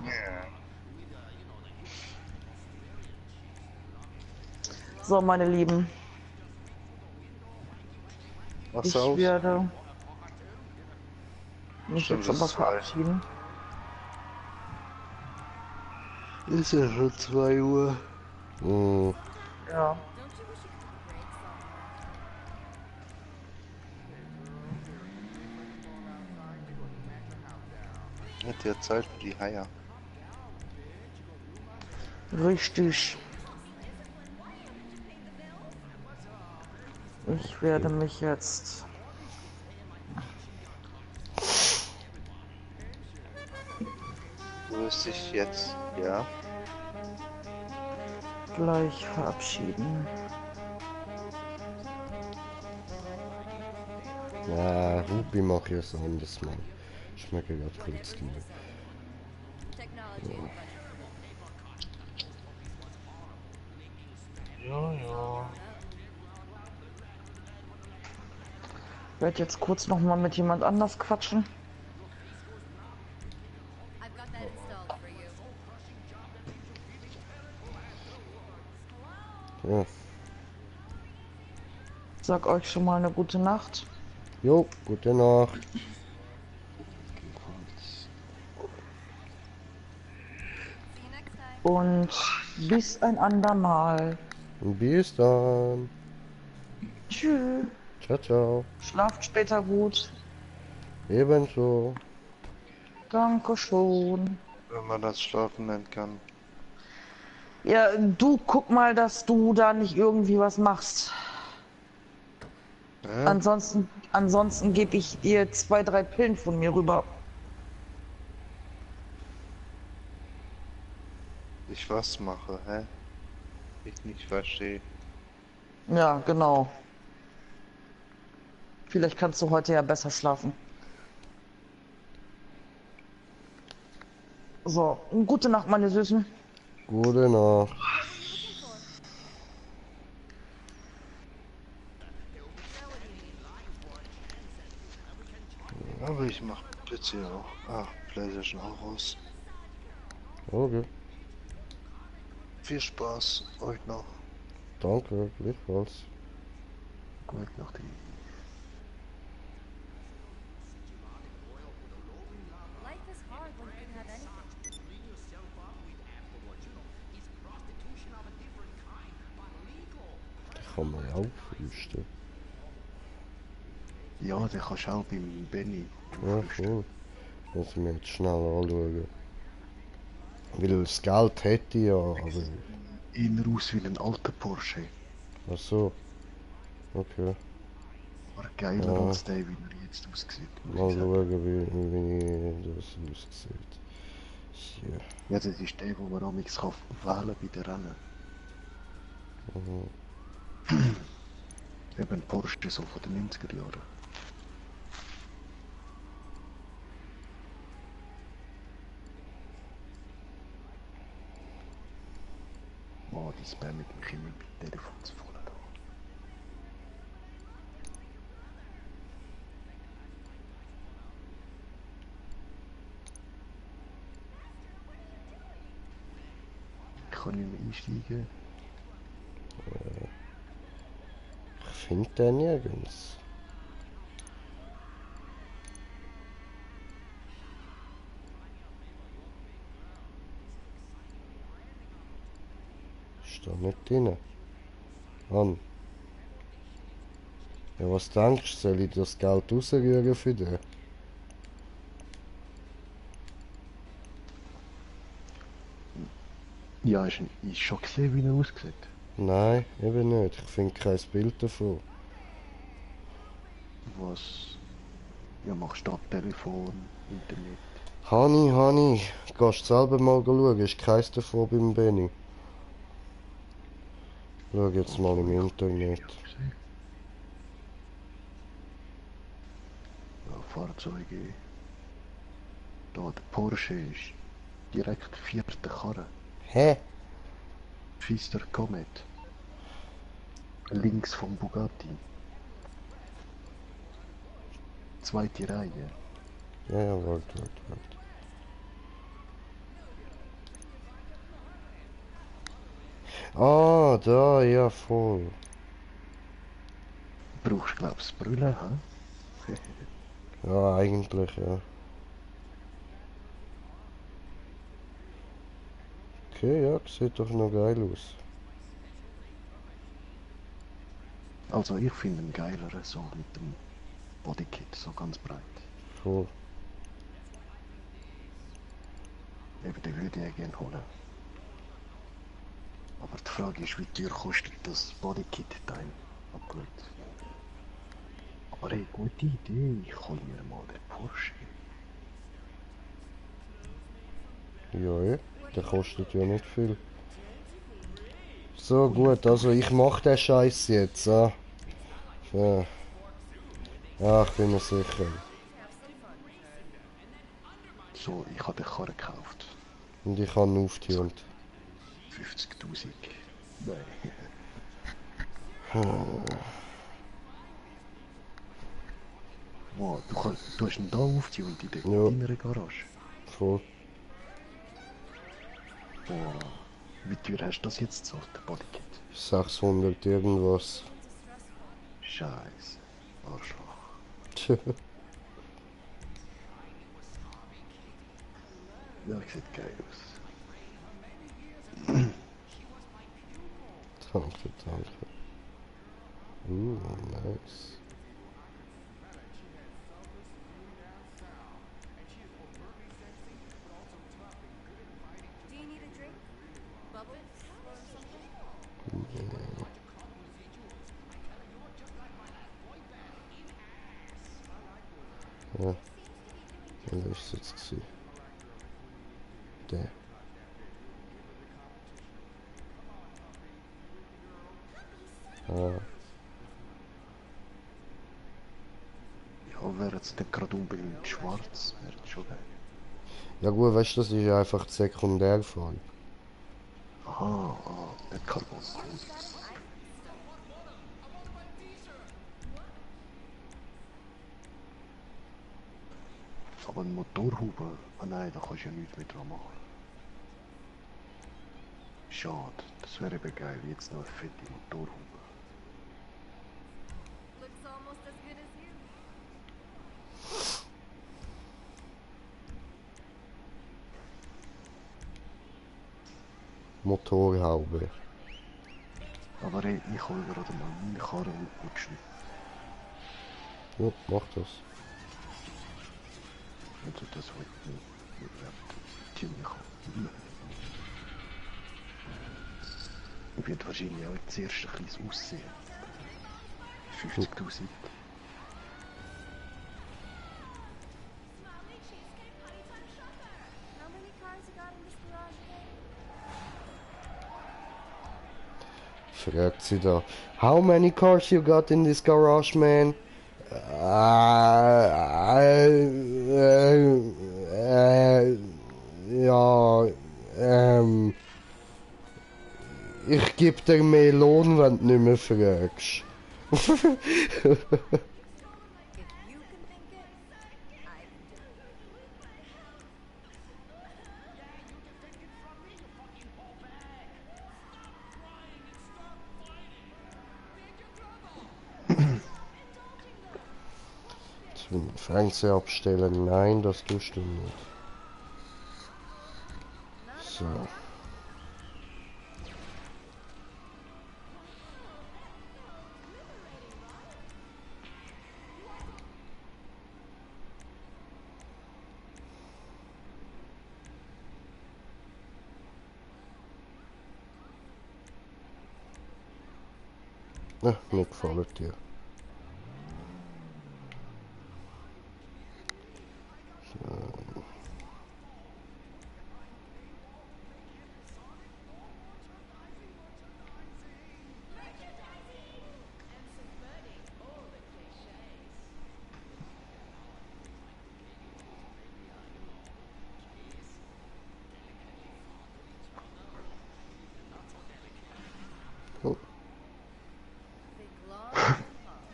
So, meine Lieben, Was ich auf? werde mich Stimmt, jetzt aber das ist zwei. verabschieden. Ist ja schon 2 Uhr. Mhm. Ja. Don't you wish you could break somewhere? Mit der Zeit für die Haier. Richtig. Ich werde mich jetzt Du wirst dich jetzt, ja. gleich verabschieden. Ja, Ruby mache ich es anders mal. Schmeckt gerade kurz die. Technology and budget. Ja, ja. Ich werde jetzt kurz noch mal mit jemand anders quatschen. I've got that installed for you. Ja. Sag euch schon mal eine gute Nacht. Jo, gute Nacht. See you next time. Und bis ein andermal. Und bis dann. Tschüss. Ciao, ciao. Schlaft später gut. Ebenso. Dankeschön. Wenn man das Schlafen nennen kann. Ja, du guck mal, dass du da nicht irgendwie was machst. Ja? Ansonsten gebe ich dir 2, 3 Pillen von mir rüber. Ich was mache, hä? Ich nicht verstehe. Ja, genau. Vielleicht kannst du heute ja besser schlafen. So, gute Nacht, meine Süßen. Gute Nacht. Aber ich mach PC auch. Ah, PlayStation auch aus. Okay. Viel Spaß euch noch. Danke, gleichfalls. Gut, nach dem. Life is hard when you can have anything. Da kann man ja aufrüsten. Ja, den kannst du auch beim Benny Ja, aufrüsten. cool. Muss ich mir jetzt schnell anschauen. Weil das Geld hätte ich ja, aber... Eher aus wie ein alter Porsche. Ach so. Okay. Aber geiler Ja. als der, wie er jetzt aussieht. muss Mal ich sagen. schauen, wie das aussieht. Hier. Ja, das ist der, wo man amigs kann wählen bei den Rennen. Mhm. Eben Porsche so von den 90er Jahren. Oh, die Spam mit dem Kimmel mit Telefon zu voll da. Ich kann nicht mehr einsteigen. Ich finde den nirgends. Ist da nicht drin. An. Ja, was denkst du, soll ich das Geld rausrühren für den? Ja, ist schon gesehen, wie er aussieht. Nein, eben nicht. Ich finde kein Bild davon. Was? Ja, machst du da Telefon, Internet. Hani, gehst selber mal schauen, ist keins davon beim Benny. Schau jetzt mal im Internet. Ja, Fahrzeuge. Da der Porsche ist direkt vierte Karre. Hä? Pfister Comet. Links vom Bugatti. Zweite Reihe. Ja, warte. Ah, da, ja, voll. Brauchst glaubst du Brille, hä? Ja, eigentlich, ja. Okay, ja, sieht doch noch geil aus. Also ich finde einen geileren so mit dem Bodykit, so ganz breit. Voll. Eben, den würde ich gerne holen. Aber die Frage ist, wie teuer kostet das Bodykit-Teil? Aber gut. Aber hey, gute Idee, ich hole mir mal den Porsche. Ja, der kostet ja nicht viel. So, gut, also ich mach den Scheiß jetzt, ah. Ja. Ja, ich bin mir sicher. So, ich habe den Karre gekauft. Und ich habe ihn aufgetunt. 50.000. Nein. Wow, du hast ihn da aufgeholt in Ja. deiner Garage. Voll. Boah, wie teuer hast du das jetzt gezahlt, Bodykit? 600 irgendwas. Scheiße, Arschloch. Ja, sieht geil aus. Danke, danke. Nice. Do you need a drink? Bubbles or something? Ja. Wer ist es jetzt gewesen? Der. Ah. Ja, wäre jetzt nicht gerade unbedingt schwarz, wäre schon geil. Ja gut, weißt du, das ist ja einfach die Sekundärfarbe. Aha, nicht Carbon. Aber ein Motorhaube, ah nein, da kannst du ja nichts mehr dran machen. Schade, das wäre eben geil, jetzt noch eine fette Motorhaube. Looks almost as good as you. Motorhaube. Aber ey, ich hole gerade mal meine Karre und putschen. Ja, mach das. Also das wird ziemlich cool. Ich werde wahrscheinlich auch zuerst ein bisschen aussehen. 50'000. How many cars you got in this garage again? Fragt sie da. How many cars you got in this garage, man? Ja, ich geb dir mehr Lohn, wenn du nicht mehr fragst. If you can think it, I can do it. Jetzt will ich den Fernseher abstellen. Nein, das tust du nicht. So. Ah, mir gefällt dir. Oh, Big long and long.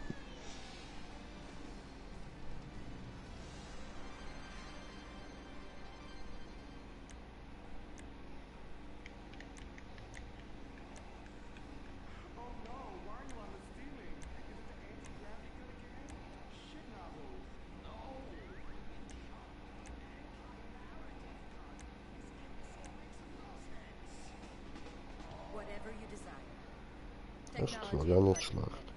Whatever you desire. das war Technology ja and nicht pleasure. schlecht.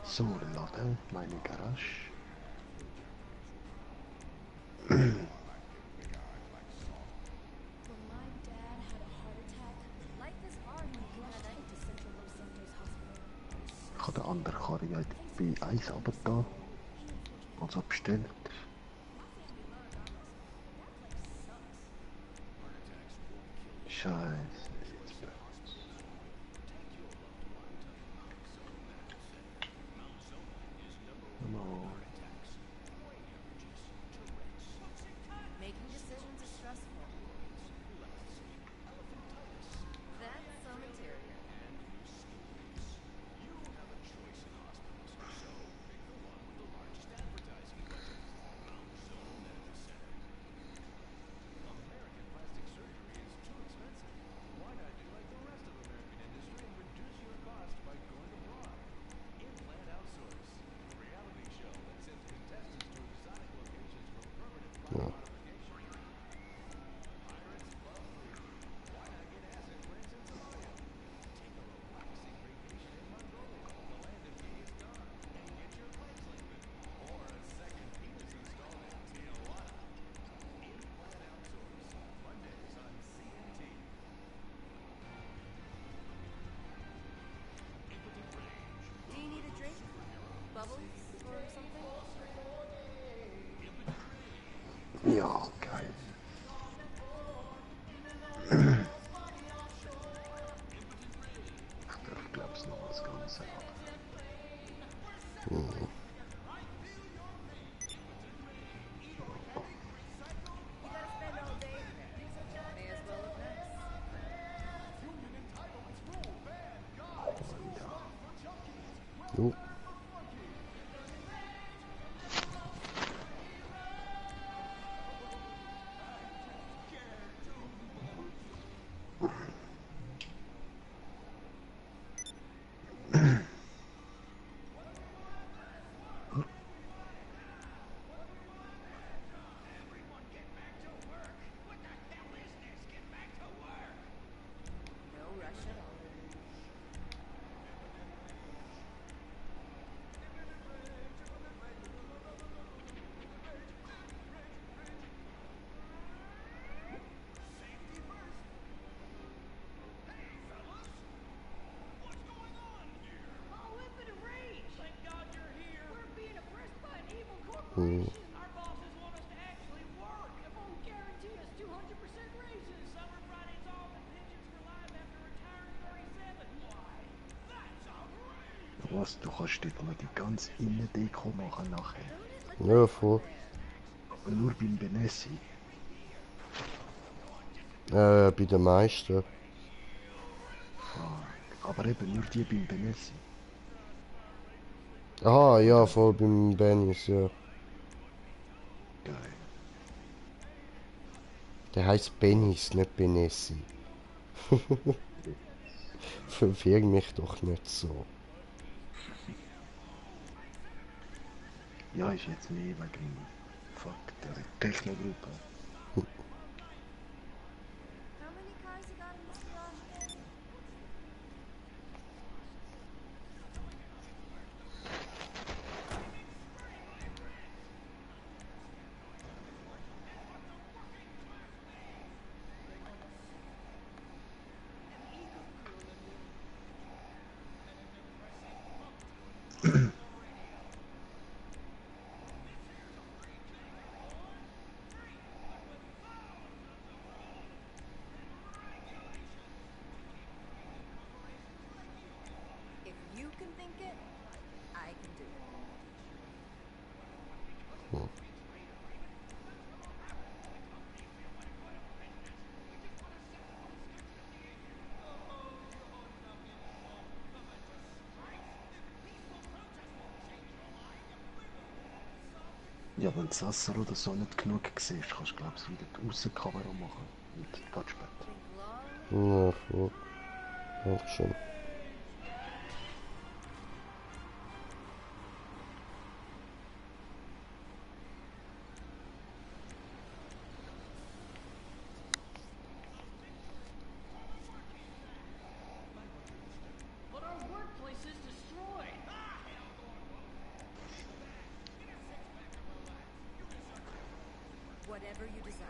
So, Leute, meine Garage. When my dad had a heart attack, life is hard when you have to Central Los Santos Hospital. Ich habe den anderen Karre ja bei 1 runtergetan. Also bestellt. Scheiße. No. Making decisions is stressful. Ja, geil. Ich glaub's noch das Ganze ab. You gotta spend all day there. May as well look nice. Jo. No rush at all. All up in a rage. Thank God you're here. We're being oppressed by an evil Hm. corporation. Our bosses want us to actually work. If won't guarantee us 200% raises. Summer Friday's off and pensions for life after retiring 37. Why? That's outrageous. Was, du kannst dort noch die ganze Innendeko machen nachher. Don't it look Ja, nice voll. in there? Aber nur beim Benessi. Bei den meisten. Aber eben nur die beim Benessi. Aha, ja, voll beim Bennys, ja. Geil. Der heißt Bennys, nicht Benessi. Verwirr mich doch nicht so. Ja, ist jetzt mehr wegen Fuck der Technogruppe. How many cars you got in this garage bay? If you can think it, I can do it. Ja, wenn Sasser oder so nicht genug siehst, kannst du glaubst wieder die Aussenkamera machen. Und Touchpad. Think long. Ja, voll. Macht schon. But our workplace is destroyed. Whatever you desire.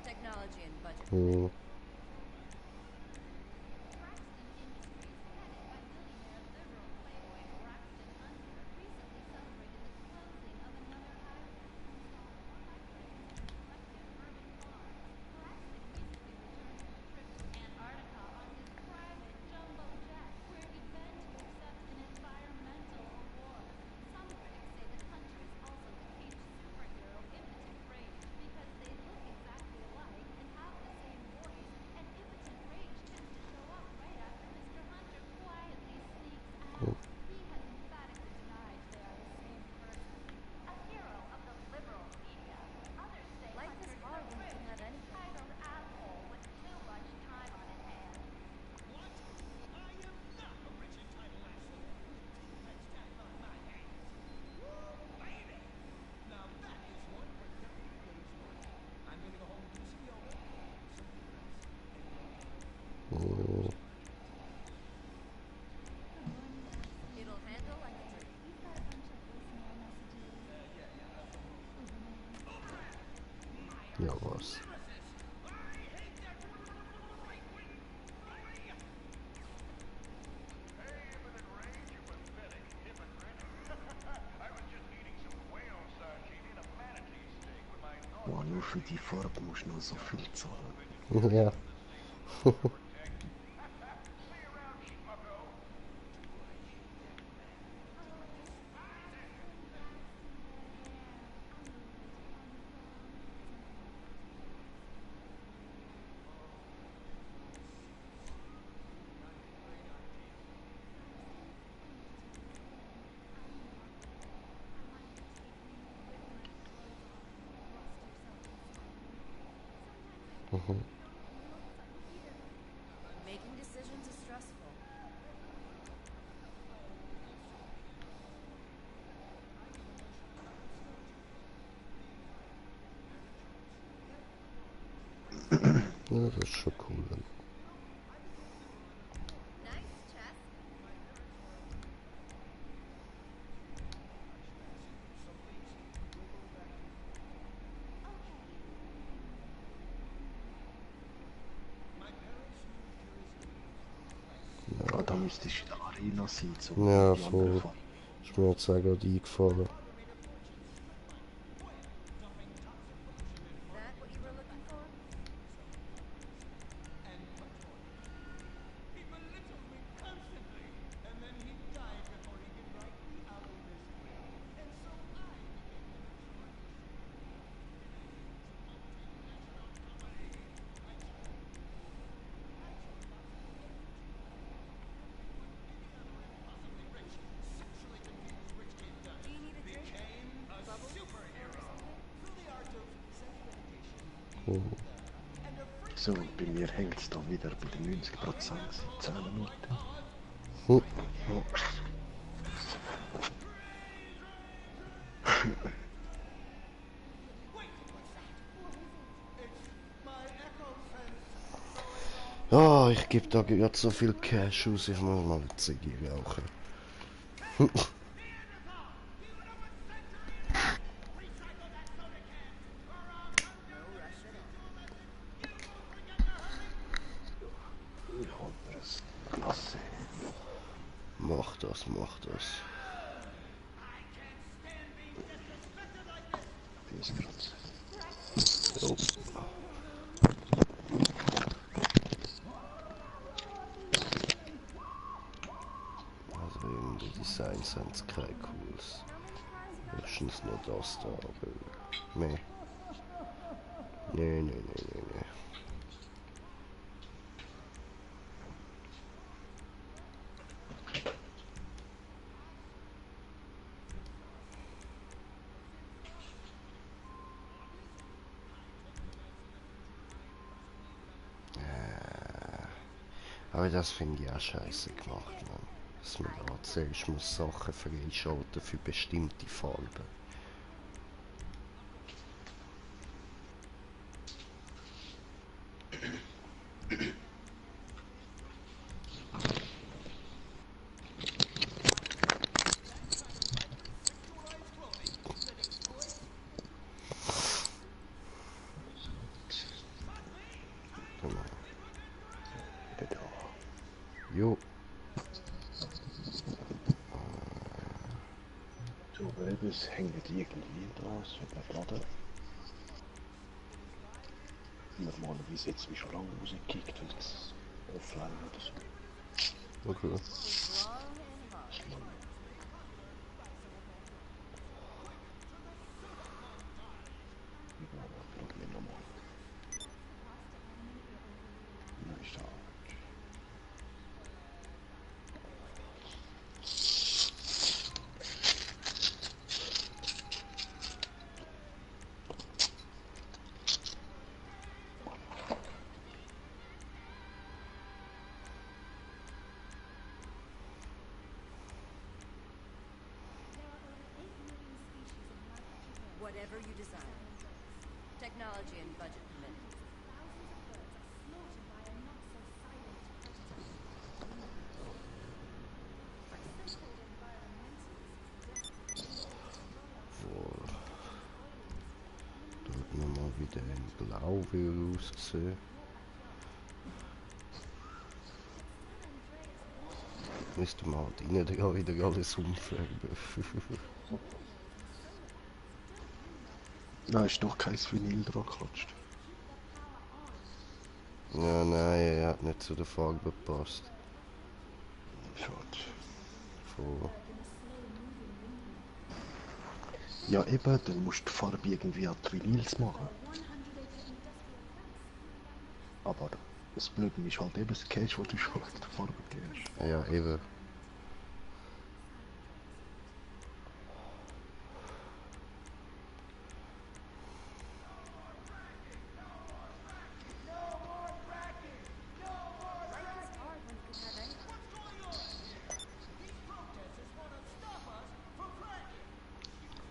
Technology and budget. Hm. Life is hard when you can have anything. Hm. It'll handle like a dream. Ja, was? für die Farbe musst du noch so viel zahlen. Ja. Mhm. Making decisions is stressful. Ja, das ist schon cool. Nice chess. Ah, da müsste ich in der Arena sein, so wie Ja, die anderen voll. Farben. Ist mir jetzt auch gerade eingefallen. That what you were looking for? He belittled me constantly, and then he died before he could write me out of this will. And so I Do you need a drink? Bubble? So, und bei mir hängt es da wieder bei den 90%, 10 Minuten. Hm. Ja. Ah, ich gebe da gerade so viel Cash aus, ich muss mal eine Ziege rauchen. Ich hol mir ein Glas. Mach das, mach das. Die ist gerade. Jo. Also irgendwie Designs haben sie kein cooles. Höchstens nur das da, aber... Nee. Nee. Aber das finde ich auch scheiße gemacht, man. Dass man da zuerst muss Sachen freischalten für bestimmte Farben. Genau. Wieder da. Jo. So, aber eben, es hängt irgendwie da, es wird nicht laden. Normalerweise jetzt wie schon lange rausgekickt, weil es offline oder so. Okay. Long and hard. Probieren nochmal. Nein, schade. Whatever you desire. Technology and budget permitting. Wohl. Dort nochmal wieder in Blau will aussehen. Müsste man halt innen da wieder alles umfärben. Nein, ist doch kein Vinyl dran geklatscht. Ja, nein, er hat nicht zu der Farbe gepasst. Schade. Voll. Ja eben, dann musst du die Farbe irgendwie an die Vinyls machen. Aber das Blöde ist halt eben das Cage, wo du schon die Farbe gehst. Ja, eben.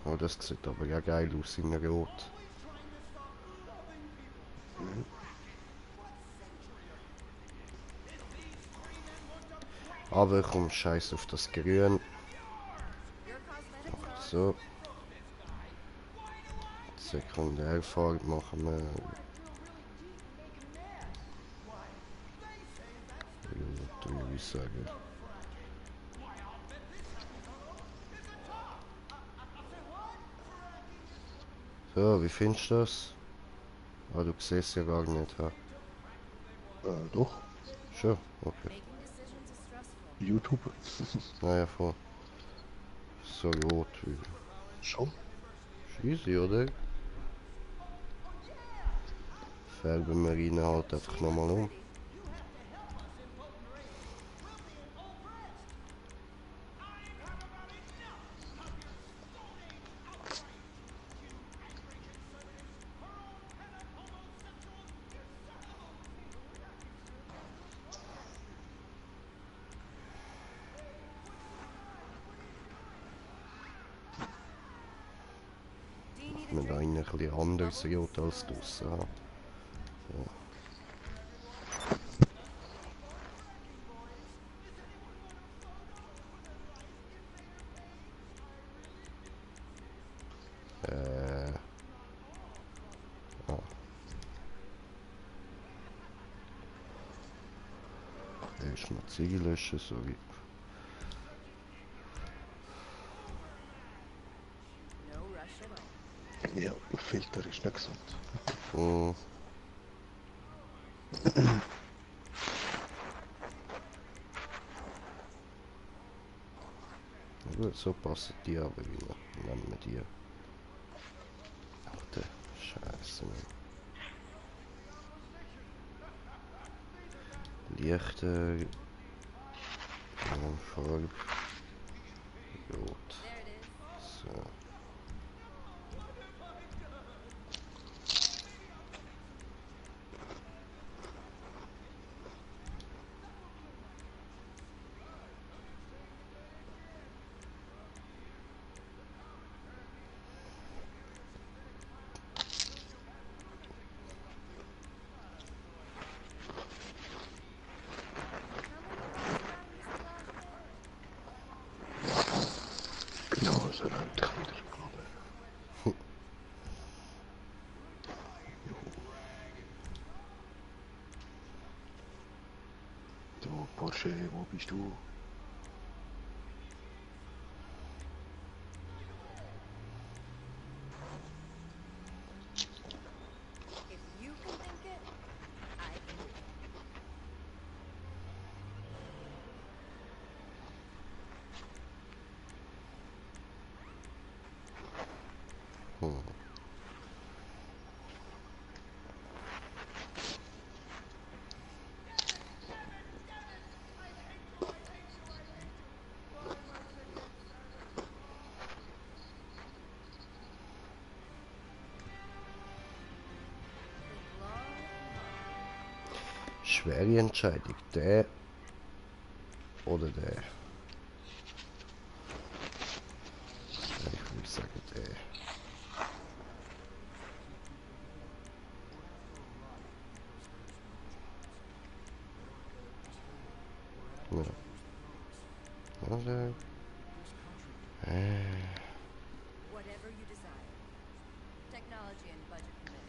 Oh, das sieht aber ja geil aus in Rot. Aber komm, scheiß auf das Grün. So. Sekundärfarbe machen wir. Ja, würde ich sagen. So, wie findest du das? Ah, du siehst ja gar nicht, ha? Doch, Schon? Okay. YouTube. Naja, voll. So rot wie. Schon. Ist easy, oder? Färben wir rein halt einfach nochmal um. Mit einem ein bisschen anders rot als draussen. Ha? Ah. Erstmal die Ziege löschen, sorry. Ja, Filter ist nicht gesund. Hm. Na gut, so passen die aber wieder. Nehmen wir die. Ach der Scheiße, Mann. Lichter. Farbe. Rot. So. Genau, so rennt ich wieder, glaube ich. Du, Porsche, wo bist du? If you can think it, I can do it. Hm. Schwere Entscheidung. Der oder der? Ich würde sagen der. Ja. Oder? Whatever you desire. Technology and budget permitting.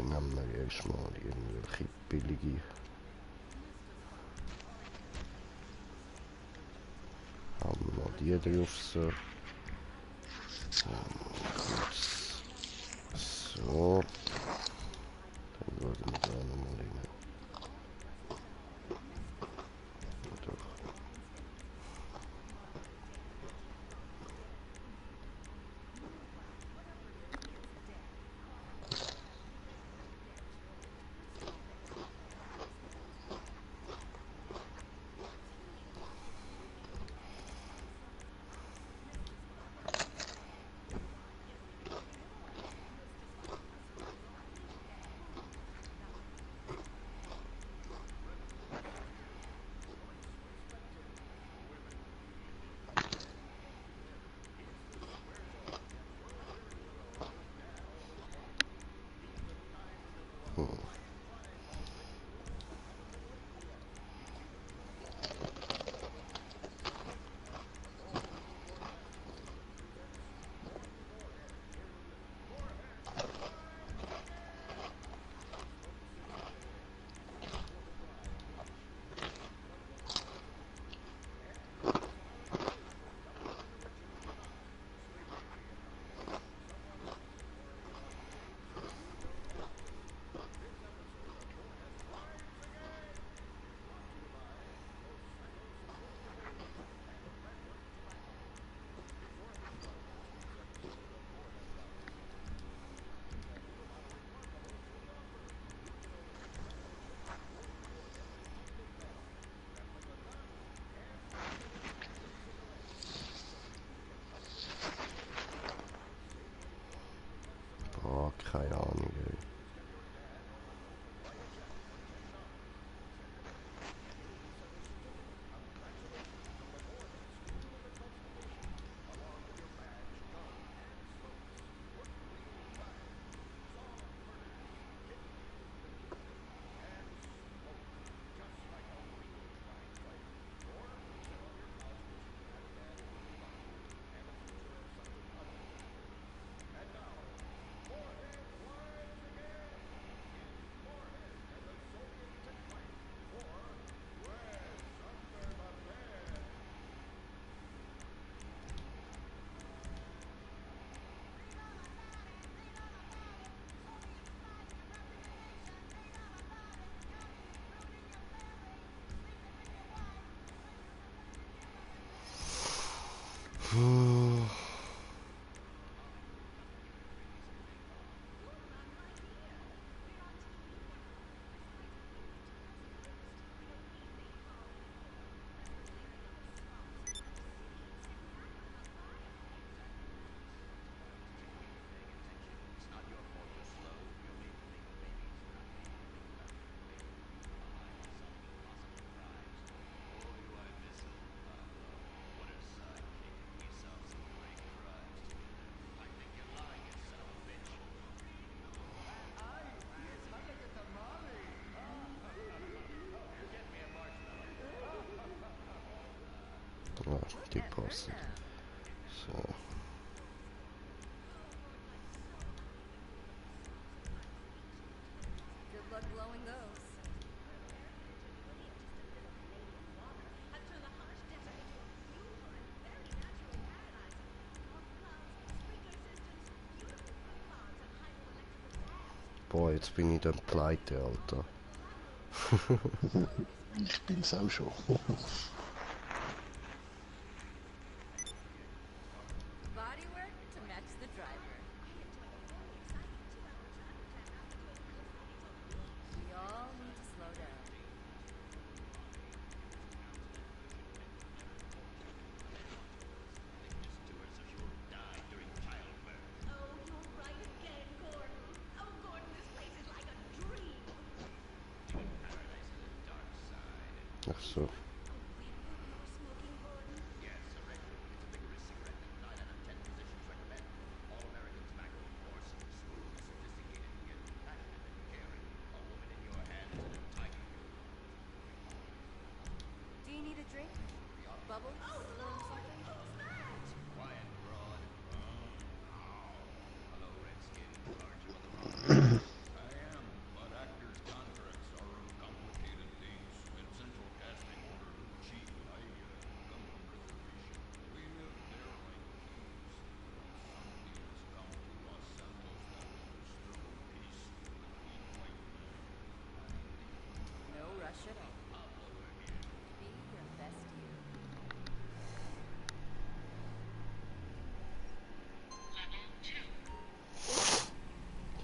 nehmen wir erstmal irgendwelche billige. Haben wir noch die drauf so. Kurz. So. Dann schauen wir da nochmal rein. Doch. Boah, keine Ahnung, ey. Ja, die passt. So. Good luck blowing those. Boah, jetzt bin ich dann pleite, Alter. Ich bin's auch schon. Bodywork to match the driver. We all need to slow down. Ach so. Do you need a drink? Bubbles? A little something?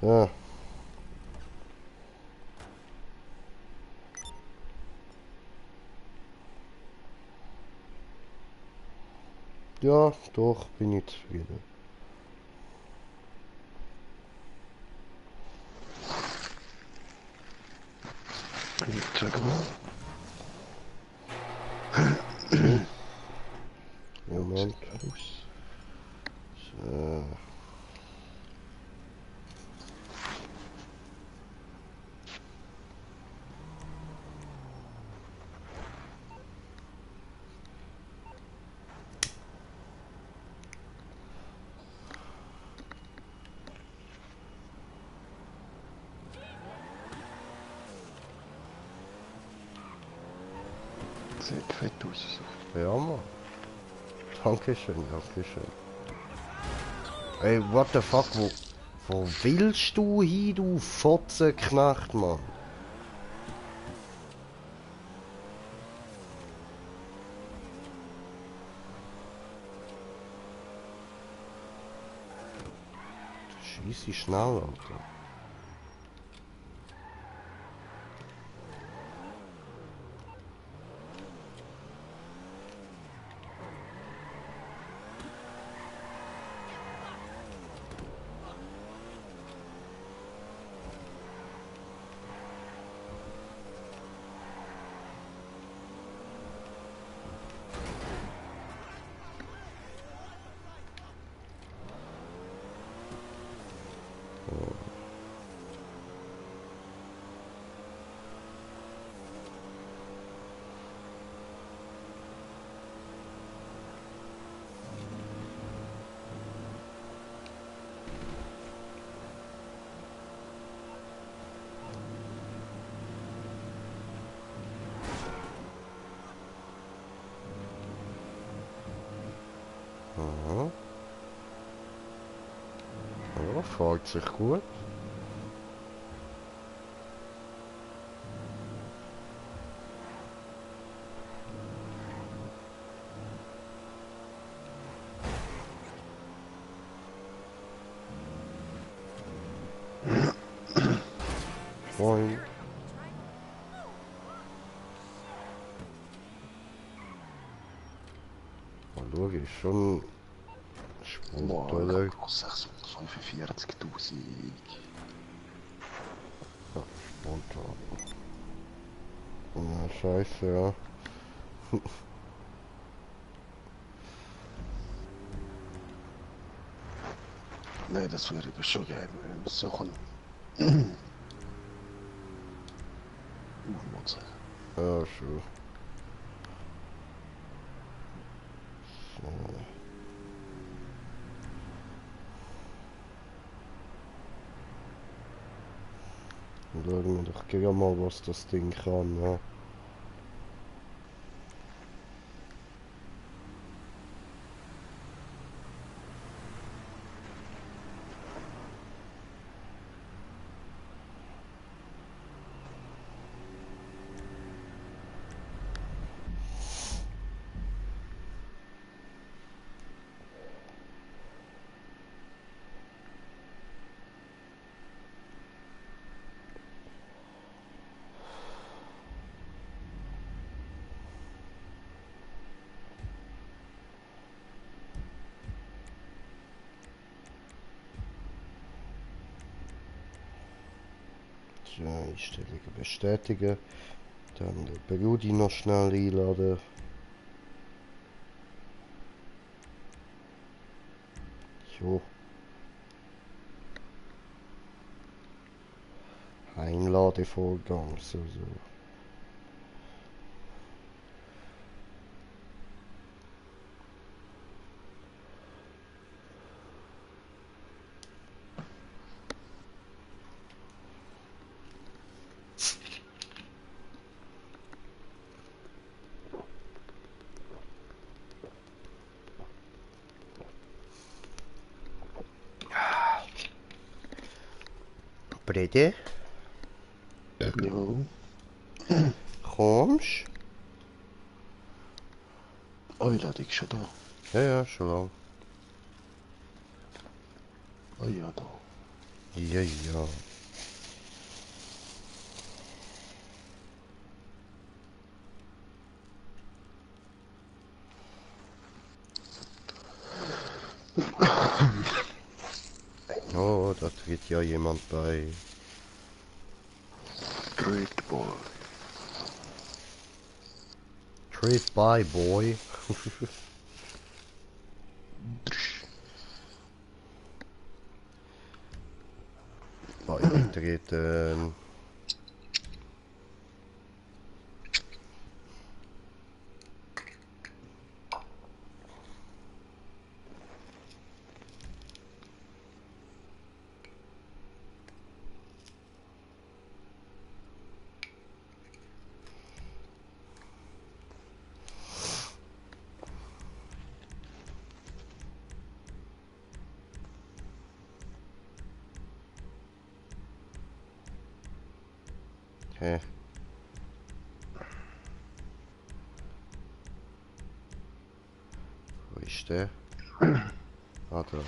So. Ja, doch, bin ich zufrieden. Sag mal. Moment. Ja, sieht aus. So. Sieht fett aus. Ja, Mann. Dankeschön, Dankeschön. Ey, what the fuck, wo willst du hin, du Fotzenknecht, Mann? Scheisse schnell, Alter. Aha. Ja, fährt sich gut. Moin. Hallo, ist schon Sport, Boah, oder? ich hab 645.000. Runter. Na, scheiße, ja. Nee, das wäre aber schon geil, wenn wir so können. Muss sagen. Ja, schon. So. Dann schauen wir doch gleich mal, was das Ding kann, ja. So, Einstellungen bestätigen. Dann den Brudi noch schnell einladen. Jo. Einladevorgang, so. Brede, Ja. kommst? Einladung schon da. Ja, ja, schon lang. Ah ja, da. Ja, ja. Oh, da tritt ja jemand bei. Great Boy. Tritt bei, boy. Beigetreten. Hä? Wo ist der? Ah, da.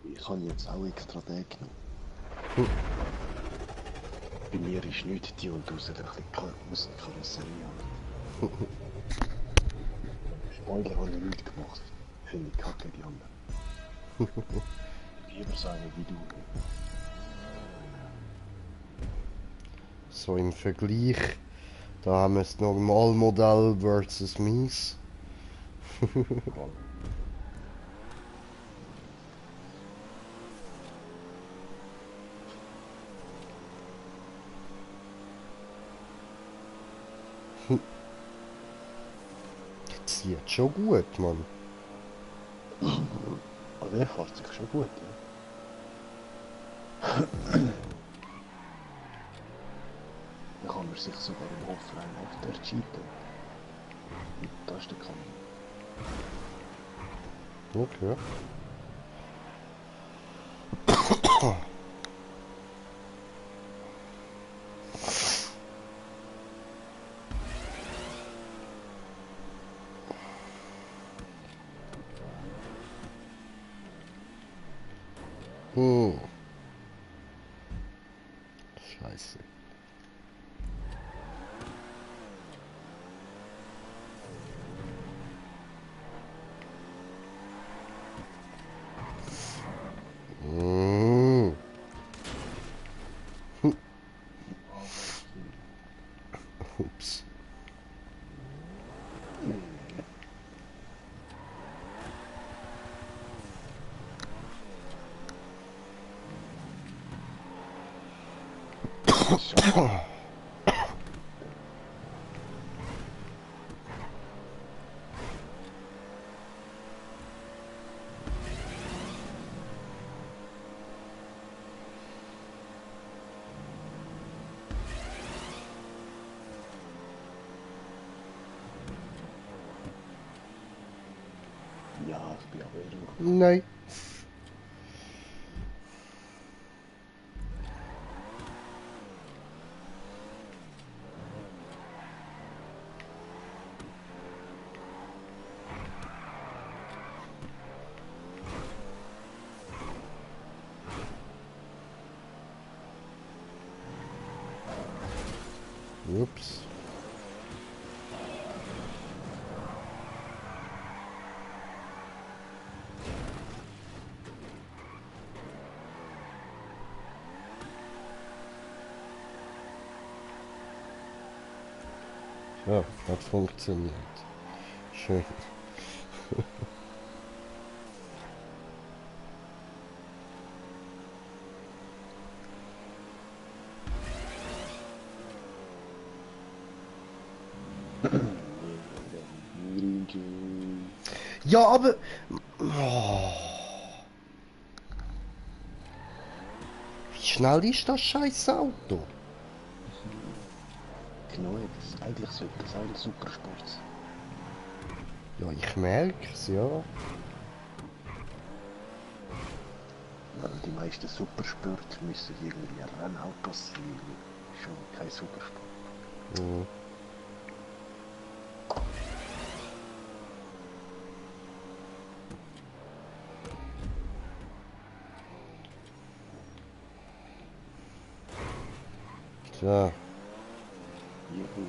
Ich habe jetzt auch extra den genommen. Hm. Bei mir ist nicht die und raus, der aus der Karosserie. Spoiler habe ich nicht gemacht. Finde ich kacke, die anderen. Lieber so eine wie du. So im Vergleich. Da haben wir das Normalmodell versus Mies. Zieht schon gut, Mann. Aber der fährt sich schon gut, ja. Dann kann man sich sogar im Offline auf der cheaten. Das ist der Kamin. Okay. Hm. Scheiße. Hm. Hm. Ups. Ja, ich bin aber irgendwo. Nein. Ups. Ja, hat funktioniert. Schön. Ja, aber... Oh. Wie schnell ist das scheiß Auto? Genau, eigentlich sollte das ein Supersport sein. Ja, ich merk's, ja. Weil die meisten Supersport müssen irgendwie Rennautos sein. Schon kein Supersport. Mhm. So. Juhu.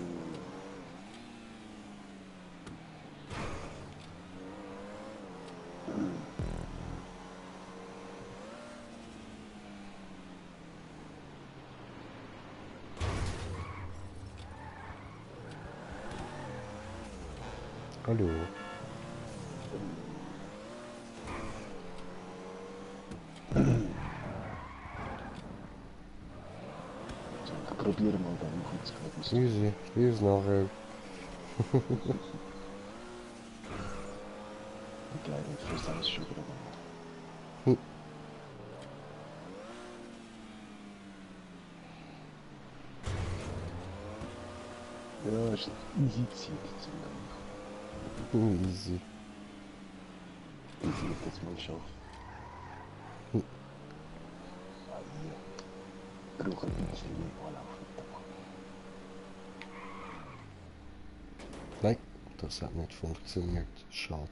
Hallo. So, ich probiere mal da hochzuklettern. Easy. Bis nachher. Geil, und fast alles schon wieder mal. Ja, ist easy Zeit zum Gehen. Easy. Easy wird jetzt mal schaffen. Ah, ja. Brauche ein bisschen mehr Anlaufen. Nein, das hat nicht funktioniert. Schade.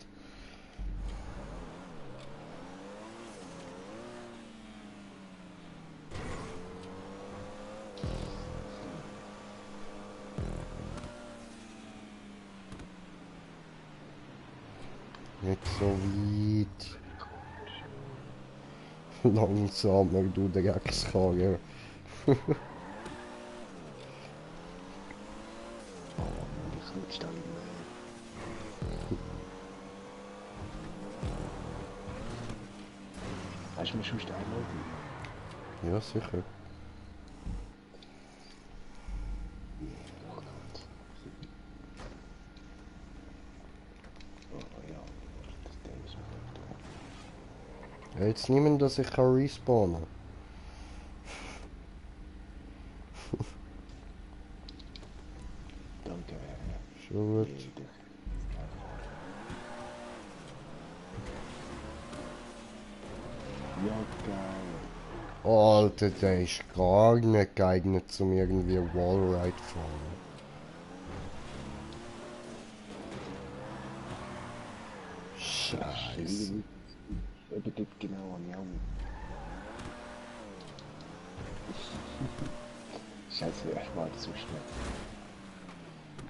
Nicht so weit. Langsamer, du Dreckskarre. Oh, ich rutsche da nicht mehr. Hast du mir schon einmal Ja, sicher. Oh Gott. Oh ja, das Ding ist mir da. Ja, jetzt niemand, dass ich kann respawnen. Danke. Schon gut. Jeder. Ja, geil. Alter, der ist gar nicht geeignet zum irgendwie Wallride fahren. Scheiße. Eben dort genau an Jaum. Scheiße, ich war zu schnell.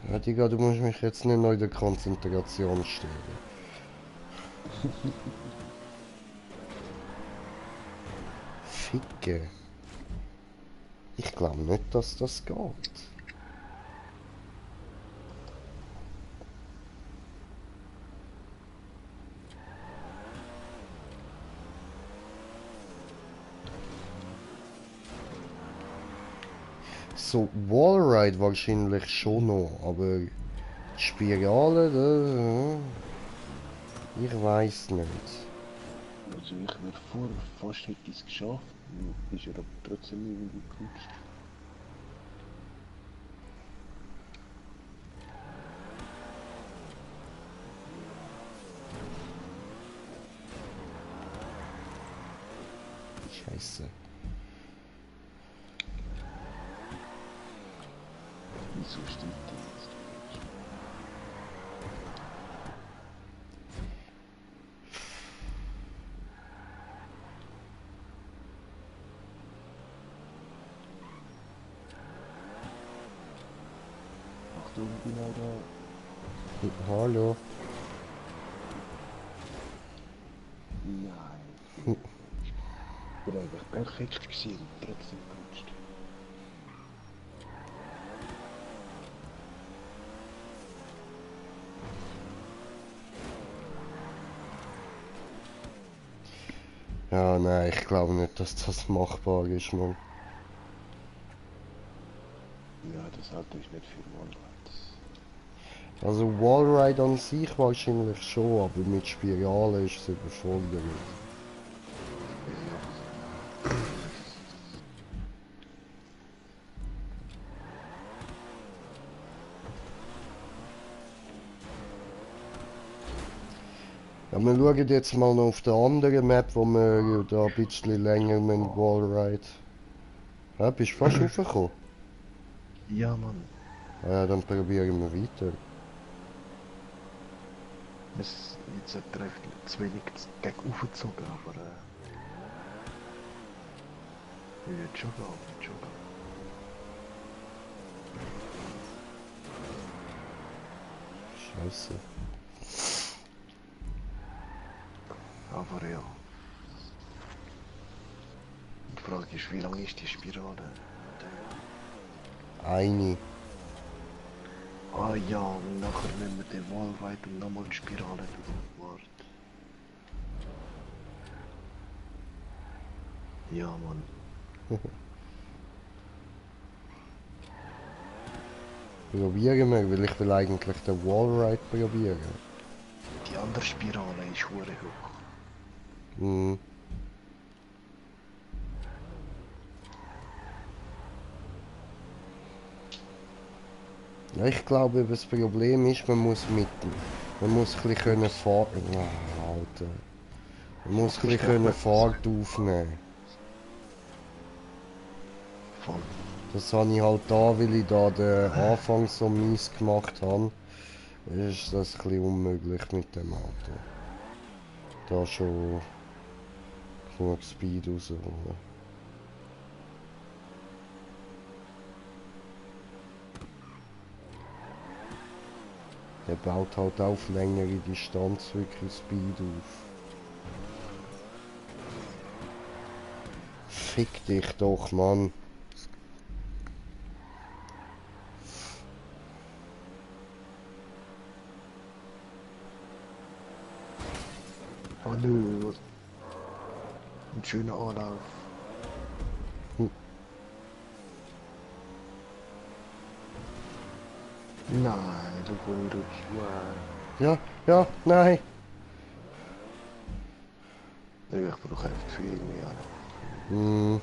Ja, Digga, du musst mich jetzt nicht noch in der Konzentration stellen. Ficke. Ich glaube nicht, dass das geht. So, Wallride wahrscheinlich schon noch, aber die Spirale, ich weiß nicht. Also ich wäre fast hätte es geschafft, ist er aber trotzdem irgendwie gerutscht. Scheiße. Wieso steht der jetzt? Achtung, genau da. Hallo. Nein. Ich bin eigentlich perfekt gewesen und trotzdem gerutscht. Ja, nein, ich glaube nicht, dass das machbar ist, Mann. Ja, das Auto ist nicht für Wallride. Also Wallride an sich wahrscheinlich schon, aber mit Spirale ist es überfordert. Ja, wir schauen jetzt mal noch auf der anderen Map, wo wir da ein bisschen länger mit dem Wallride. Ja, bist du fast raufgekommen? Ja, Mann. Ja, dann probieren wir weiter. Jetzt hat er einfach zu wenig gegen aufgezogen, aber wird schon gehen, wird schon gehen. Scheiße. Aber ja. Die Frage ist, wie lang ist die Spirale? Eine. Ah ja, und nachher nehmen wir den Wallride und nochmal die Spirale durchwarten. Ja, Mann. Probieren wir, weil ich will eigentlich den Wallride probieren. Die andere Spirale ist hure hoch. Mhm. Ja, ich glaube, das Problem ist, man muss ein bisschen können fahren. Ah, Alter. Man muss ein bisschen können Fahrt aufnehmen. Voll. Das habe ich halt da, weil ich da den Anfang so mies gemacht habe. Ist das ein bisschen unmöglich mit dem Auto. Da schon genug Speed rausholen. Der baut halt auf längere Distanz wirklich Speed auf. Fick dich doch, Mann. Oh nö, was? Ein schöner Anlauf. Nein, da komme ich durch. Wow. Ja, ja, nein. Ich brauche einfach viel mehr. Hm.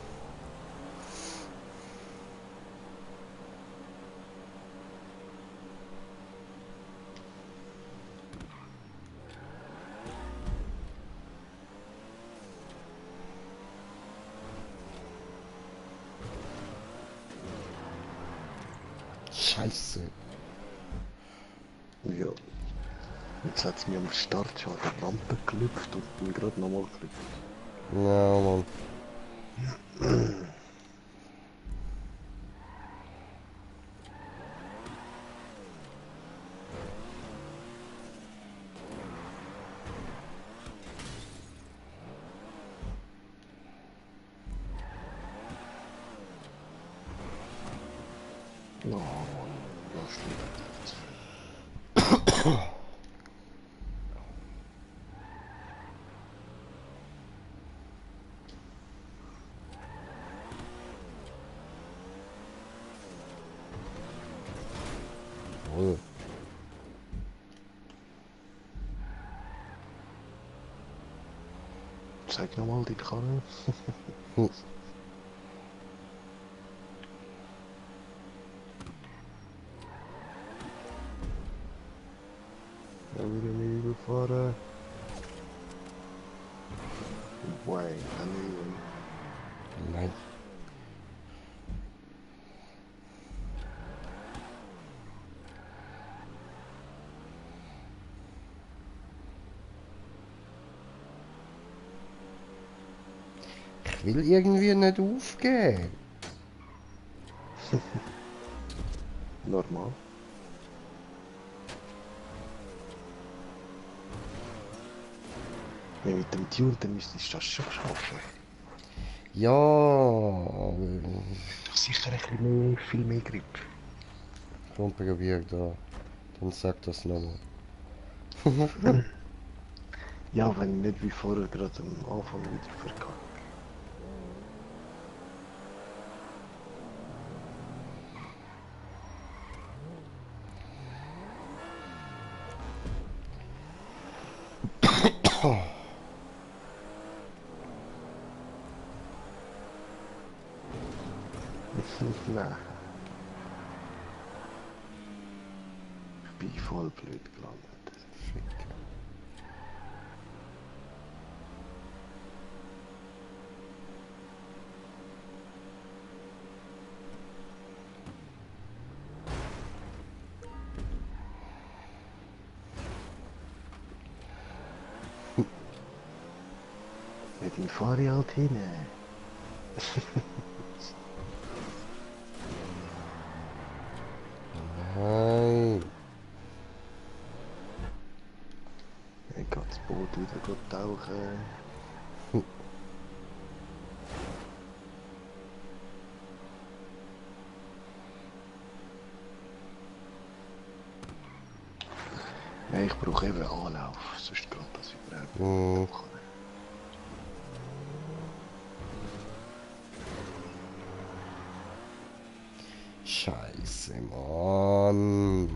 Scheiße. Ja. Jetzt hat es mir am Start schon an der Rampe gelüpft und bin gerade nochmal gelüpft. Ja, Mann. Oh Mann, das liegt. Jawohl. Zeig nochmal die Karre. Hm. Ja, wieder nicht überfahren. Wait, daneben. Nein. Ich will irgendwie nicht aufgeben. Normal. Ja, mit dem Tür, dann müsstest du das schon schaffen. Ja, Sicher ein bisschen mehr, viel mehr Grip. komm, probier da. Dann sag das nochmal. Ja, wenn nicht wie vorher gerade am Anfang wieder verkackt. Nein. Ich bin voll blöd gelandet. Fick. Mit dem fahre ich halt hin. Nein. brauche... Ja, ich brauche eben Anlauf, sonst geht das überhaupt Hm. nicht. Scheiße, Mann.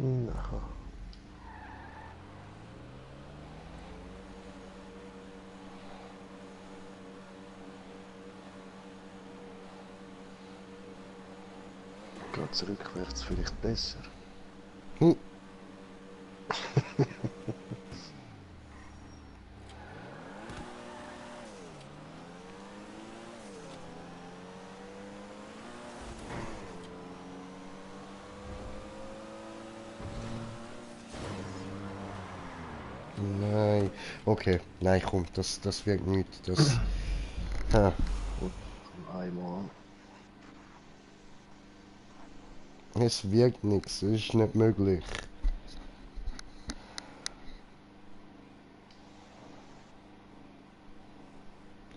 Na. Geht's rückwärts vielleicht besser? Hm. Nein. Okay, nein, komm, das wird nicht. Das. Ha. Einmal. Es wirkt nichts, es ist nicht möglich.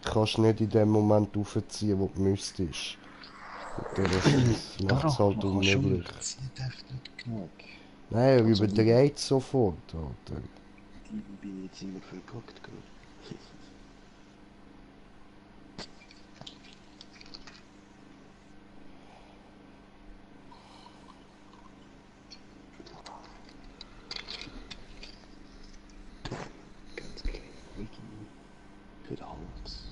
Kannst nicht in dem Moment aufziehen, wo du müsstest. Das macht es halt unmöglich. Das ist nicht genug. Nein, er Also überdreht sofort, Alter. Die bin jetzt immer verkackt gerade. Ganz klein. Wiki. Für den Hals.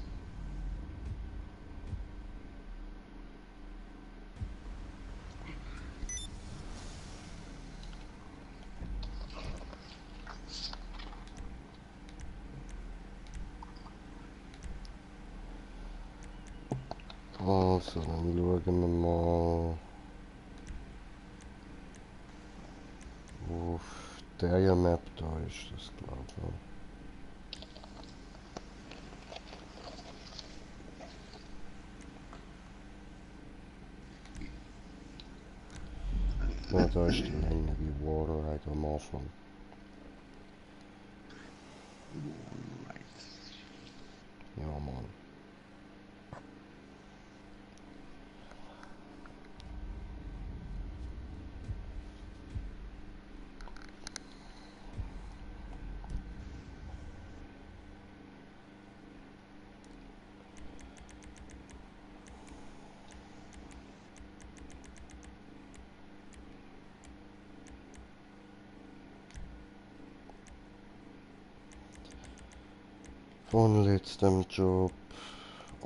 Also, dann schauen wir mal. Auf der Map da ist das, glaube ich. Ja, da ist die längere Waterride am Anfang. Ja, Mann. Von letztem Job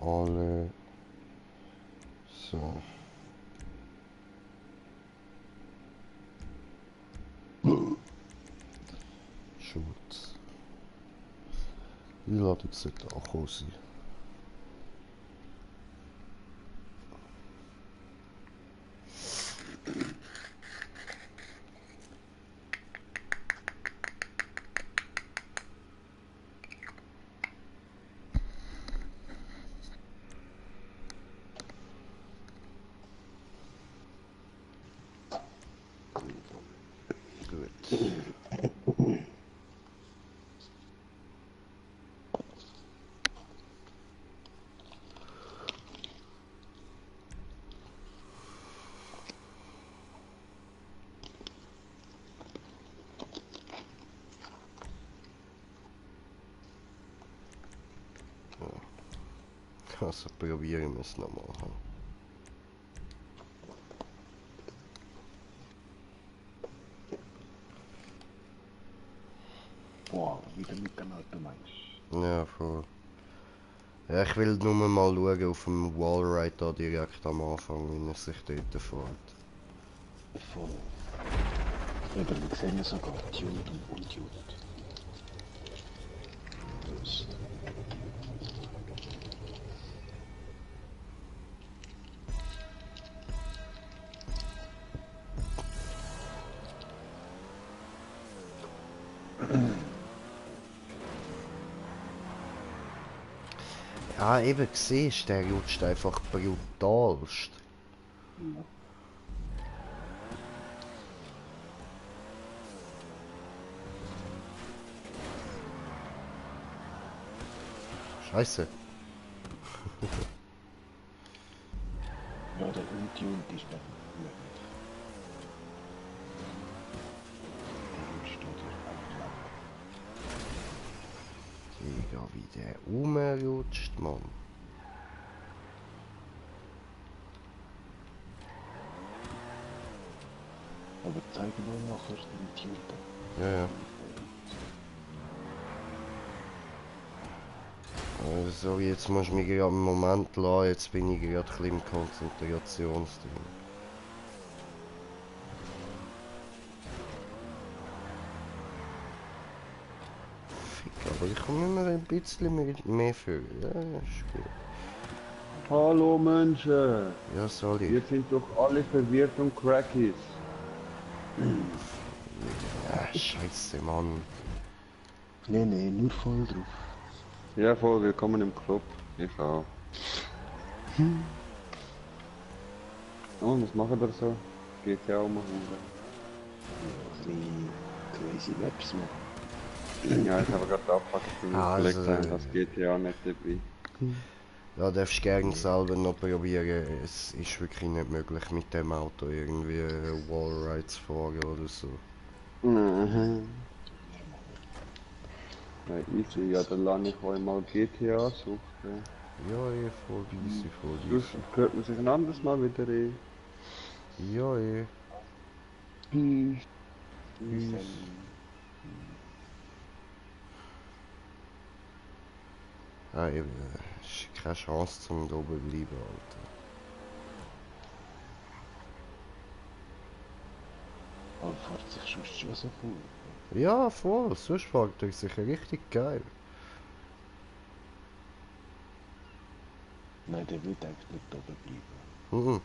alle so. Schutz. Einladung sollte auch sein. Gut. Also probieren wir es nochmal. Boah, wieder mit dem Auto meinst Ja, voll. Ja, ich will nur mal schauen auf dem Wallride da direkt am Anfang, wie er sich dort fährt. du? Voll. Eben, wir sehen ja sogar Tuned und Untuned. Das. Ja, eben siehst du, der rutscht einfach brutalst. Scheiße. Ja, der untuned ist noch möglich. Der rutscht oder Digga, auch lang. wie der rumrutscht, Mann. Aber zeigen wir nachher den Tuned. Ja, ja. Also, jetzt musst du mich gerade einen Moment lassen, jetzt bin ich gerade ein bisschen im Konzentrationsding. Fick, aber ich komme immer ein bisschen mehr für. Ja, ist gut. Hallo Menschen! Ja, sorry. Wir sind doch alle verwirrt und Crackies. Ja, scheiße, Mann. Nee, nee, nur voll drauf. Ja, voll willkommen im Club. Ich auch. Oh, was machen wir so? Geht ja auch mal hure. Ein bisschen crazy Maps machen. Ja, ich habe gerade abgepackt und Also, überlegt, haben, das geht ja auch nicht dabei. Ja, darfst gerne selber noch probieren. Es ist wirklich nicht möglich, mit dem Auto irgendwie Wallride zu fahren oder so. Mhm. Ja, easy, ja, dann lade ich euch mal GTA suchen. Ja, voll easy, voll Sonst easy. hört man sich ein anderes Mal wieder ein. Ja, Peace. Ja, eben, ist keine Chance zum da oben bleiben, Alter. Aber fährt sich sonst schon so voll. Ja, voll, sonst fährt er sicher richtig geil. Nein, der wird eigentlich nicht oben bleiben. Mhm.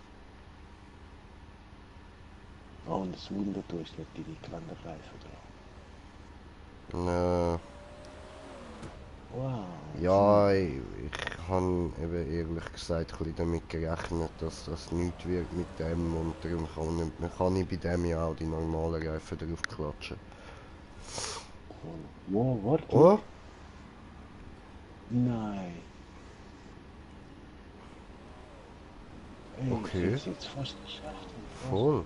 Oh, und das Wunder, du hast nicht deine Geländerreifen dran. Äh, Wow. ja, ich habe eben ehrlich gesagt ein bisschen damit gerechnet, dass das nichts wird mit dem und darum kann ich bei dem ja auch die normalen Reifen drauf klatschen. Wow, warte. Oh? Nein. Ey, Okay. ich hab's jetzt fast geschafft. Voll.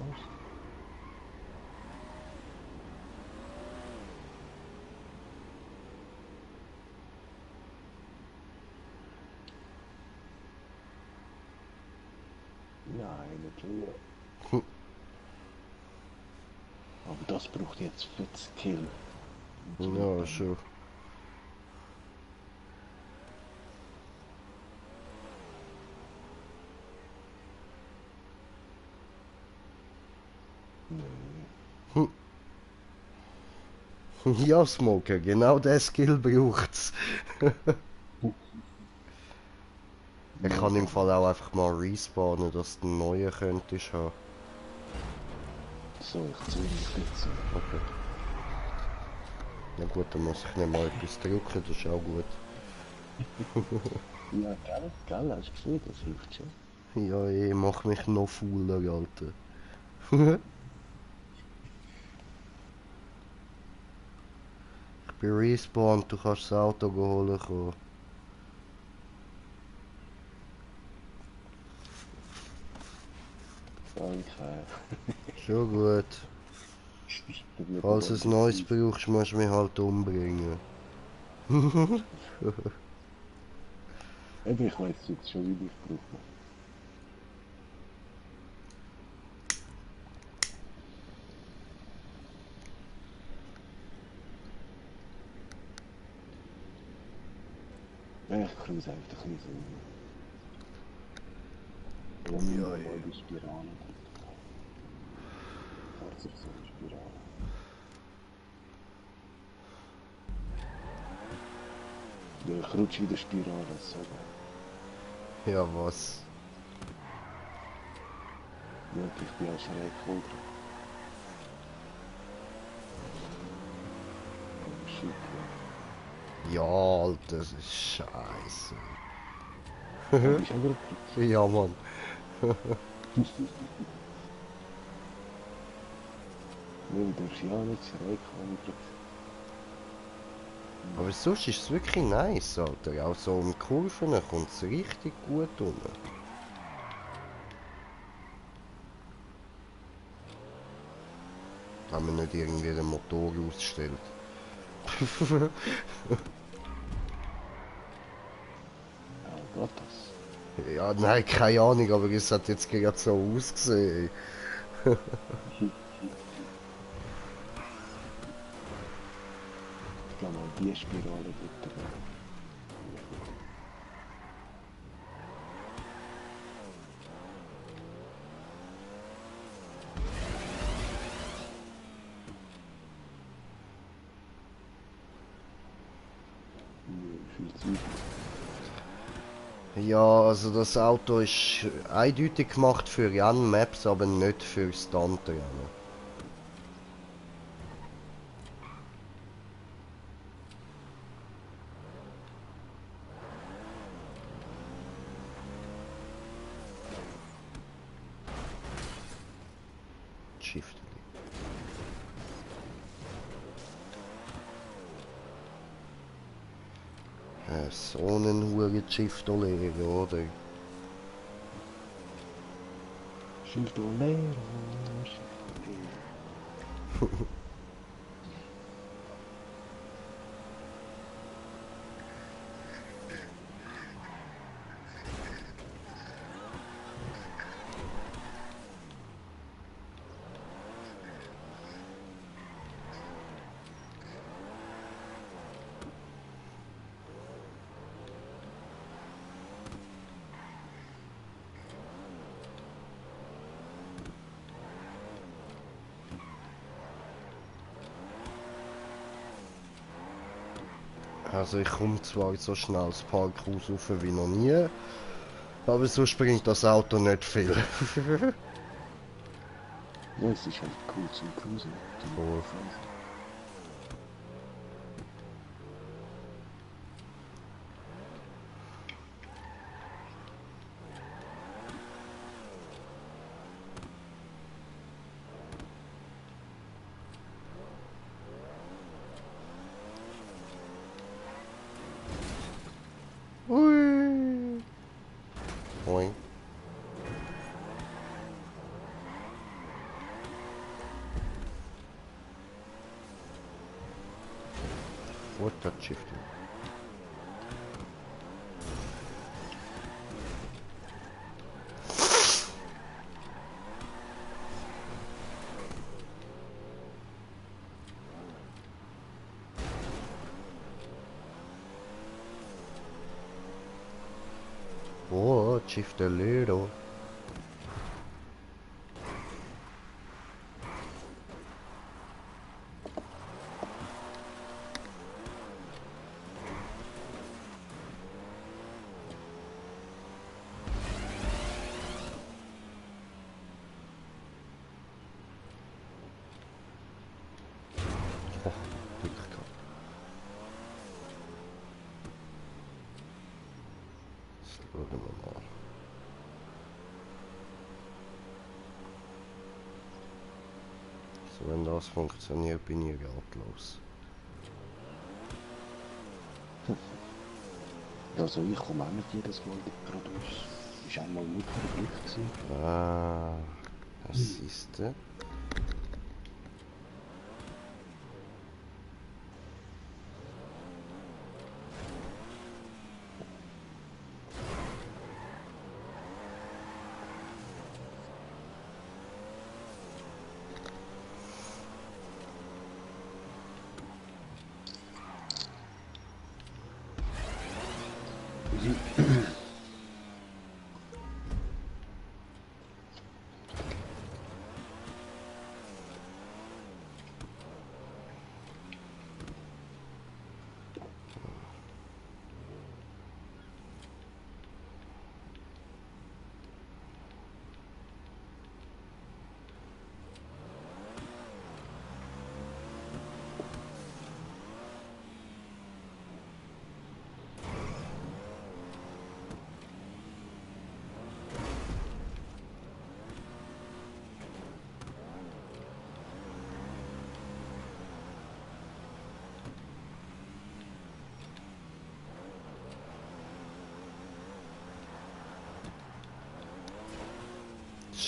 Nein, natürlich. Hm. Aber das braucht jetzt 40 Kill. Ja, schon. Ja, Smoker, genau der Skill braucht's. Ich kann im Fall auch einfach mal respawnen, dass du einen neuen könntest haben. So, ich zwinge mich jetzt. Okay. Na gut, dann muss ich nicht mal etwas drücken, das ist auch gut. Ja, gell, hast du gesehen, das hilft schon. Ja, ich mach mich noch fauler, Alter. Ich bin respawned, du kannst das Auto holen kommen. Danke. Schon gut. Falls du ein neues brauchst, musst du mich halt umbringen. Eben, ich weiß jetzt schon, wie ich brauche. Ja, ich cruise einfach ein bisschen so. Ja, mal die Spirale. Fährt sich so eine Spirale. Ja, ich rutsche wieder Spirale, so. Ja, was? Ja, ich bin auch schräg voll drauf. Shit, Ja, Alter, das ist scheiße. ja. Du bist auch wieder Ja, Mann. Weil der ist ja nicht schräg handelt. Aber sonst ist es wirklich nice, Alter. Auch so um Kurven kommt es richtig gut rum. Wenn man nicht irgendwie den Motor ausstellt. Ja, geht das. Ja, nein, keine Ahnung, aber es hat jetzt gerade so ausgesehen. Ich glaube, die Spirale bitte. Viel zu weit. Ja, also das Auto ist eindeutig gemacht für Run Maps, aber nicht für Stuntrennen. Shift. So einen huren Shift-Lehrer, oder? Schildolero. Also ich komme zwar so schnell das Parkhaus rauf wie noch nie, aber sonst bringt das Auto nicht viel. Ja, es ist halt cool zum Cruisen. Voll. Ui. Moin. What that shifting? Oh, shift a little. Glück gehabt. Das schauen wir mal. So, wenn das funktioniert, bin ich ratlos. Also ich komme auch nicht jedes Mal geradeaus. Ist einmal nicht verbrieft gewesen. Ah, was ist denn?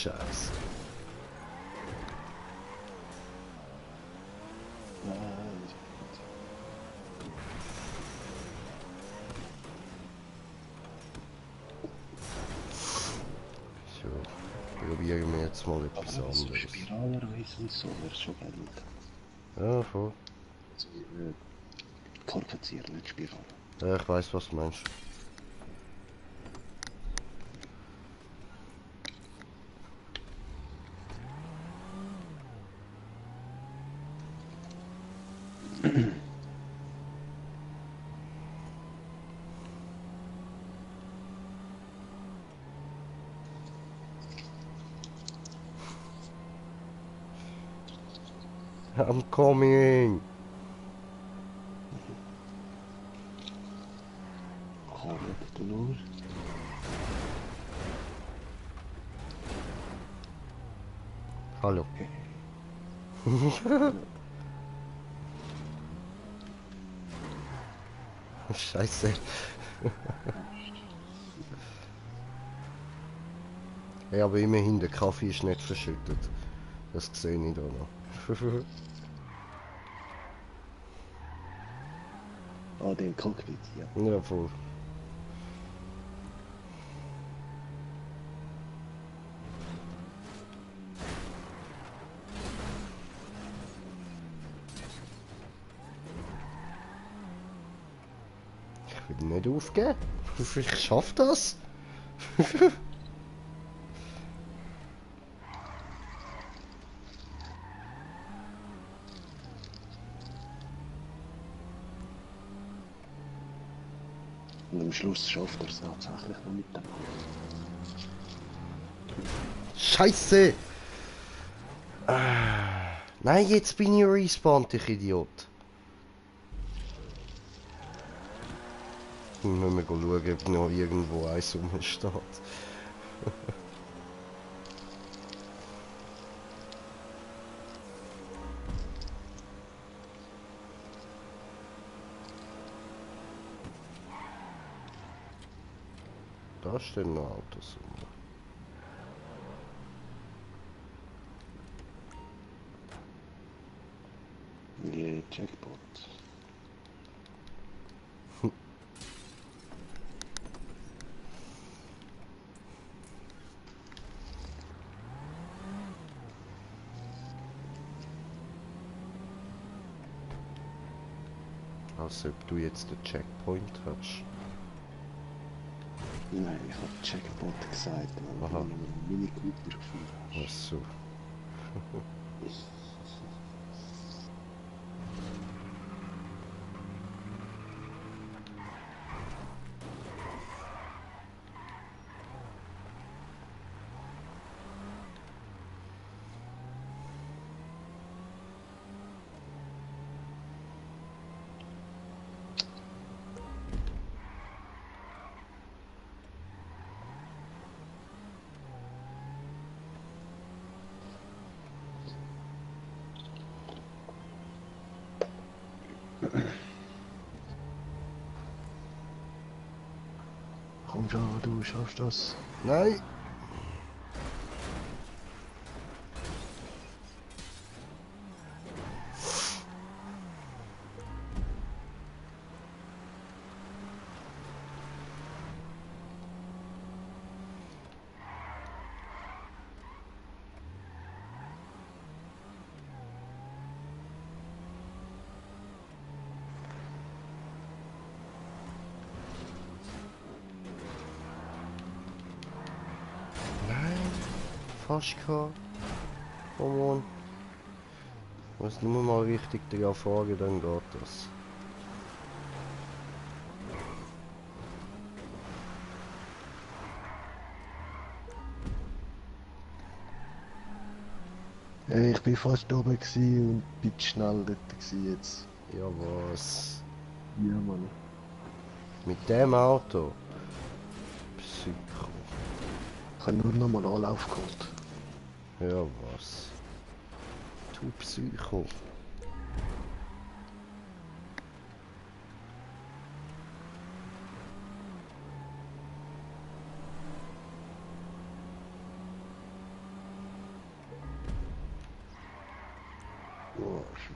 Scheiße. So, probieren wir jetzt mal etwas Aber so anderes. Spiralerweise und so wäre schon geil. Ja, voll. Also, Korkenzieher, nicht Spirale. Ja, ich weiß, was du meinst. I'm coming! Kommt du nur? Hallo. Scheiße. Hey, aber immerhin, der Kaffee ist nicht verschüttet. Das sehe ich da noch. Ah, den Cockpit, ja. Ja, voll. Ich will nicht aufgeben. Ich schaff das. Und am Schluss schafft er es tatsächlich noch mit dem. Scheiße! Nein, jetzt bin ich respawned, ich Idiot. Müssen wir schauen, ob noch irgendwo eins rumsteht. Da stehen noch Autos rum. Die Jackpot. Als ob du jetzt den Checkpoint hast. Nein, ich habe Jackpot gesagt, weil Aha. ich einen Mini Cooper gefunden habe. Ach so. Komm schon, du schaffst das. Nein! Nein! Fast gehabt. Come on. Ich muss nur mal richtig drauf fahren, dann geht das. Hey, ich bin fast oben gewesen und bin schnell dort gewesen jetzt. Ja, was? Ja, Mann. Mit dem Auto? Psycho. Ich habe nur noch mal Anlauf geholt. Ja, was? Du Psycho. Oh, shit.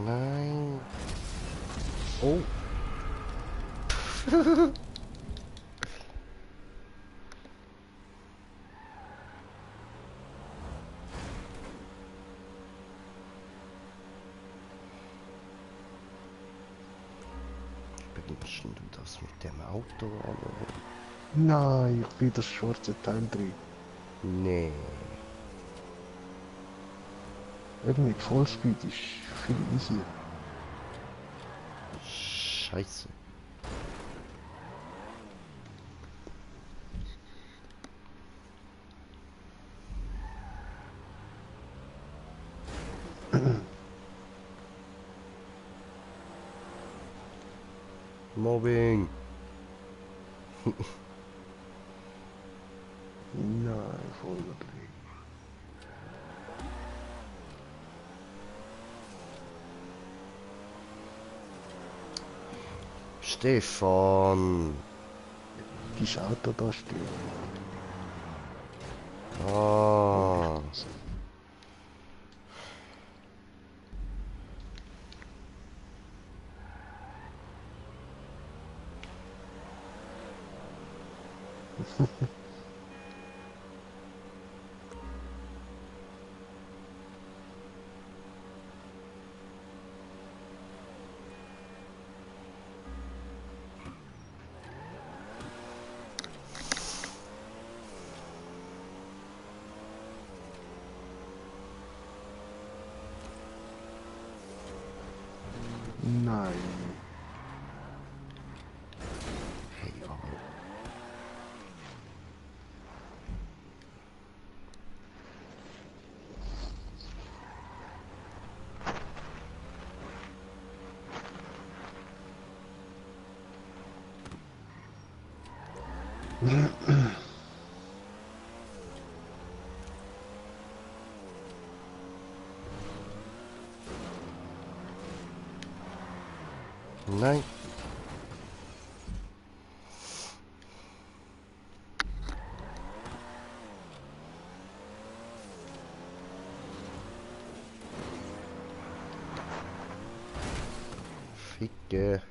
Nein. Oh. Bringst du das mit dem Auto an? Nein, ich bin das schwarze Teil drin. Nee. Eben mit Vollspeed ist viel easier. Scheiße. Mobbing. Nein, voll übertrieben. Stefan. Das Auto da steht. Ah. Nein. Hey, aber. Nein. Ficke.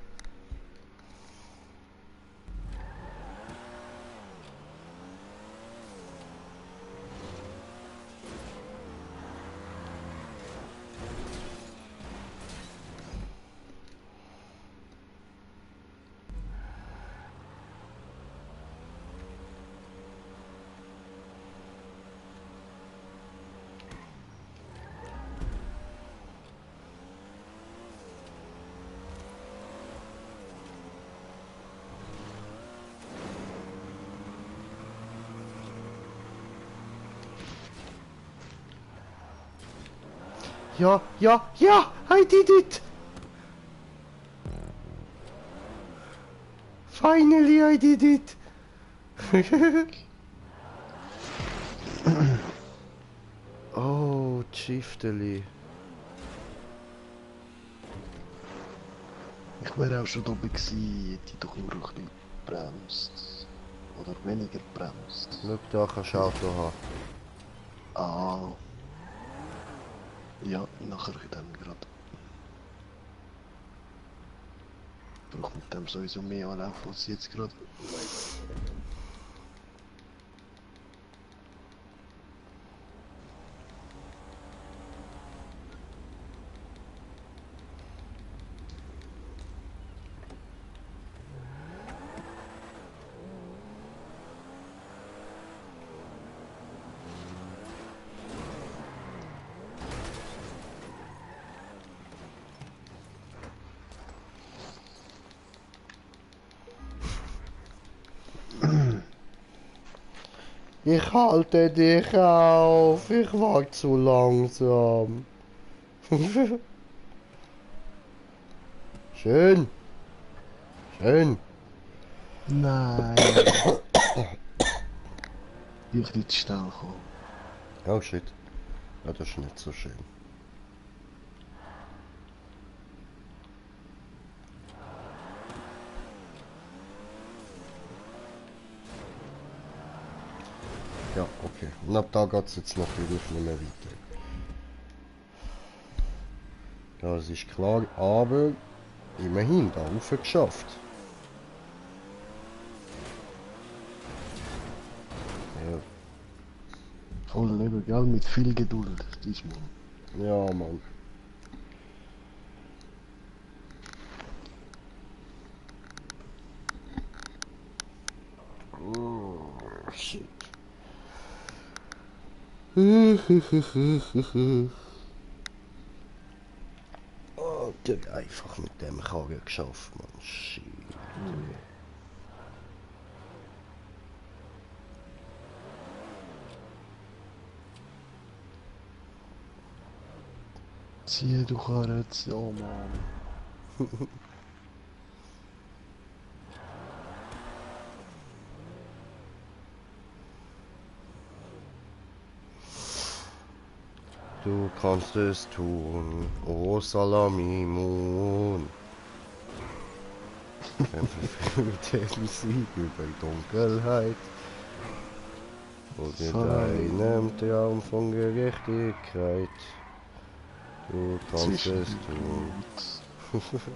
Ja, ja, ja, I did it! Finally I did it! Oh, Chifteli. Ich wäre auch schon da oben gewesen, hätte ich doch nur ein bisschen gebremst. Oder weniger gebremst. Schau, da kannst du Auto haben. Ah. Ja, nachher dann gerade. Ich brauche mit dem sowieso mehr Anlauf als jetzt gerade. Ich halte dich auf, ich war zu langsam. Schön. Schön. Nein. Ich bin zu schnell gekommen. Oh shit. Ja, das ist nicht so schön. Ja, okay. Und ab da geht es jetzt natürlich nicht mehr weiter. Ja, das ist klar, aber immerhin da rauf geschafft. Ja, Voll eben, gell? Mit viel Geduld, diesmal. ja Mann. Oh, shit. Oh, der einfach mit dem Karren geschafft, Mann. Shit. Ziehe du Karre jetzt, oh Mann. Du kannst es tun, oh Salami-Moon. Kämpfe für den Sieg über Dunkelheit. Und in deinem Traum von Gerechtigkeit. Du kannst es tun,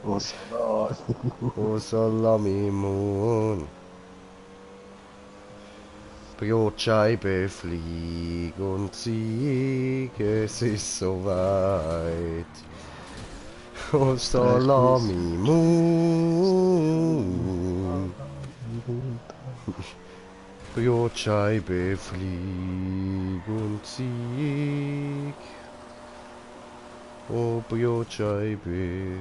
Was? Ah, oh Salami-Moon. Brotscheibe, flieg und sieg, es ist soweit. Oh Salami Moon. Brotscheibe, flieg und sieg. Oh Brotscheibe.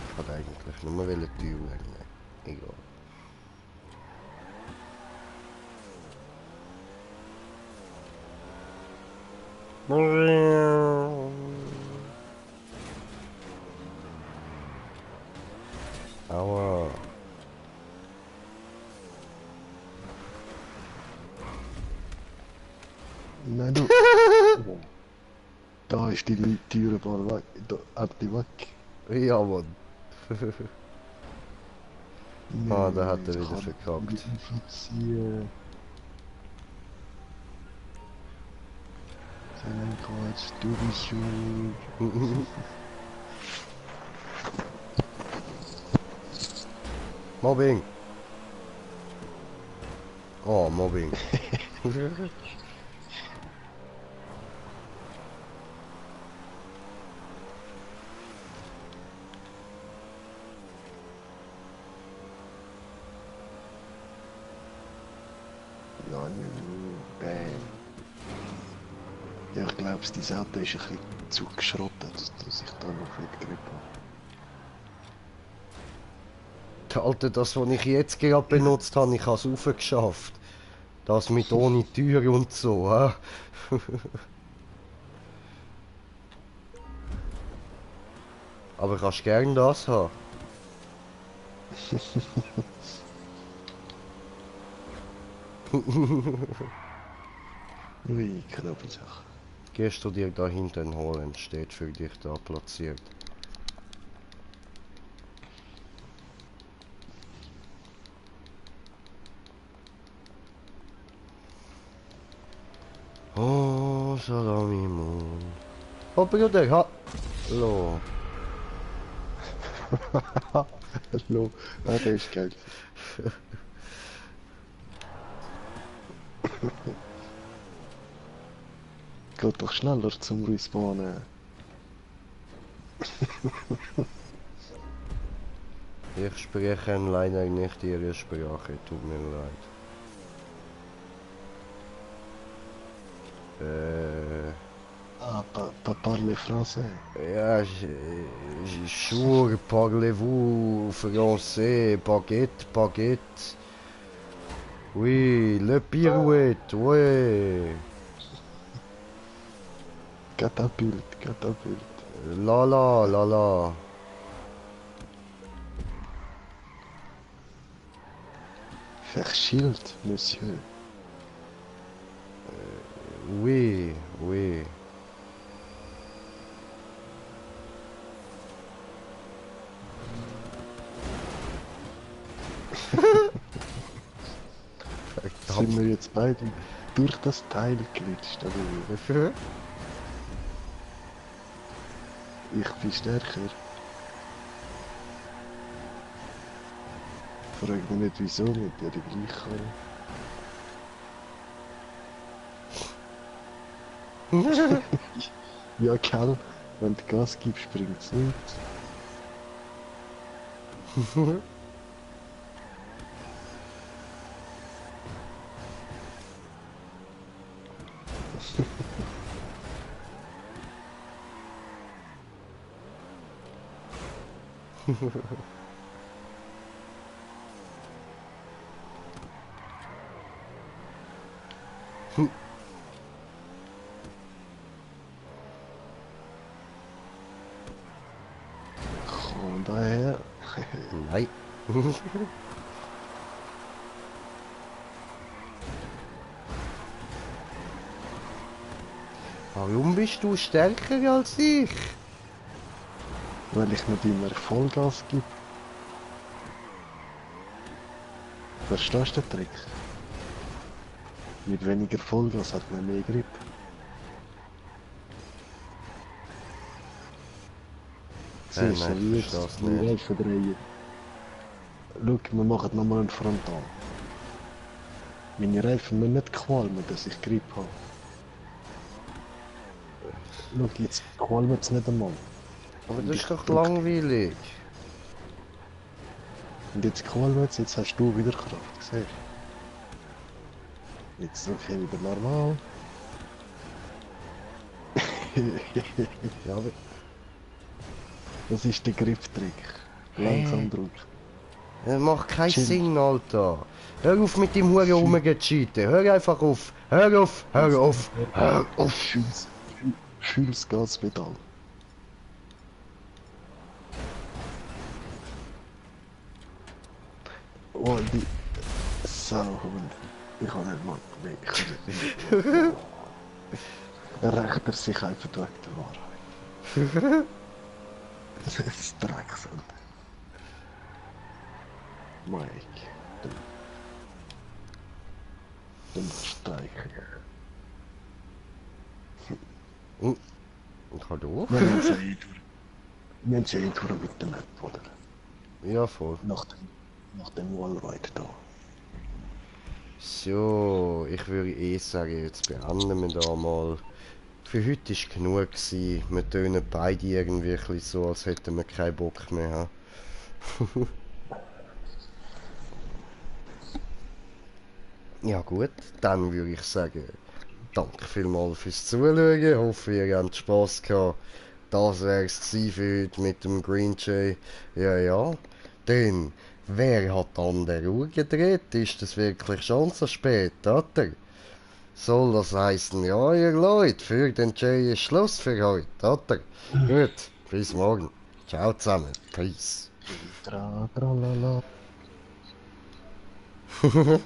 Ich wollte eigentlich nur mal die Tür wegnehmen. Egal. Aua. nein, du. Da ist die Tür mal weg. Da, hat die weg. Ja, Mann. Ah, da hat er ich wieder kann verkackt. nicht infizieren. Sein Kreuz, du bist schuld. Mobbing. Oh, Mobbing. Nein, bam. Ja, ich glaube, die Auto ist ein bisschen zu geschrottet, dass ich da noch wegdrücken Alter, das, was ich jetzt gerade benutzt habe, ich habe es aufgeschafft. Das mit ohne Tür und so, hä? Aber kannst gern das haben. Ui, Knobelsache. Gehst du dir da hinten holen, steht für dich da platziert. Oh, Salami Moon. Oh, Bruder, hallo. Hallo, ah, der ist geil. Geht doch schneller zum Respawnen. Ich spreche leider nicht ihre Sprache, tut mir leid. Ah, parle français. Ja, jour, parlez-vous français, baguette, baguette. Oui, le pirouette, ouais. Catapulte, catapulte. La la, la la. Verschilt, monsieur. Oui, oui. sind wir jetzt beide durch das Teil glitscht, aber ich bin stärker. Frag mich nicht wieso, mit der die gleich kann. Ja, Kerl, wenn du Gas gibst, bringt's nichts. Komm daher. Nein. Warum bist du stärker als ich? Weil ich nicht immer Vollgas gebe. Verstehst du den Trick? Mit weniger Vollgas hat man mehr Grip. Siehst du, nein, wie ich jetzt versteh's die nicht. Reifen drehen. Schau, wir machen nochmal einen Frontal. Meine Reifen müssen nicht qualmen, dass ich Grip habe. Schau, jetzt qualmen sie nicht einmal. Aber das ist doch langweilig. Und jetzt qualmen sie, jetzt hast du wieder Kraft, siehst du? Jetzt drücke ich wieder normal. Ja, aber... Das ist der Grip-Trick. Langsam drücken. Das macht keinen Chill. Sinn, Alter. Hör auf mit dem Huren rumgecheaten. Hör einfach auf. Hör auf. Hör auf. Hör auf. Fühl's Gaspedal. Oh, die Sauhund. Ich kann nicht mal. Nee, ich kann nicht. Er rächt er sich einfach weg der Wahrheit. Das ist Drecksand. Mike. Den Streicher. Hallo? Wir haben es ja durch mit der Map, oder? Ja, voll. Nach dem Wallride da. So, ich würde eh sagen, jetzt beenden wir da mal. Für heute war genug gewesen. Wir tönen beide irgendwie ein bisschen so, als hätten wir keinen Bock mehr. Ja gut, dann würde ich sagen, danke vielmals fürs Zuschauen. Ich hoffe, ihr habt Spass gehabt. Das wäre es für heute mit dem Green Jay. Ja. Denn, wer hat dann der Uhr gedreht? Ist das wirklich schon so spät, oder? Soll das heißen, ja, ihr Leute, für den Jay ist Schluss für heute, oder? Gut, bis morgen. Ciao zusammen. Peace. Tra, tra, la, la.